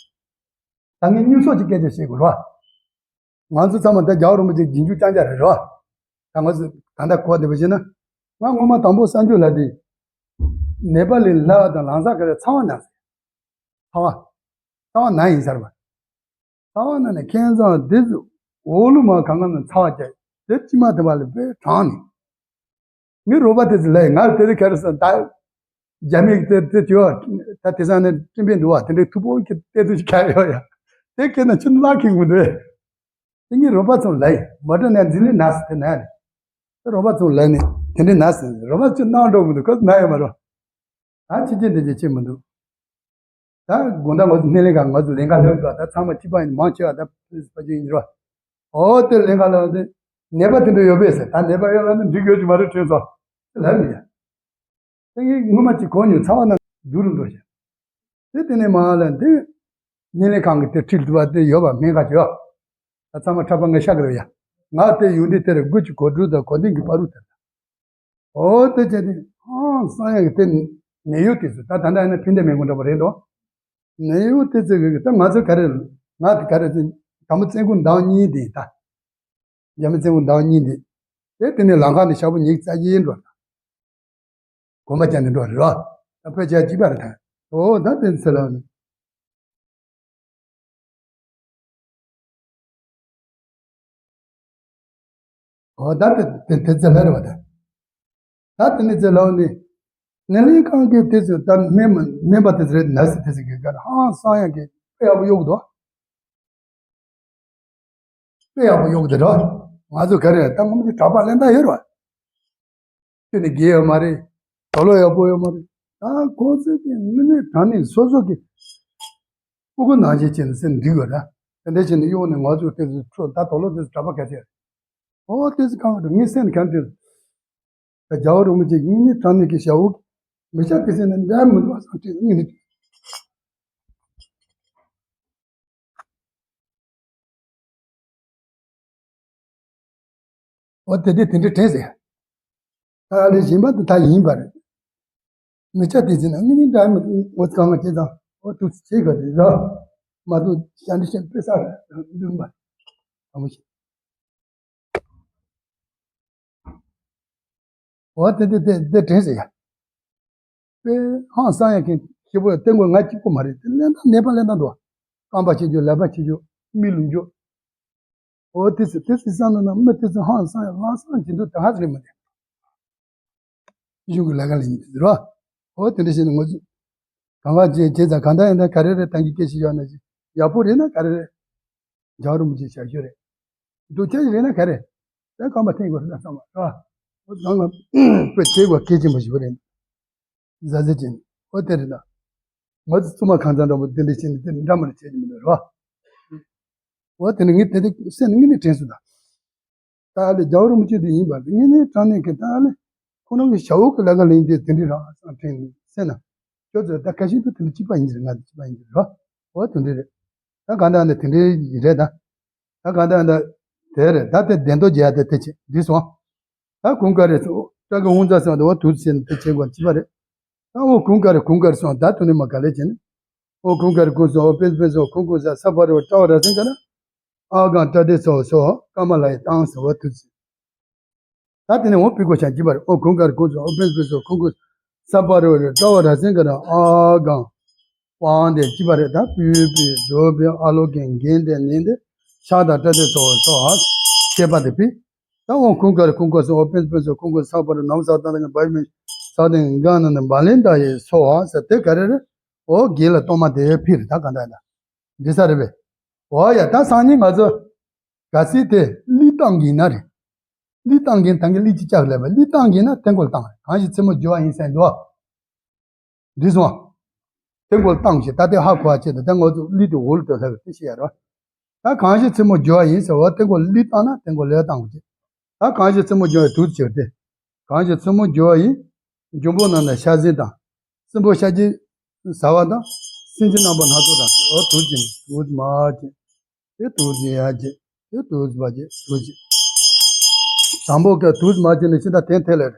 ད་ངས་སྙུང་སོགས་ཀྱི་སྐད་ཆ་བཤད་དགོས་རེད་བ། ང་ཚོ་ཚང་མ་ད་རྒྱལ་བ་རིན་པོ་ཆེ་རྗེས་འཇུག་རྐྱང་རྐྱང་རེད་རོ། ད་ང་ཚོ་ད་ལྟ་གོ་བདེ་པོ་བྱས་ན། ང་སྔོན་མ་དང་པོ་གསར་འགྱུར་ལ་དེ། ནེ་པ་ལི་ལྷ་དང་ལམ་སང་ག་རེ་ཚ་བ་ན་ཟེར། ཚ་བ། ཚ་བ་ན་ཡིན་ཟེར་བ། ཚ་བ་ན་ནི་ཁྱེད་ཚང་འདི་ཚོ་འོག་ལུ་མ་གང་ག་ན་ཚ་བ་བཅད་དེ་ཅི་མ་དེ་བ་ལ་དཔེ་གྲང་ནི། མི་རོགས་པ་དེ་ཚོ་ལས་ང་དེ་རིང་ཁ་རེ་སོང་ད། རྒྱ་མི་གི་དེ་དེ་དེ་ད་དེ་སང་ནས་སྤྲིན་པའི་འདུག་བ་དེ་འདྲའི་མཐུག་པོ་གི་དེ་དུ་ཁ་ཡོད་ཡ། དེ་ཁྱེད་ན་ཆུ་ལག་ཁེངས་མི་འདུག་ཨེ། དེ་ངའི་རོགས་པ་ཚོ་ལས་མ་འགྲོ་ནས་འཛིན་ལས་ན་སི་དེ་ན་ནི། དེ་རོགས་པ་ཚོ་ལས་ནི་དེ་འདྲའི་ན་སི་རོགས་པ་ཚོ་ནང་འགྲོ་མི་འདུག་ཁོ་ན་ཡོད་མ་རོ། ད་ཕྱི་རྒྱལ་འདི་རྒྱལ་ཆེ་མི་འདུག་ད་དགོང་དག་ང་ཚོ་སྣེ་ལེན་ཁང་ང་ཚོ་ལེན་ཁ་ལོས་འདུག་ད་ཚང་མ་སྤྱི་པ་ཡིན་མང་ཆེ་བ་ད་ཕ་ཆེ་ཡིན་རོ། ཨོ་དེ་ལེན་ཁ་ལོས་དེ་ནད་པ་དེ་འདྲ་ཡོད་པས་ཟེར། ད་ནད་པ་ཡོད་ལ་ནི་འགྲིག་ཡོད་ཀྱི་མ་རེད་དྲན་སོང་། དེ་ལབ་ནི་ཡ། དེ་ངས་ངོ་མ་ཅིག་གོ་མྱོང་། ཚ་བ་ན་སྡུག་རུ་འགྲོ་ཞིང་། དེ་དེ་ནས་མ་ལ་འདི་སྣེ་ལེན་ཁང་གི་དེ་ཁྲིད་དུ་བ་དེ་ཡོད་པ་མེད་ག་ཅོ། ད་ཚང་མ་འཁྲབ་པ་ངས་ཤག་གི་རེད་ཡ། ང་དེ་ཡོང་དུས་དེར་དགུ་གཅིག་གོ་དྲུག་དང་གོ་བདུན་གྱི་བར་དུ་དེར། ཨོ་དེ་བྱས་ཏེ་ཨང་སང་ཡ་གི་དེ་ནད་གཡོག་དེ་ཚོ་ད་ད་ལྟ་ཡིན་ན་ཕན་བདེ་སྨན་ཁང་འདྲ་པོ་རེད་འདུག་ནད་གཡོག་དེ་ཚོ་གི་ད་ང་ཚོ་ག་རེ་ང་དེ་ག་རེ་ཚོ་དམ་པ་བཙན་སྐུ་མདང་གཉིས་དེ་ད་རྒྱ་མི་བཙན་སྐུ་མདང་གཉིས་དེ་དེ་དེ་ནས་ལམ་ཁ་ནས་ཞག་པོ་ཉིག་རྩ་ཡིན་འགྲོ་ད་གོམ་པ་བརྒྱབ་ནས་འགྲོ་རེད་རོ། ད་ཕལ་ཆེར་གཅིག་པ་རེད་ད། ཨོ་ད་དེ་ཚོ་ལ་ནི། ཨོ་ད་དེ་དེ་དེ་ཚེ་ལ་རེད་བ་ད། ད་དེ་ནི་ཚེ་ལ་ནི། ནད་ལས་ཁང་གི་དེ་ཚོ་ད་སྨན་མ་སྨན་པ་དེ་ཚོ་རེད། ནར་སི་དེ་ཚོ་གི་ག་ཧང་སང་ཡང་གི་དཔེ་ཡག་པོ་གཡོག་འདུག་དཔེ་ཡག་པོ་གཡོག་འདུག་ར། ང་ཚོ་ག་རེ་ད་ངོ་མ་གྲྭ་པ་ལེན་ད་ཡོད་ར། ཁྱོད་ནི་དགེ་ཡོད་མ་རེད། དོ་ལོ་ཡག་པོ་ཡོད་མ་རེད། ད་ཁོ་ཚོས་ཀྱི་དངོས་གནས་དྲང་གནས་སོ་སོ་གི་སྤུ་གུ་ནང་བཞིན་བྱས་ནས་སེམས་འགྲིག་དགོས་ར། དེ་འདྲ་བྱས་ནས་གཡོག་ནས་ང་ཚོ་དེ་ཚོ་ཁྲོད་ད་དོ་ལོ་དེ་ཚོ་གྲྭ་པ་ག་ཚད་རེད། ཨོ་དེ་ཚོ་གང་ག་འགྲོ་ངས་སེམས་གང་དེ་ཚོ། ད་རྒྱལ་བ་རིན་པོ་ཆེ་དངོས་གནས་དྲང་གནས་ཀྱི་ཞྭ་འུག་མི་ཆ་དེ་ཚོ་ནི་འདྲ་མི་འདུག་བསམ་དེ་དངོས་གནས། འོ་དེ་དེ་དེ་འདྲ་དྲན་ཟེར། ད་ལས་གཞན་པ་དེ་ད་ཡིན་པ་རེད། མི་ཆ་དེ་ཚོ་ནི་དངོས་གནས་འདྲ་མི་འོ་ཚང་མ་ཁྱེད་ཚང་འོ་ཐུགས་ཆེ་ག་རེད་ར། མ་གཏོགས་ཤ་འདྲི་ཤ་དཔེ་ས་ར་འདུག་མ་རེད། ཨ་མོ་ཤི། འོ་དེ་དེ་དེ་དེ་དྲན་ཟེར་ཡ། དཔེ་ཧང་སང་ཡ་མཁན་སྐྱིད་པོ་ཡ་བསྟན་དགོས་ང་གཅིག་པོ་མ་རེད། དེ་ལེན་ད་ནད་པ་ལེན་ད་འདུག་རྐང་པ་བྱེད་རྒྱུ་ལག་པ་བྱེད་རྒྱུ་མི་ལུམ་རྒྱུ། འོ་དེ་ཚོ་དེ་ཚོ་བསམ་ན་ན་མི་དེ་ཚོ་ཧང་སང་ཡ་ལྷག་བསམ་གྱི་འདུག་ད་ཧ་ཚ་རེད་མ་རེད། གཞུང་གི་ལས་ཀ་ལས་ཉིན་དེ་རོ། འོ་དེ་འདྲ་བྱས་ནས་ང་ཚོ་གང་ག་བྱས་བྱས་ཙང་གང་ལྟར་ཡིན་ན་ག་རེ་རེད། ད་གི་སྐད་ཆ་ཡོད་ན་ཅི་ཡག་པོ་རེད་ན་ག་རེ་རེད། རྒྱལ་བ་རིན་པོ་ཆེ་ཞལ་བཞུགས་རེད། སྡུག་ཅག་ཞིག་རེད་ན་ག་རེ། ད་གང་མ་འཐེན་དགོས་རེད་ད་བསམ་པ་རེད་བ། འོ་གང་ལ་དཔེ་བྱེད་དགོས་གལ་ཆེན་པོ་ཞིག་རེད། ཟ་ཟི་ཅན་འོ་དེ་རེད་ད། ང་ཚོ་བཙུན་མ་ཁང་ཚང་འདྲ་པོ་དེ་འདྲ་བྱས་ནས་དེ་འདྲ་མ་རེད་བྱེད་ཀྱི་མི་འདུག་རེད་བ། འོ་དེ་ནི་ངས་དེ་དེ་སེམས་ནི་དངོས་གནས་དྲན་སོང་ད། ད་ལས་རྒྱལ་བ་རིན་པོ་ཆེ་དེ་ཡིན་པ་དེ་དངོས་གནས་དྲང་གནས་ཀྱི་ད་ལས་ཁོ་རང་གི་ཞྭ་འུག་གི་ལས་ཀ་ལེན་དེ་དེ་འདྲ་རང་སང་དྲན་ནས་སེམས་ན། ཁྱོད་ཚོ་ད་ཁ་ཤས་དུ་དེ་འདྲ་གཅིག་པ་ཡིན་གྱི་རེད། ང་དེ་གཅིག་པ་ཡིན་གྱི་རེད་བ། འོ་དེ་འདྲ་རེད། ད་ག་འདྲ་ནས་དེ་འདྲ་རེད་ད། ད་ག་འདྲ་ད། དེ་རེད་ད། དེ་བདེན་མདོག་རྒྱག་དེ་དེ་བྱེད་འདི་སོང་། ད་གུང་དཀར་རེད་སོང་། སྐྲ་གི་ཧུང་ཙ་སོང་དེ་འོ་དུ་ཟེར་ནས་དེ་བྱེད་དགོས་ཅི་པ་རེད། ད་འོ་གུང་དཀར་གུང་དཀར་སོང་ད་དུ་ནི་མ་ག་ལེ་བྱེད་ནི། འོ་གུང་དཀར་གུང་སོང་འོ་པེན་པེན་སོང་གུང་གུང་ས་ས་ཕ་རེ་བ་ཀྲ་བ་ར་སེང་ག་ན། ཨ་གང་ཀྲ་དེ་སོ་སོ་ཀ་མ་ལ་ཡི་བཏང་སོ་འོ་དུ་ཟེར། ད་དེ་ནས་འོ་པི་ཀོ་ཆ་ཅི་པ་རེད། འོ་གུང་དཀར་གུང་སོང་འོ་པེན་པེན་སོང་གུང་གུང་ས་ཕ་རེ་བ་རེ་ཀྲ་བ་ར་སེང་ག་ན་ཨ་གང་། པའང་དེ་ཅི་པ་རེད་ད། པུས་པའི་རྡོ་པའི་ཨ་ལོ་གན་གན་དེ་ནན་དེ་ཤ་དང་སྐྲ་དེ་ཚོ་ཚོ་ཨ་ཤེས་པ་དེ་ཕི། ད་འོང་ཁུང་དཀར་ཁུང་དཀར་སོ་འོ་པེན་པེན་སོ་ཁུང་ཁུང་ས་པར་ནམ་ས་དང་དང་བའི་མི་ས་དང་གང་ན་ནི་བ་ལེན་ད་ཡེ་སོ་ཨ་ས་དེ་ག་རེ་རེད། འོ་དགེ་ལ་གཏོང་མ་དེ་ཕི་རེད་ད་ག་འདྲ་ཡིན་ད། འདི་ས་རེད་པས། འོ་ཡ་ད་སང་ཉིན་ང་ཚོ་ག་སི་དེ་ལི་ཏང་གི་ན་རེད། ལི་ཏང་གི་ན་ད་གི་ལི་ཅི་ལྕགས་ལས་པ་ལི་ཏང་གི་ན་ཐེན་གོལ་བཏང་རེད། གང་ཞིག་མཚན་མོ་རྒྱུ་བ་ཡིན་ཟེར་འདུག་འདི་སོང་། དེ་མགོ་བཏང་ཞེས་ད་ལྟའི་ཧ་གོ་བ་བྱས་ཏེ་ད་ང་ཚོ་ལུས་དེ་འོག་ལ་ལྷག་དེ་ཤེས་ཡ་རོ། ད་གང་ཞིག་མཚན་མོ་རྒྱུ་བ་ཡིན་ཟེར་བ་དེ་མགོ་ལུས་བཏང་ན་དེ་མགོ་ལས་བཏང་དགོས་ཀྱི། ད་གང་ཞིག་མཚན་མོ་རྒྱུ་བ་ཡིན་དུས་ཆེར་ཏེ། གང་ཞིག་མཚན་མོ་རྒྱུ་བ་ཡིན། འབྱུང་པོ་རྣམས་ན་ཤ་ཟན་དང་། སྲིན་པོ་ཤ་རྗེས་ཟ་བ་དང་། སེམས་ཅན་རྣམ་པ་སྣ་ཚོགས་དང་འོ་དུས་ཀྱི་དུས་མ་ཀྱི། དེ་དུས་ཀྱི་ཡ་ཀྱི་དེ་དུས་པ་ཀྱི་དུས་ཀྱི། དང་པོ་ཀ་དུས་མ་ཀྱི་ནི་ཕྱི་ཟླ་དེ་ཐད་ལས་རེད།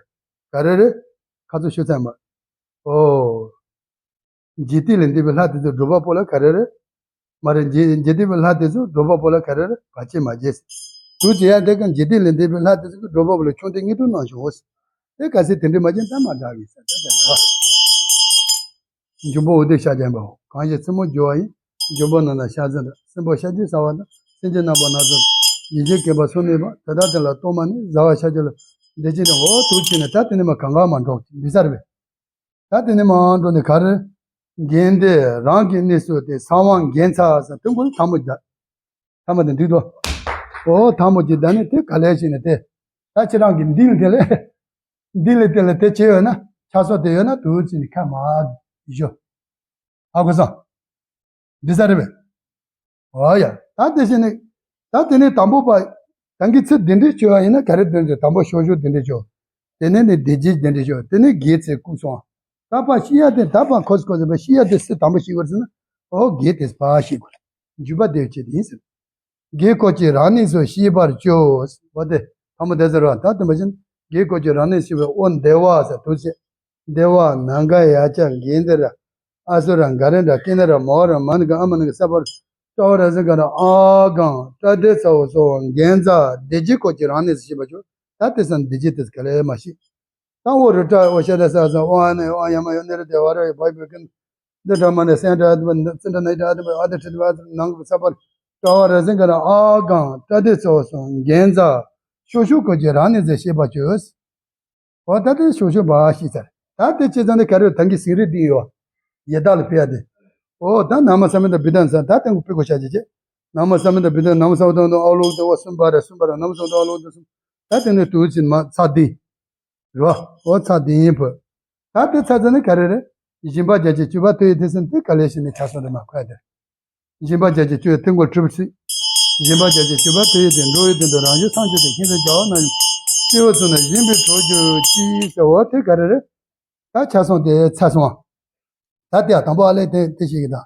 ག་རེ་རེད། ཁ་ཚོ་ཤོད་ཚད་མ། ཨོ། འཇིག་རྟེན་ལས་འདས་པའི་ལྷ་དེ་ཚོ་སྒྲུབ་པ་པོ་ལ་ག་རེ་རེད། མ་རེད། འཇིག་འཇིག་རྟེན་པའི་ལྷ་དེ་ཚོ་སྒྲུབ་པ་པོ་ལ་ག་རེ་རེད། བར་ཆད་མ་བྱེད། དུས་ཀྱི་ཡ་དེ་ཀ་འཇིག་རྟེན་ལས་འདས་པའི་ལྷ་དེ་ཚོ་གི་སྒྲུབ་པ་པོ་ལ་ཆུང་དེ་ངེས་དུ་གནང་བྱུང་ངོ་། དེ་ག་སྲིད་དེ་འདྲ་མ་བྱེད་ད་མ་འདྲ་གི་ས་ད་དེ་ལ། འབྱུང་པོ་འོ་དེ་ཤ་རྒྱན་པའོ། གང་ཞིག་མཚན་མོ་རྒྱུ་བ་ཡིན། འབྱུང་པོ་རྣམས་ན་ཤ་ཟན་དང་། སྲིན་པོ་ཤ་རྗེས་ཟ་བ་དང་། སེམས་ཅན་རྣམ་པ་སྣ་ཚོགས་དང་། ཡིད་ཆེས་མཁས་པ་སུ་ནུས་པ། དེ་དག་དེ་ལ་གཏོར་མ་ནི། ཟ་བ་ཤ་རྗེས་ལ་བདེ་སྐྱིད་དང་། འོ་དུས་ཕྱིན་ནས་ད་དེ་ནས་མ་གང་ག་མ་འགྲོ་འདི་ས་རེད་པས། ད་དེ་ནས་མ་འགྲོ་ནས་ག་རེ། འགན་དེ་རང་གི་གནས་སུ་དེ་གསང་བ་འགན་ཚར་ཟེར་དེ་མགོ་ལ་ཐལ་མོ་བརྒྱབ། ཐལ་མོ་དེ་འགྲིག་འདུག་འོ་ཐལ་མོ་གྱི་ད་ནི་དེ་ག་ལས་ཤེས་ནས་དེ། ད་ཁྱེད་རང་གི་འདི་ལ་དེ་ལས། འདི་ལས་དེ་ལ་དེ་བྱས་ཡོད་ན་ཆ་སོགས་དེ་ཡོད་ན་དུ་ཅི་ནི་ཁ་མ་ཞོ། ཧ་གོ་སོང་། འདི་ས་རེད་པས། འོ་ཡ། ད་དེ་བཞིན་ནི། ད་དེ་ནས་དང་པོ་པ། ད་གི་ཚེ་འདི་འདྲའི་བྱོས་པ་ཡིན་ན་ག་རེ་འདི་འདྲའི་དང་པོ་ཤོ་ཤོ་འདི་འདྲའི་བྱོས། དེ་ནས་ནི་བདེ་སྐྱིད་འདི་འདྲའི་བྱོས། དེ་ནས་དགེ་ཚེ་སྐུ་སོང་། ད་པ་ཤི་ཡ་དེ་ད་པ་ཁོ་སི་ཁོ་སི་པ་ཤི་ཡ་དེ་སི་དང་པོ་ཤི་དགོས་ཟེར་ན། འོ་དགེ་དེ་པ་ཤི་དགོས། འཇུག་པ་བདེ་བྱེད་དེ་ཡིན་ཟེར། དགེ་བཀོལ་གྱིས་རང་གནས་སུ་ཤེས་པར་བྱོས། འོ་དེ་ཐ་མ་དེ་ཟེར་བ་ད་དེ་མ་བཞིན་དགེ་བཀོལ་གྱིས་རང་གནས་ཤེས་པའི་འོ་བདེ་བ་ཟེར་དུ་བྱེད། བདེ་བ་ནམ་མཁའ་ཡ་ཅག་གན་དེ་ར། ཨ་སུ་ར་ག་རེ་འདྲ་ཀི་ན་ར་མོ་ར་མ་ནི་ག་ཨ་མ་ནི་ག་ས་པར། ཀྲ་བ་ར་ཟི་ག་ར་ཨ་གང་ཀྲ་དེ་ཚ་བོ་སོ་འགན་ཚ་བདེ་སྐྱིད་བཀོལ་གྱིས་རང་གནས་སུ་ཤེས་པར་བྱོས། ད་དེ་སང་བདེ་སྐྱིད་དེ་ག་ལས་མ་ཤེས། ད་འོ་རི་ཀྲ་འོ་ཤ་ད་ས་ས་འོ་ཨ་ནི་འོ་ཡ་མ་ཡོ་ནི་རི་དེ་བ་ར་ཡོ་བ་ཡོ་ཀན། འདི་འདྲ་མ་ནི་སེང་འདྲ་ཨ་དི་བ་ཙི་འདྲ་ནི་འདྲ་ཨ་དི་བ་ཨ་དི་ཁྲི་དི་བ་ནང་གི་ས་པར། ཀྲ་བ་ར་ཟི་ག་ར་ཨ་གང་ཀྲ་དེ་ཚ་བོ་སོ་འགན་ཚ་ཤོ་ཤོ་བཀོལ་གྱིས་རང་གནས་སུ་ཤེས་པར་བྱོས། འོ་ད་དེ་ཤོ་ཤོ་བ་ཤི་ཚར། ད་ ད་དེ་བྱས་ཙང་ནི་ག་རེ་ད་གིན་ཟིང་རེ་འདི་ཡོད། ཡེ་དག་ལ་ཕེ་ཡ་དེ། ཨོ་ད་ན་མོ་ས་མི་དང་བི་དང་ས་ད་དེ་ངོ་ཕེ་གོ་ཤ་ཅེ་ཅེ། ན་མོ་ས་མི་དང་བི་དང་ན་མོ་ས་བ་དང་དང་ཨོ་ལོག་དེ་ཨོ་གསུམ་པ་རེ་གསུམ་པ་རེ་ན་མོ་ས་བ་དང་དང་ཨོ་ལོག་དེ་གསུམ། ད་དེ་ནི་དུ་ཅིན་མ་ཚ་དེ། རོ། ཨོ་ཚ་དེ་ཡིན་པོ། ད་དེ་ཚ་ཚ་ནི་ག་རེ་རེད། སྦྱིན་པ་རྒྱ་ཆེ་སྤྱོད་པ་དེ་ཡི་དེ་སེམས་དེ་ག་ལས་ཤི་ནི་ཆ་སོང་རེ་མ་ཁོ་ཡ་དེ། སྦྱིན་པ་རྒྱ་ཆེ་སྤྱོད་ཐེངས་མགོ་ཁྲི་པོ་ཚིག་སྦྱིན་པ་རྒྱ་ཆེ་སྤྱོད་པ་དེ་ཡི་དེ་འགྲོ་བའི་དོན་དུ་རང་བཞིན་སངས་རྒྱས་དེ་ཤིན་ཏུ་རྒྱལ་བ་རྣམས་ཀྱི་སྐྱེ་བོ་ཚོ་ན་སྦྱིན་པའི་གྲོགས་རྒྱུ་ཅི་ཟེར་བ་དེ་ག་རེ་རེད། ད་ཆ་སོང་དེ་ཚ་སོང་། ད་དེ་ཡང་དང་པོ་ཨ་ལས་དེ་དེ་ཞིག་གི་ད།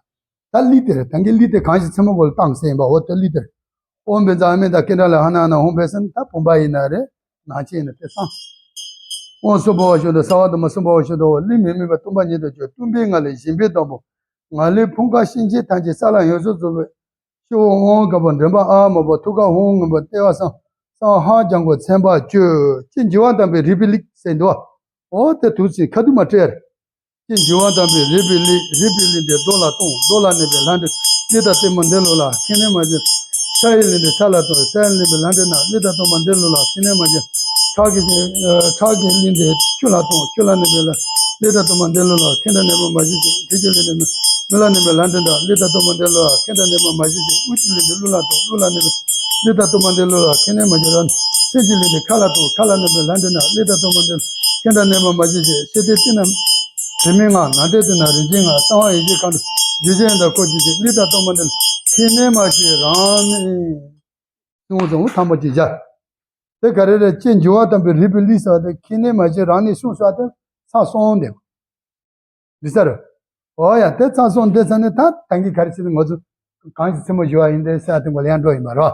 ད་ལི་དེ་རེད་ད་གིན་ལི་དེ་གང་ཞིག་མཚན་མོ་གོ་ལ་བཏང་ཟེར་ཡིན་པ་འོ་དེ་ལི་དེ་རེད། ཨོམ་བན་ཛ་ཨ་མེ་ད་ཀེ་འདྲ་ལ་ཧ་ན་ཧ་ན་ཧོང་བན་སན་ད་བུམ་པ་ཡིན་ན་རེད། ནང་ཆེན་ཡིན་ན་དེ་སང་། ཨོ་སུ་བ་བ་ཤོ་དོ་ས་བ་དུ་མ་སུ་བ་བ་ཤོ་དོ་ལི་མི་མི་བ་སྟོང་པ་ཉིད་དུ་བརྗོད་སྟོང་པའི་ངང་ལས་བཞེངས་པའི་དང་པོ། ང་ལས་ཕུང་ཁ་གཤིན་རྗེ་ཐམས་ཅད་ས་ལ་ཡོངས་སུ་རྫོགས་པའི་ཤོ་འོང་ག་པ་འདྲེན་པ་ཨ་མ་པ་ཐུགས་ཁ་ཧོང་ངུ་པ་ལྟེ་བ་སང་སང་ཧ་ལྗང་གོ་ཚན་པ་བཅུ་ཅི་འགྱུར་བ་དམ་པའི་རིག་པའི་ལིག་ཟེར་འདུག་ཨོ་དེ་དུས་ཚིག་ཁ་དུ་མ་སྤྲེལ། ཅི་འགྱུར་བ་དམ་པའི་རིག་པའི་གླིང་། རིག་པའི་གླིང་དེ་རྡོ་ལ་ལྟུང་། རྡོ་ལ་གནས་པའི་ལྷ་འདྲེ། གླིང་དང་སྟོན་མོ་འདི་ལོ་ལ་ཁེ་ནས་མ་བྱེད། ས་ཡི་གླིང་དེ་ས་ལ་ལྟུང་། ས་ཡི་གླིང་པའི་ལྷ་འདྲེ་རྣམས། གླིང་དང་སྟོན་མོ་འདི་ལོ་ལ་ཁེ་ནས་མ་བྱེད། ཁྲག་གི་ཁྲག་གི་གླིང་དེ་ཆུ་ལ་ལྟུང་། ཆུ་ལ་གནས་པའི་ལྷ། གླིང་དང་སྟོན་མོ་འདི་ལོ་ལ་ཁེ་ནས་མ་བྱེད་ཅིག་དེ་ཆུ་གླིང་དེ་མེ་ལ་གནས་པའི་ལྷ་འདྲེ་དང་། གླིང་དང་སྟོན་མོ་འདི་ལོ་ལ་ཁེ་ནས་མ་བྱེད་ཅིག་དབུགས་ཀྱི་གླིང་དེ་ཀླུ་ལ་ལྟུང་། ཀླུ་ལ་གནས་པའི། གླིང་དང་སྟོན་མོ་འདི་ལོ་ལ་ཁེ་ནས་མ་བྱེད་ར། སེམས་ཀྱི་གླིང་དེ་ཁ་ལ་ལྟུང་། ཁ་ལ་གནས་པའི་ལྷ་འདྲེ་རྣམས། གླིང་དང་སྟོན་མོ་འདི་ལོ་ལ་ཁེ་ནས་མ་བྱེད་ཅིག་ཤེས་ལྡན་ཏིང་ནམ། དྲི་མེད་ངང་། ནམ་མཁའི་དེ་ན་རིན་ཆེན་ངང་། གསང་བ་ཡེ་ཤེས་ཁང་དུ། རྒྱུ་ཅན་དང་འཁོར་གྱི་ཅིག་གླིང་དང་སྟོན་མོ་འདི་ལོ་ཁེ་ནས་མ་བྱེད་རང་ནི། གསུང་ཚོ་ཐམ་པོ་ཅིག་བཞག་དེ་ག་རེ་རེད། ཅི་འགྱུར་བ་དམ་པའི་རིག་པའི་གླིང་ཟེར་བ་དེ་ཁེ་ནས་མ་བྱེད་རང་ནི་གསུང་ས་དེ་ཚར་སོང་དེ། འདི་ས་རུ། འོ་ཡ་དེ་ཚར་སོང་དེ་ས་ནས་ད་ད་གིན་ག་རེ་བྱེད་དུ་ང་ཚོ་གང་ཞིག་མཚན་མོ་ཞུ་བ་ཡིན་དེ་ས་དེ་མགོ་ལ་ཡང་འགྲོ་ཡིན་པ་རོ།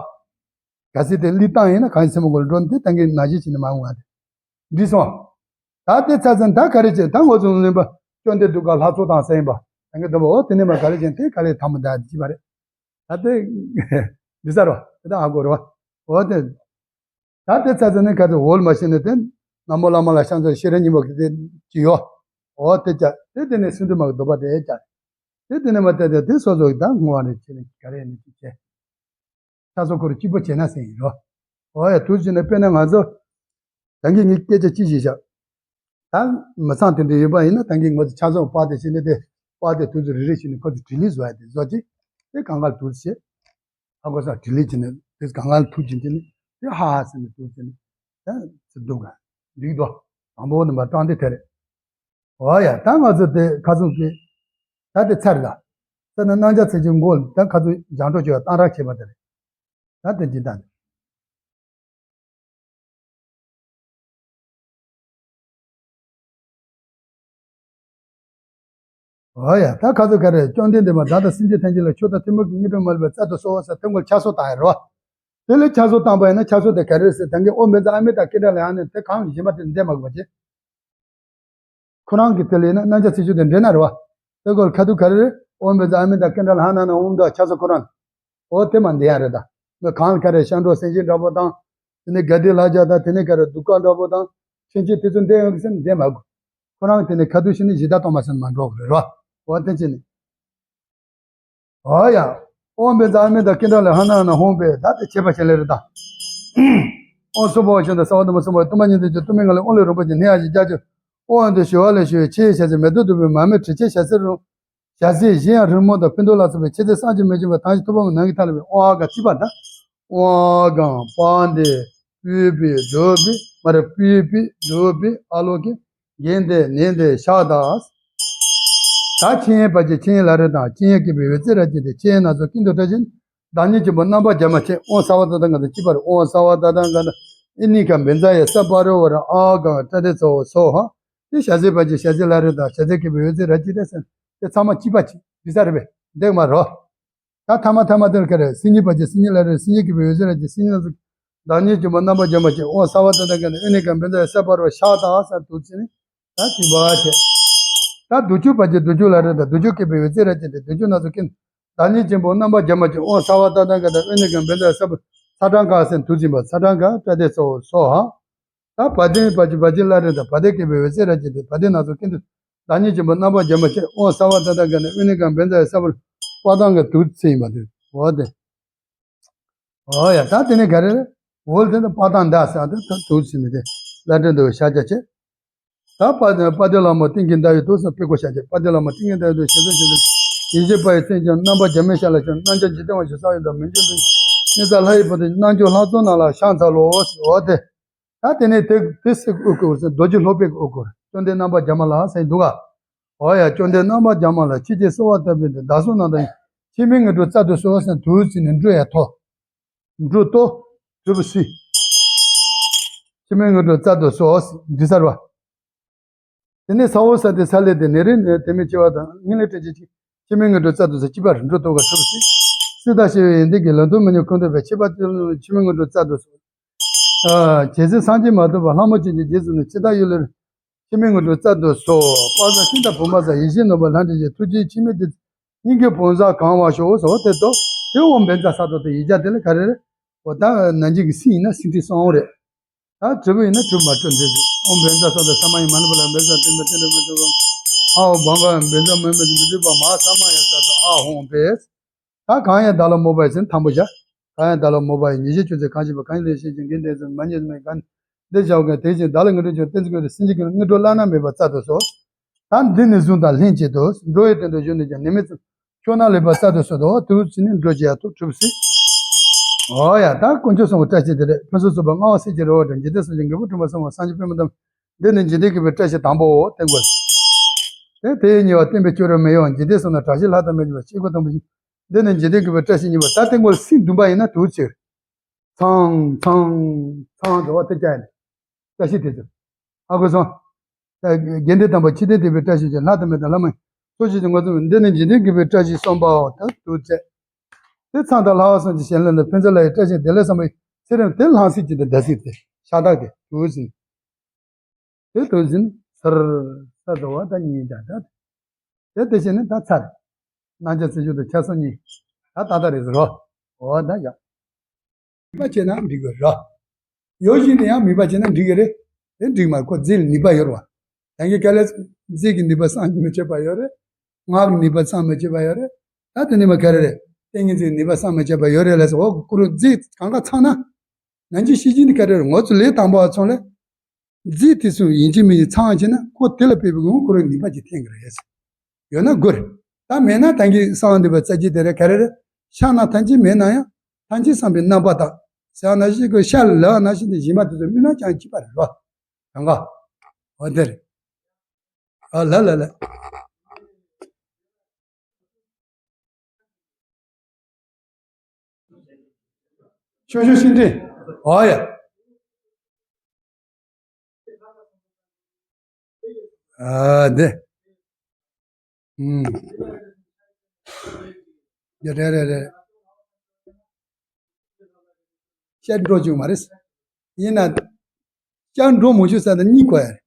གལ་སྲིད་དེ་གླིང་བཏང་ཡིན་ན་གང་ཞིག་མཚན་མོ་མགོ་ལ་འགྲོ་ནས་དེ་ད་གིན་ནང་བཞིན་བྱས་ནས་མ་འོང་བ་དེ། འདི་སོང་། ད་དེ་ཚར་ཙང་ད་ག་རེ་བྱེད། ད་ང་ཚོ་ལེན་པ་བཅོམ་ལྡན་འདུས་ཀ་ལྷ་ཚོགས་དང་ཟེར་ཡིན་པ། ད་གིན་འདུན་པ་འོ་དེ་ནས་མ་ག་རེ་བྱེད་དེ་ག་ལས་ཐ་མ་ད་བྱེད་པ་རེད། ད་དེ་འདི་ས་རོ་དེ་ད་ཨ་གོ་རོ། འོ་དེ། ད་དེ་ཚ་ཚ་ནི་ག་དེ་འོལ་མ་ཤེས་ནི་དེ། ན་མོ་བླ་མ་ལ་ཤང་ཚོ་ཤེས་ར་ཉི་མ་གི་དེ་ཅི་ཡོ། འོ་དེ་ཅག་དེ་དེ་ནི་སུན་དུ་མ་གི་འདོད་པ་དེ་ཅག་དེ་དེ་ནི་མ་དེ་དེ་དེ་སོ་སོ་གི་ད་ངོ་བ་རེ་ཆེ་ནི་ག་རེ་ནི་ཅི་བྱེད། ཆ་སོ་ཁོ་རུ་གཅིག་པོ་བྱེད་ན་ཟིན་ཡིན་རོ། འོ་ཡ་དུ་ཅི་ནི་དཔེར་ན་ང་ཚོ། ད་གིན་ངས་སྐད་ཆ་ཅི་ཞིག་བཤད། ད་མི་ཚང་དེ་འདྲ་ཡོད་པ་ཡིན་ན་ད་གིན་ང་ཚོ་ཆ་སོ་པ་དེ་བྱེད་ནི་དེ། པ་དེ་དུ་ཚོ་རེ་རེ་བྱེད་ནི་ཁོ་ཚོ་དྲི་ལི་བཟོ་ཡ་དེ་བཟོ་ཅི། དེ་གང་ག་ལ་དུ་བྱེད། ཧ་གོ་ས་དྲི་ལི་བྱས་ནས་དེ་གང་ག་ལ་ཐུག་བྱིན་བྱས་ནས་དེ་ཧ་ཧ་ཟེར་ནས་དུག་བྱས་ནས་ད་ཚེ་སྡུག་ག་འགྲིག་དོ། དང་པོ་ནི་མ་སྤྲང་དེ་དེ་རེད། འོ་ཡ་ད་ང་ཚོ་དེ་ཁ་སང་གི་ད་དེ་ཚར་ག་ཚར་ན་སྣང་ཆ་ཚེ་ཆེན་མགོ་ད་ཁ་ཚོ་སྦྱང་གྲོགས་བྱོས་གཏང་རག་བྱེད་པ་དེ་རེད། ད་དེ་འདི་ད་དེ། འོ་ཡ་ད་ཁ་ཚོ་ག་རེ་བཅོམ་ལྡན་འདས་མ་བདག་དང་སེམས་ཅན་ཐམས་ཅད་ལ་མཆོག་དང་ཐུན་མོང་གི་དངོས་གྲུབ་མ་ལུས་པ་སྩལ་དུ་གསོལ་བ་ཟེར་དེ་མགོ་ལ་ཆ་སོ་བཏང་ཡ་རོ། དེ་ལས་ཆ་སོ་བཏང་པ་ཡིན་ན་ཆ་སོ་དེ་ག་རེ་ཟེར་ད་གིན་ཨོ་མེ་ཙ་ཨ་མེ་ད་ཀེ་འདྲ་ལ་ཡང་ནས་དེ་གང་གཞན་པ་དེ་འདེམས་མ་དགོས་པ་བྱེད། ཁོ་རང་གི་དེ་ལས་ན་སྣང་ཆ་ཚེ་ཆུ་དེ་འདྲེ་ན་རེ་བ། དེ་སྐོར་ཁ་ཐུག་ག་རེ་རེད། ཨོ་མེ་ཙ་ཨ་མེ་ད་ཀེ་འདྲ་ལ་ཧ་ན་ན་ཨོམ་ད་ཆ་སོ་ཁོ་རང་། ཨོ་དེ་མ་འདེམས་ཡ་རེད་ད། ང་གང་ག་རེ་ཤང་འགྲོ་སེང་ཆེན་འདྲ་པོ་དང་། དེ་ནས་དགའ་ལྡན་ལྷ་རྒྱལ་དང་དེ་ནས་ག་རེ་གདུགས་དཀར་འདྲ་པོ་དང་། ཕྱིན་ཆད་དེ་ཚོ་འདེམས་ཡོང་གི་སེམས་འདེམས་མ་དགོས། ཁོ་རང་དེ་ནས་ཁ་ཐུག་ཤི་ནས་གཞི་བདག་གཏོང་མ་སེམས་མ་འགྲོ་གི་རེད་རོ། ཨོ་དེ་ཅི་ནི། ཨོ་ཡ། ཨོམ་བན་ཛ་ཨ་མེ་ད་ཀེ་འདྲ་ལ་ཧ་ན་ན་ཧོང་པེ་ད་དེ་བྱེད་པ་བྱེད་ལེ་རེད་ད། ཨོ་སོ་པོ་ཤོན་ད་ས་བ་དུ་མ་སོ་པོ་དུ་མ་ཉིད་དུ་ཅི་དུ་མི་ང་ལ་ཨོ་ལེ་རོ་པོ་ཅི་ནེ་ཨ་ཞི་རྒྱ་ཅི། ཨོ་ཨ་དུ་ཞི་བ་ལེ་ཞི་བའི་ཆེ་ཞ་ཚི་མེ་ཏོ་དུ་པའི་མ་མེ་དྲི་ཆེ་ཞ་ཚི་རུ། ཞ་ཚི་གཞན་ཡང་རི་མོ་དང་ཕུན་ཏོ་ལ་སོགས་པའི་ཆེ་ཚི་སངས་རྒྱས་མི་འབྱུང་བ་དང་ཞི་ཐུབ་པ་མ་ནང་གི་ཐ་ལ་བའི་ཨོ་ཨ་ག་ཅི་པ་ད། ཨོ་ཨ་གང་པ་འདི་པུས་པི་དུ་པི་མ་རེ་པུས་པི་དུ་པི་ཨ་ལོ་ཀི། གན་དེ་ནན་དེ་ཤ་དག་ད་ཆེན་པ་ཅི་ཆེན་ལ་རེ་དང་ཆེན་སྐྱེས་པའི་འོད་ཟེར་ར་ཅི་དེ་ཆེན་སྣ་ཚོགས་ཀུན་ཏུ་བཀྲ་ཤིས། བདག་ཉིད་ཆེན་པོ་རྣམ་པར་རྒྱལ་མ་ཆེ། ཨོ་ས་བ་ད་ད་ག་ད་ཅི་པར་ཨོ་ས་བ་ད་ད་ག་ད་ཨི་ནི་ཀ་བེན་ཛ་ཡ་ས་པ་རོ་བ་ར་ཨ་ག་ཏྲ་དེ་ཚོ་སོ་ཧ། དེ་ཞ་ཟེ་པ་ཅི་ཞ་ཟེ་ལ་རེ་དང་ཞ་ཟེ་སྐྱེས་པའི་འོད་ཟེར་ར་ཅི་དེ་སེ་དེ་ཚང་མ་ཅི་པ་ཅི་འདི་ས་རེ་བེ་འདེག་མ་རོ། ད་ཐ་མ་ཐ་མ་དེར་ཀ་རེ་སི་ཉི་པ་ཅི་སི་ཉི་ལ་རེ་སི་ཉི་སྐྱེས་པའི་འོད་ཟེར་ར་ཅི་སི་ཉི་ལ་སོ། བདག་ཉིད་ཆེན་པོ་རྣམ་པར་རྒྱལ་མ་ཆེ། ཨོ་ས་བ་ད་ད་ག་ནི་ཨི་ནི་ཀ་བེན་ཛ་ཡ་ས་པ་རོ་ཤ་ད་ས་དུ་ཚི་ནི། ད་དེ་བ་ཆེ། ད་བདུད་ཅུ་པ་ཅི་བདུད་ཅུ་ལ་རེ་ད་བདུད་ཅུ་སྐྱེས་པའི་འོད་ཟེར་ར་ཅི་དེ་བདུད་ཅུ་སྣ་ཚོགས་ཀུན། བདག་ཉིད་ཆེན་པོ་རྣམ་པར་རྒྱལ་མ་ཆེ། ཨོ་ས་བ་ད་ད་ག་ད་ཨི་ནི་ཀ་བེན་ཛ་ཡ་ས་པ་ཚ་གྲང་ག་སེ་དུ་ཚི་པ་ཚ་གྲང་ག་ཏྲ་དེ་ཚོ་སོ་ཧ། ད་བ་དན་བ་ཅི་བ་ཅི་ལ་རེ་ད་བ་དན་སྐྱེས་པའི་འོད་ཟེར་ར་ཅི་དེ་བ་དན་སྣ་ཚོགས་ཀུན་ཏུ། བདག་ཉིད་ཆེན་པོ་རྣམ་པར་རྒྱལ་མ་ཆེ། ཨོ་ས་བ་ད་ད་ག་ནི་ཨི་ནི་ཀ་བེན་ཛ་ཡ་ས་པ་པ་དང་ག་དུ་ཚི་ཡིན་པ་དེ་འོ་དེ། ཨོ་ཡ་ད་དེ་ནི་ག་རེ་རེད། འོལ་དེ་ནི་པ་དང་ད་ས་དེ་ད་དུ་ཚི་ནི་དེ་ལ་དྲན་དུ་ཤ་རྒྱ་ཆེ། ད་དཔལ་དཔལ་ལྡན་ལྷ་མོ་ཏིང་ངེ་འཛིན་ཟླ་བའི་དུས་སུ་དཔེ་བཀོད་བྱ་ཞིང་། དཔལ་ལྡན་ལྷ་མོ་ཏིང་ངེ་འཛིན་ཟླ་བའི་དུས་སུ་ཞེས་སོགས་ཞེས་སོགས་ཡེ་ཤེས་དཔལ་ཡེ་མཚན་ཅན། རྣམ་པར་སྒྱུ་མའི་ཞལ་ལ་ཞོན། རྣམ་ཅན་འཇིག་རྟེན་དབང་ཕྱུག་ས་ཡི་འགྲོ། མི་འགྱུར་འདུ་ནི་རྩ་ལྷ་ཡི་བུ་དང་། རྣལ་འབྱོར་ལྷ་ཚོགས་རྣམས་ལ་ཕྱག་འཚལ་ལོ། འོ་དེ། ད་དེ་ནས་དེ་དེ་སེ་དབུ་བསྐོར་ཟེར། རྡོ་རྗེ་སློབ་དཔོན་གྱི་དབུ་བསྐོར། བཅོམ་ལྡན་རྣམ་པར་རྒྱལ་མ་ལ་ཟེར་འདུག་ག། འོ་ཡ། བཅོམ་ལྡན་རྣམ་པར་རྒྱལ་མ་ལ། ཁྱེད་ཀྱིས་གསོལ་བ་བཏབ་པའི་འདི་བདག་སོགས་རྣམས་དང་། འཆི་མེད་ངན་འགྲོར་སྩལ་དུ་གསོལ་ཟེར། དུས་ཚིགས་ནས་འགྲོ་ཡ་ཐོ། འགྲོ་ཏོ། གྲུབ་སྲིད། འཆི་མེད་ངན་འགྲོར་སྩལ་དུ་གསོལ་ཟེར་འདི་ཚར་བ། དེ་ནས་ས་འོག་ས་དེ་ས་ལས་དེ་ནད་རིམས་ནད་དེ་མི་འཆི་བ་དང་། ངན་ལས་བྲལ་ཅིང་འཆི། འཆི་མེད་ངན་འགྲོར་སྩལ་དུ་གསོལ། འཆི་བ་རིམ་གྲོ་ལྟོ་ག་གྲུབ་སྲིད། སྲིད་དང་ཞི་བའི་ཡོན་ཏན་གྱིས། ལན་གྲངས་མི་ཉུང་ཁོང་དུ་སྤེལ། འཆི་བ་སྤྱོད་ལམ་འཆི་མེད་ངན་འགྲོར་སྩལ་དུ་གསོལ། ཨ། བྱས་ཙང་སངས་རྒྱས་མ་ཐོབ་པར་ལྷ་མོ་བྱོན་ཅིང་རྗེས་སུ་བཟུང་། འཆི་བདག་གཡུལ་ལས་རིང་། འཆི་མེད་ངན་འགྲོར་སྩལ་དུ་གསོལ། དཔལ་བཟང་ཤིང་རྟ་བུ་མ་ཟ། ཡེ་ཤེས་ནོར་བུ་ལྷ་འདྲེ་བཞི། ཐུགས་རྗེའི་འཆི་མེད་དེ་སྙིང་གི་བུམ་བཟང་གང་བར་ཤོག་ཟེར། འོ་དེ་ཏོ། དེ་འོ་བན་ཙ་ས་ཏོ་དེ་ཡིག་བརྒྱ་དེ་ལ་ག་རེ་རེད། འོ་ད་ནན་ཅིག་གི་སྲིད་ཡིན་ན་སྲིད་ཁྲི་སྲོང་རེད། ད་གྲུབ་ཡིན་ན་གྲུབ་མ་གྲུབ་འདྲ་ཞིག་ཨོཾ་བཛྲ་ས་ཏྭ་ས་མ་ཡ་མ་ཎི་པ་ལ་བཛྲ་ཏི་མ་ཏི་ར་མ་ཏི་ར། ཨ་ཧོ་བྷ་ག་བཛྲ་མ་མ་ཏི་མ་ཏི་པ་མ་ས་མ་ཡ་ས་ཏྭ་ཨ་ཧོ་བེ། ད་གང་ཡང་བདག་ལ་མོས་པ་ཡིས་ཟེར་དང་པོ་བྱ། གང་ཡང་བདག་ལ་མོས་པ་ཡིས། ཉེར་ཞི་ཆོས་ཚུལ་གང་ཤེས་པ། གང་ལས་ཤེས་ཀྱང་དགེ་འདུན་ཚུལ། མ་ཉེས་མེད་གང་འདི་བྱ་བ་གང་། དེ་བཞིན་བདག་ལ་ངན་འགྲོར་སྐྱེ་བ་བསྟན་ཚུལ་གྱི་སེམས་ཅན་ཀུན་ལ་ངན་འགྲོ་བླ་ན་མེད་པ་སྩལ་དུ་གསོལ། ད་འདི་ནས་བཟུང་དང་ལྷན་ཅིག་ཏུ་འགྲོ་བའི་དོན་དུ་བཞུགས་ནས་ཀྱང་ནད་མེད་ཚུལ། ཁྱོད་རྣམས་ལེགས་པར་སྩལ་དུ་གསོལ་ཏོ། དུས་ཚིགས་ནི་འགྲོ་བྱེད་ཡ་ཐོ་གྲུབ་སྲིད། འོ་ཡ། ད་དཀོན་མཆོག་གསུམ་གྱི་བཀྲ་ཤིས་དེ་རེད། ཕུན་སུམ་ཚོགས་པ་མངའ་དབང་གསལ་གྱི་རི་བོ་བྲག་འཇིག་རྟེན་སེམས་ཅན་མགོན་པོ་སྤྲུལ་པ་གསུམ་པོ་སངས་རྒྱས་པདྨ་འདི་མོ། འདི་ནི་འཇིག་རྟེན་མགོན་པོའི་བཀྲ་ཤིས་དང་པོའོ། བསྟན་དགོས། དེ་དེའི་གཉིས་པ་བསྟན་པའི་སྐྱོ་རིས་མི་གཡོ་བ། འཇིག་རྟེན་གསུམ་ན་གྲགས་ཤིང་ལྷ་དང་མི་མཇལ་བ། སྐྱེ་དགུའི་དང་པོ་ཡིན། འདི་ནི་འཇིག་རྟེན་མགོན་པོའི་བཀྲ་ཤིས་གཉིས་པ། ད་བསྟན་དགོས་ལ་སྲིད་བདུན་པ་ཡིན་ན་དུས་ཚིགས་རེད། ཚང་ཚང་ཚང་འགྲོ་བ་དེ་ཀྱང་ཡིན། བཀྲ་ཤིས་དེ་ཚོ། ཨ་ཁུ་སོང་། ད་དགེ་འདུན་དམ་པ་འཆི་ལྟས་དེ་བའི་བཀྲ་ཤིས་ཀྱི་ལྷ་དང་མི་དང་ལྷ་མ་ཡིན། སོ་ཞིག་ཏུ་ངོ་ཚུལ་འདི་ནི་འཇིག་རྟེན་མགོན་པོའི་བཀྲ་ཤིས་གསུམ་པའོ། ད་དུ་བྱས། དེ་ཚང་དང་ལྷ་བ་གསུམ་གྱི་ཞལ་ལ་ཕན་ཚུན་ལ་ཡི་བཀྲ་ཤིས་བདེ་ལེགས་བསམ་པའི་ཚེ་རིང་དེ་ལྷང་སྲིད་ཀྱི་དེ་འདྲ་སྲིད་དེ་ཤ་སྟག་དེ་དུ་ཟིན། དེ་དུ་ཟིན་སར་ས་འགྲོ་བ་ད་གཉིས་ཀྱང་ད། དེ་དེ་བྱས་ནས་ད་ཚར། རྣམ་རྒྱལ་ཚེ་མཆོག་དང་ཆ་སོ་གཉིས། ད་ད་ད་རེད་ཟེར་རོ། འོ་ད་ཡ། ནུས་པ་བྱས་ན་འགྲིག་གི་རེད། ཡོད་བཞིན་དུ་ཡང་ནུས་པ་བྱས་ན་འགྲིག་གི་རེད། དེ་འགྲིག་མ་ཁོ་རྫས་ལ་ནུས་པ་ཡོད་རེད་བ། ད་གིན་ག་ལེ་རྫས་ཀྱི་ནུས་པ་བསམ་གྱིས་མི་ཁྱབ་པ་ཡོད་རེད། ངག་གི་ནུས་པ་བསམ་མི་ཁྱབ་པ་ཡོད་རེད། ད་དེ་ནུས་པ་ག་རེ་རེད། ཏིང་ངེ་འཛིན་ནུས་པ་བསམ་མི་ཁྱབ་པ་ཡོད་རེད་ལ་སོགས་འོ་ཁོ་རང་རྫས་གང་ག་ཚང་ན། ནན་གྱིས་ཤེས་ཀྱི་ནི་ག་རེ་རེད། ངོ་ཚོ་ལས་དང་པོ་བ་ཚོང་ལས། རྫས་དེ་ཚོ་ཡིན་གཅིག་མིན་གཅིག་ཚང་བྱས་ན་ཁོ་དེ་ལ་དཔེ་བའི་ངོ་ཁོ་རང་ནུས་པ་ཅིག་འཐེན་གི་རེད། ཡོད་ན་དགོས་རེད། ད་མེད་ན་ད་གིན་གསང་བ་འདུས་པའི་རྩ་རྒྱུད་དེ་རེད་ག་རེ་རེད། ཕྱག་ན་ཐམས་ཅད་མེད་ན་ཡང་ཐམས་ཅད་བསམ་པའི་རྣམ་པ་དག་ཟེར་བ་ནང་བཞིན་གྱི་ཤ་ལ་ལ་ནང་བཞིན་དུ་སྦྱིན་པ་དེ་ཚོ་སྨིན་ན་ཅང་སྐྱིད་པ་རེད་རོ། གང་ག་འོ་དེ་རེད། ཨ་ལ་ལ་ལ། ཤོ་ཤོ་ཤིང་འདྲེ། ཨོ་ཡ། ཨ་འདི། ཨུམ། ཡ་རེ་རེ་རེ། ཤར་འགྲོ་བཅུག་མ་རེད། ཡིན་ན། ཤར་འགྲོ་མི་ཆོག་ཟེར་ན་གཉིས་གོ་ཡ་རེད།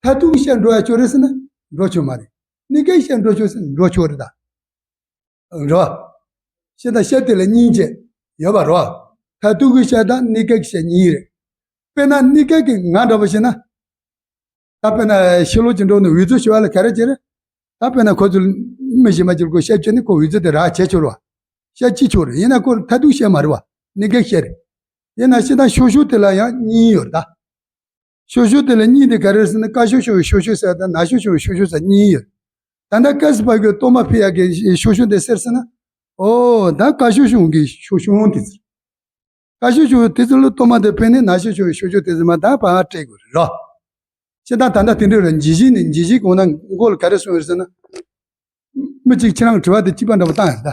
མཐར་ཐུག་ཤར་འགྲོ་ཡ་ཆོག་རེད་ཟེར་ན་འགྲོ་ཆོག་མ་རེད། སྣི་ཁའི་ཤར་འགྲོ་ཆོག་ཟེར་ན་འགྲོ་ཆོག་རེད་ད། རོ། ཤེས་དང་ཤེས་དེ་ལ་གཉིས་བྱས་ཡོད་པ་རོ། མཐར་ཐུག་གི་ཤེས་དང་སྣི་ཁ་གི་ཤེས་གཉིས་རེད། དཔེར་ན་སྣི་ཁ་གི་ང་འདྲ་པོ་བྱས་ན། ད་དཔེར་ན་ཕྱི་ལོགས་ཀྱི་འགྲོ་ནས་འོལ་ཚོད་ཤོར་བ་ལ་ག་རེ་བྱེད་རེད། ད་དཔེར་ན་ཁོ་ཚོ་མི་གཞན་པ་ཅིག་ཁོ་ཤེས་བྱས་ནས་ཁོ་འོལ་ཚོད་དེ་རག་བྱས་ཆོག་རོ། ཤེས་ཅི་ཆོག་རེད། ཡིན་ན་ཁོ་མཐར་ཐུག་ཤེས་མ་རེད་བ། སྣི་ཁ་ཤེས་རེད། ཡིན་ན་ཤེས་དང་ཤོ་ཤོ་དེ་ལ་ཡང་གཉིས་ཡོད་ད། ཤོ་ཤོ་དེ་ལ་གཉིས་དེ་ག་རེ་ཟེར་ན་དཀར་ཤོ་ཤོ་ཤོ་ཤོ་ཟེར་དང་ནག་ཤོ་ཤོ་ཤོ་ཤོ་ཟེར་གཉིས་ཡོད། ད་ལྟ་སྐབས་སུ་བབ་ཀྱི་གཏོར་མ་ཕུལ་ཡག་གི་ཤོ་ཤོ་དེ་སེར་ཟེར་ན། ཨོ་ད་དཀར་ཤོ་ཤོ་གི་ཤོ་ཤོ་དེ་ཟེར། དཀར་ཤོ་ཤོ་དེ་ཚོ་ལ་གཏོར་མ་དེ་ཕུལ་ནས་ནག་ཤོ་ཤོ་ཤོ་ཤོ་དེ་ཟེར་མ་ད་ཕར་སྤྲད་དགོས་རེད་རོ། ཤེས་དང་ད་ལྟ་དེ་འདྲ་རེད། འཇིགས་བྱེད་ནི་འཇིགས་བྱེད་གོང་ན་མགོ་ལ་ག་རེ་གསུངས་ཡོད་ཟེར་ན། མི་གཅིག་ཁྱེད་རང་གི་དྲི་བ་དེ་གཅིག་པ་འདྲ་པོ་བཏང་ཡོད་ད།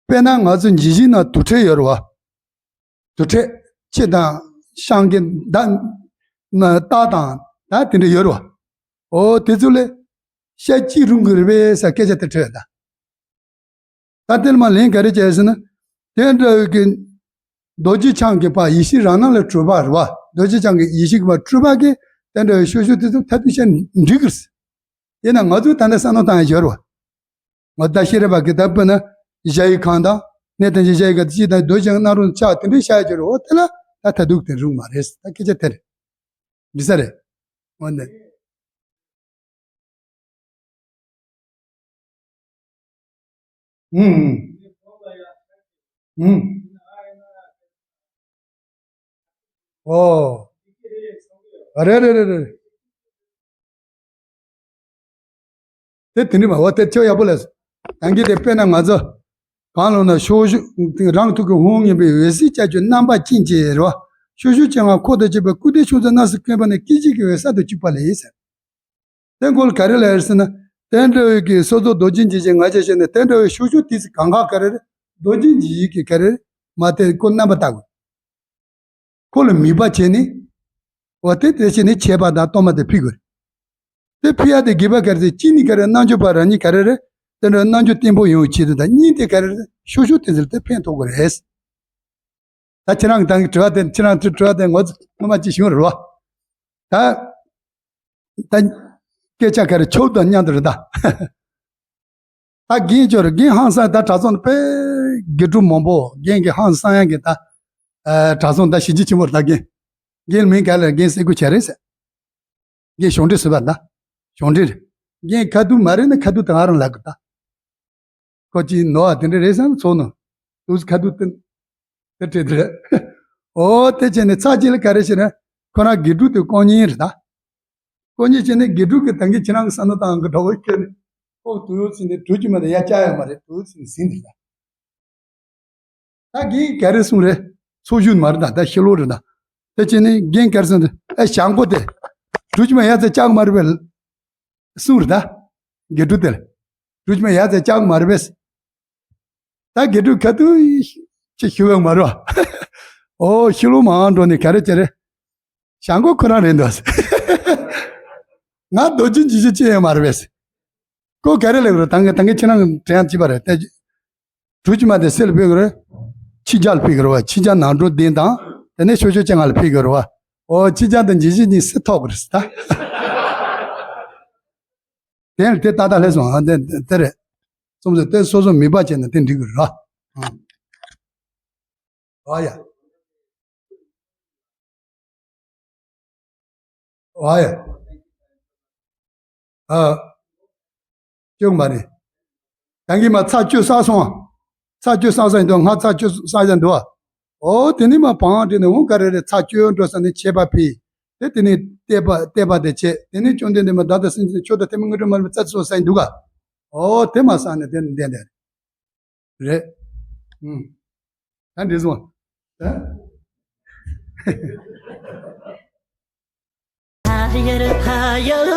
དཔེར་ན་ང་ཚོ་འཇིགས་བྱེད་ནང་དུར་ཁྲོད་ཡོད་རེད་བ། དུར་ཁྲོད་ཁྱི་དང་ཤང་གི་མདའ། སྟག་དང་ད་དེ་འདྲ་ཡོད་རེད་བ། ཨོ་དེ་ཚོ་ལས་ཤ་གཅིག་རུང་གི་རེད་པས་ཟེར་སྐད་ཆ་དེ་འཕྲོས་ད། ད་དེར་མ་ལན་ག་རེ་བྱས་ཟེར་ན། དེ་འདྲ་བའི་གི་རྡོ་རྗེ་འཆང་གི་ཕར་ཡེ་ཤེས་རང་སྣང་ལས་སྤྲུལ་པ་རེད་བ། རྡོ་རྗེ་འཆང་གི་ཡེ་ཤེས་ཀྱི་ཕར་སྤྲུལ་པ་གིས་དེ་འདྲ་བའི་ཤོ་ཤོ་དེ་ཚོ་མཐར་ཐུག་ཤར་འགྲིག་གི་རེད། དེས་ན་ང་ཚོས་ད་ལྟ་བསམ་བློ་བཏང་ཡ་ཡོད་རེད་བ། ང་ད་ཤེས་རབ་པ་གི་ད་དཔེར་ན་གཞལ་ཡས་ཁང་དང་གནས་བརྟན་གཞི་གཞལ་ཡས་ཁང་དེ་ཅི་དང་རྡོ་རྗེ་སྣང་རུང་ཆགས་དེ་འདྲའི་ཤར་གྱི་རེད། འོ་དེ་ལ་ད་མཐར་ཐུག་དེ་རུང་མ་རེད། ད་སྐད་ཆ་དེ་རེད། འདི་ས་རེད། འོ་ནས། ཨུམ། ཨུམ། ཨོ། རེད་རེད་རེད་རེད། དེ་དེ་འདྲ་མ་འོ་དེ་ཆོ་ཡག་པོ་ལས། ད་གིན་དེ་དཔེར་ན་ང་ཚོ་གང་ལོ་ན་ཤོག་ཤོག་རང་ཐུག་གི་ཧོང་ངན་པའི་འོད་ཟེར་ཅན་གྱི་རྣམ་པ་ཅན་གྱི་རེད་བ། ཤོག་ཤོག་ཅན་ང་ཁོ་དང་བཅས་པའི་སྐུ་ལྡན་ཕྱོགས་བཅུ་གནས་སུ་བཀོད་པ་ནི་སྐད་ཅིག་གི་འོད་གསལ་དུ་གྱུར་པ་ལས་ཟེར། དེ་མགོ་ལ་ག་རེ་ལབ་ཡོད་ཟེར་ན། དེ་འདྲ་བའི་གི་སོ་སོ་རྡོ་རྗེ་འཇིགས་བྱེད་ང་བཅས་བཤད་ནས་དེ་འདྲ་བའི་ཤོག་ཤོག་དེ་ཚོ་གང་ག་ག་རེ་རེད། རྡོ་རྗེ་འཇིགས་བྱེད་ཀྱི་ག་རེ་རེད། མ་དེ་ཁོ་རྣམ་པ་ལྟ་དགོས། ཁོ་ལ་དམིགས་པ་བྱས་ནས། འོ་དེ་དེ་བྱས་ནས་མཆོད་པ་དང་གཏོར་མ་དེ་ཕུལ་དགོས། དེ་ཕུལ་ཡ་དེ་དགེ་བ་ག་རེ་ཟེར་གཅིག་ནི་ག་རེ་རྣལ་འབྱོར་པ་རང་ཉིད་ག་རེ་རེད། དེ་འདྲ་རྣལ་འབྱོར་བརྟན་པོ་ཡོང་བའི་ཆེད་དུ་དང་གཉིས་དེ་ག་རེ་རེད། ཤོག་ཤོག་དེ་ཚོ་ལ་དེ་ཕན་ཐོགས་དགོས་རེད། ད་ཁྱེད་རང་གི་ད་གིན་དྲི་བ་དེ་ཁྱེད་རང་དྲི་དྲི་བ་དེ་ངོ་ཚ་སྔོན་མ་ཅིག་བྱུང་རེད་བ། ད་ད་སྐད་ཆ་ག་རེ་ཆོས་དང་མཉམ་དུ་རེད་ད། ད་རྒན་ཅོ་རེད། རྒན་ཧང་སང་ད་གྲྭ་ཚང་དཔེ་དགེ་ཕྲུག་མང་པོ་རྒན་གྱི་ཧང་སང་ཡང་གི་ད་གྲྭ་ཚང་ད་གཞིས་བྱེས་ཆེན་མོ་རེད་ད་རྒན། རྒན་མིང་ག་ལ་རྒན་སེ་གུ་ཆ་རེད་ཟེར། རྒན་གཞུང་འབྲེལ་ཟེར་བ་ད། གཞུང་འབྲེལ་རེད། རྒན་ཁ་ཐུག་མ་རེད་ན་ཁ་ཐུག་ད་ང་རང་ལབ་གི་ད། ཁོ་ཅིག་ནོར་བ་དེ་འདྲ་རེད་བསམ་ཚོགས་ནོ། དུས་ཁ་ཐུག་སྟེ། དེ་བྲིས་དེ་རེད། ཨོ་དེ་བྱས་ནས་ཚར་གཅིག་ལ་ག་རེ་བྱས་ན། ཁོ་རང་དགེ་ཕྲུག་དེ་དཀོན་གཉེར་རེད་ད། དཀོན་གཉེར་བྱས་ནས་དགེ་ཕྲུག་གི་ད་གིན་ཁྱེད་རང་གི་བསམ་བློ་བཏང་གི་གྲོགས་པོ་ཁྱོད་ནི། ཁོ་དུས་ཚོད་ནས་གྲུ་གཅིག་མ་གཏོགས་ཡར་བཅར་ཡོད་མ་རེད། དུས་ཚོད་ནས་ཟིན་དེ་རེད་ད། ད་རྒན་ག་རེ་གསུངས་རེད། ཚོགས་ཞུགས་མ་རེད་ད། ད་ཤི་ལོ་རེད་ད། དེ་བྱས་ནས་རྒན་ག་རེ་གསུངས་རེད། ཨེ་ཞང་པོ་དེ། གྲུ་གཅིག་མ་ཡར་ཚེ་བཅག་མ་རེད་པས། གསུངས་རེད་ད། དགེ་ཕྲུག་དེ་ལ། གྲུ་གཅིག་མ་ཡར་ཚེ་བཅག་མ་རེད་པས། ད་དགེ་ཕྲུག་ཁ་ཐུག་ཅི་ཞུ་བའི་མ་རེད་བ། ཨོ་ཤི་ལོ་མང་འགྲོ་ནས་ག་རེ་བྱས་རེད། ཞང་པོ་ཁོ་རང་རེད་འདུག་ང་རྡོ་རྗེ་འཇིགས་བྱེད་ཅི་ཡང་མ་རེད་པས། ཁོ་ག་རེ་ལབ་རེད། ད་ངས་ད་ངས་ཁྱེད་རང་དྲན་ཡང་བྱས་པ་རེད་དེ། གྲུ་གཅིག་མ་དེ་སེ་ལ་ཕུལ་དགོས་རེད། ཕྱི་རྒྱལ་ལ་ཕུལ་དགོས་རེད་བ། ཕྱི་རྒྱལ་ནང་འགྲོ་བདུན་དང་། དེ་ནས་ཤོག་ཤོག་ཅན་ང་ལ་ཕུལ་དགོས་རེད་བ། ཨོ་ཕྱི་རྒྱལ་དང་འཇིགས་བྱེད་གཉིས་སུ་ཐོག་གི་རེད་ད། དེ་ནས་དེ་ཏག་ཏག་ལྷས་སོང་ཨ། དེ་དེ་རེད། རྩོམ་ཟེར་དེ་སོ་སོ་མི་པ་བྱས་ན་དེ་འགྲིག་གི་རེད་ར། ཨ་ཡ། ཨ་ཡ། ཨ། སྐྱོན་མ་རེད། ད་གིན་མ་ཚར་གཅོད་བསགས་སོང་། ཚར་གཅོད་བསགས་ས་ཡིན་དུས་སྔ་ཚར་གཅོད་བསགས་ཡ་འདུག་ཨ། ཨོ་དེ་ནས་མ་བང་དེ་ནས་འོང་ག་རེ་རེད། ཚར་གཅོད་འགྲོ་ས་ནས་མཆོད་པ་ཕུལ། དེ་དེ་ནས་བསྟོད་པ་བསྟོད་པ་དེ་བྱས། དེ་ནས་བཅོམ་ལྡན་འདས་མ་བདག་ལྟ་སེམས་ཅན་ཆོས་དང་ཐུན་མོང་དངོས་གྲུབ་མ་ལུས་པའི་རྩ་ཚུལ་སོགས་གསན་འདུག་ག་ཨོ་དེ་མ་བསགས་ནས་དེ་ནས་བསྟན་དེ་རེད། ཨུམ། ད་འདི་སོང་།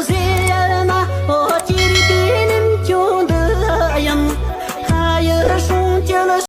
ད།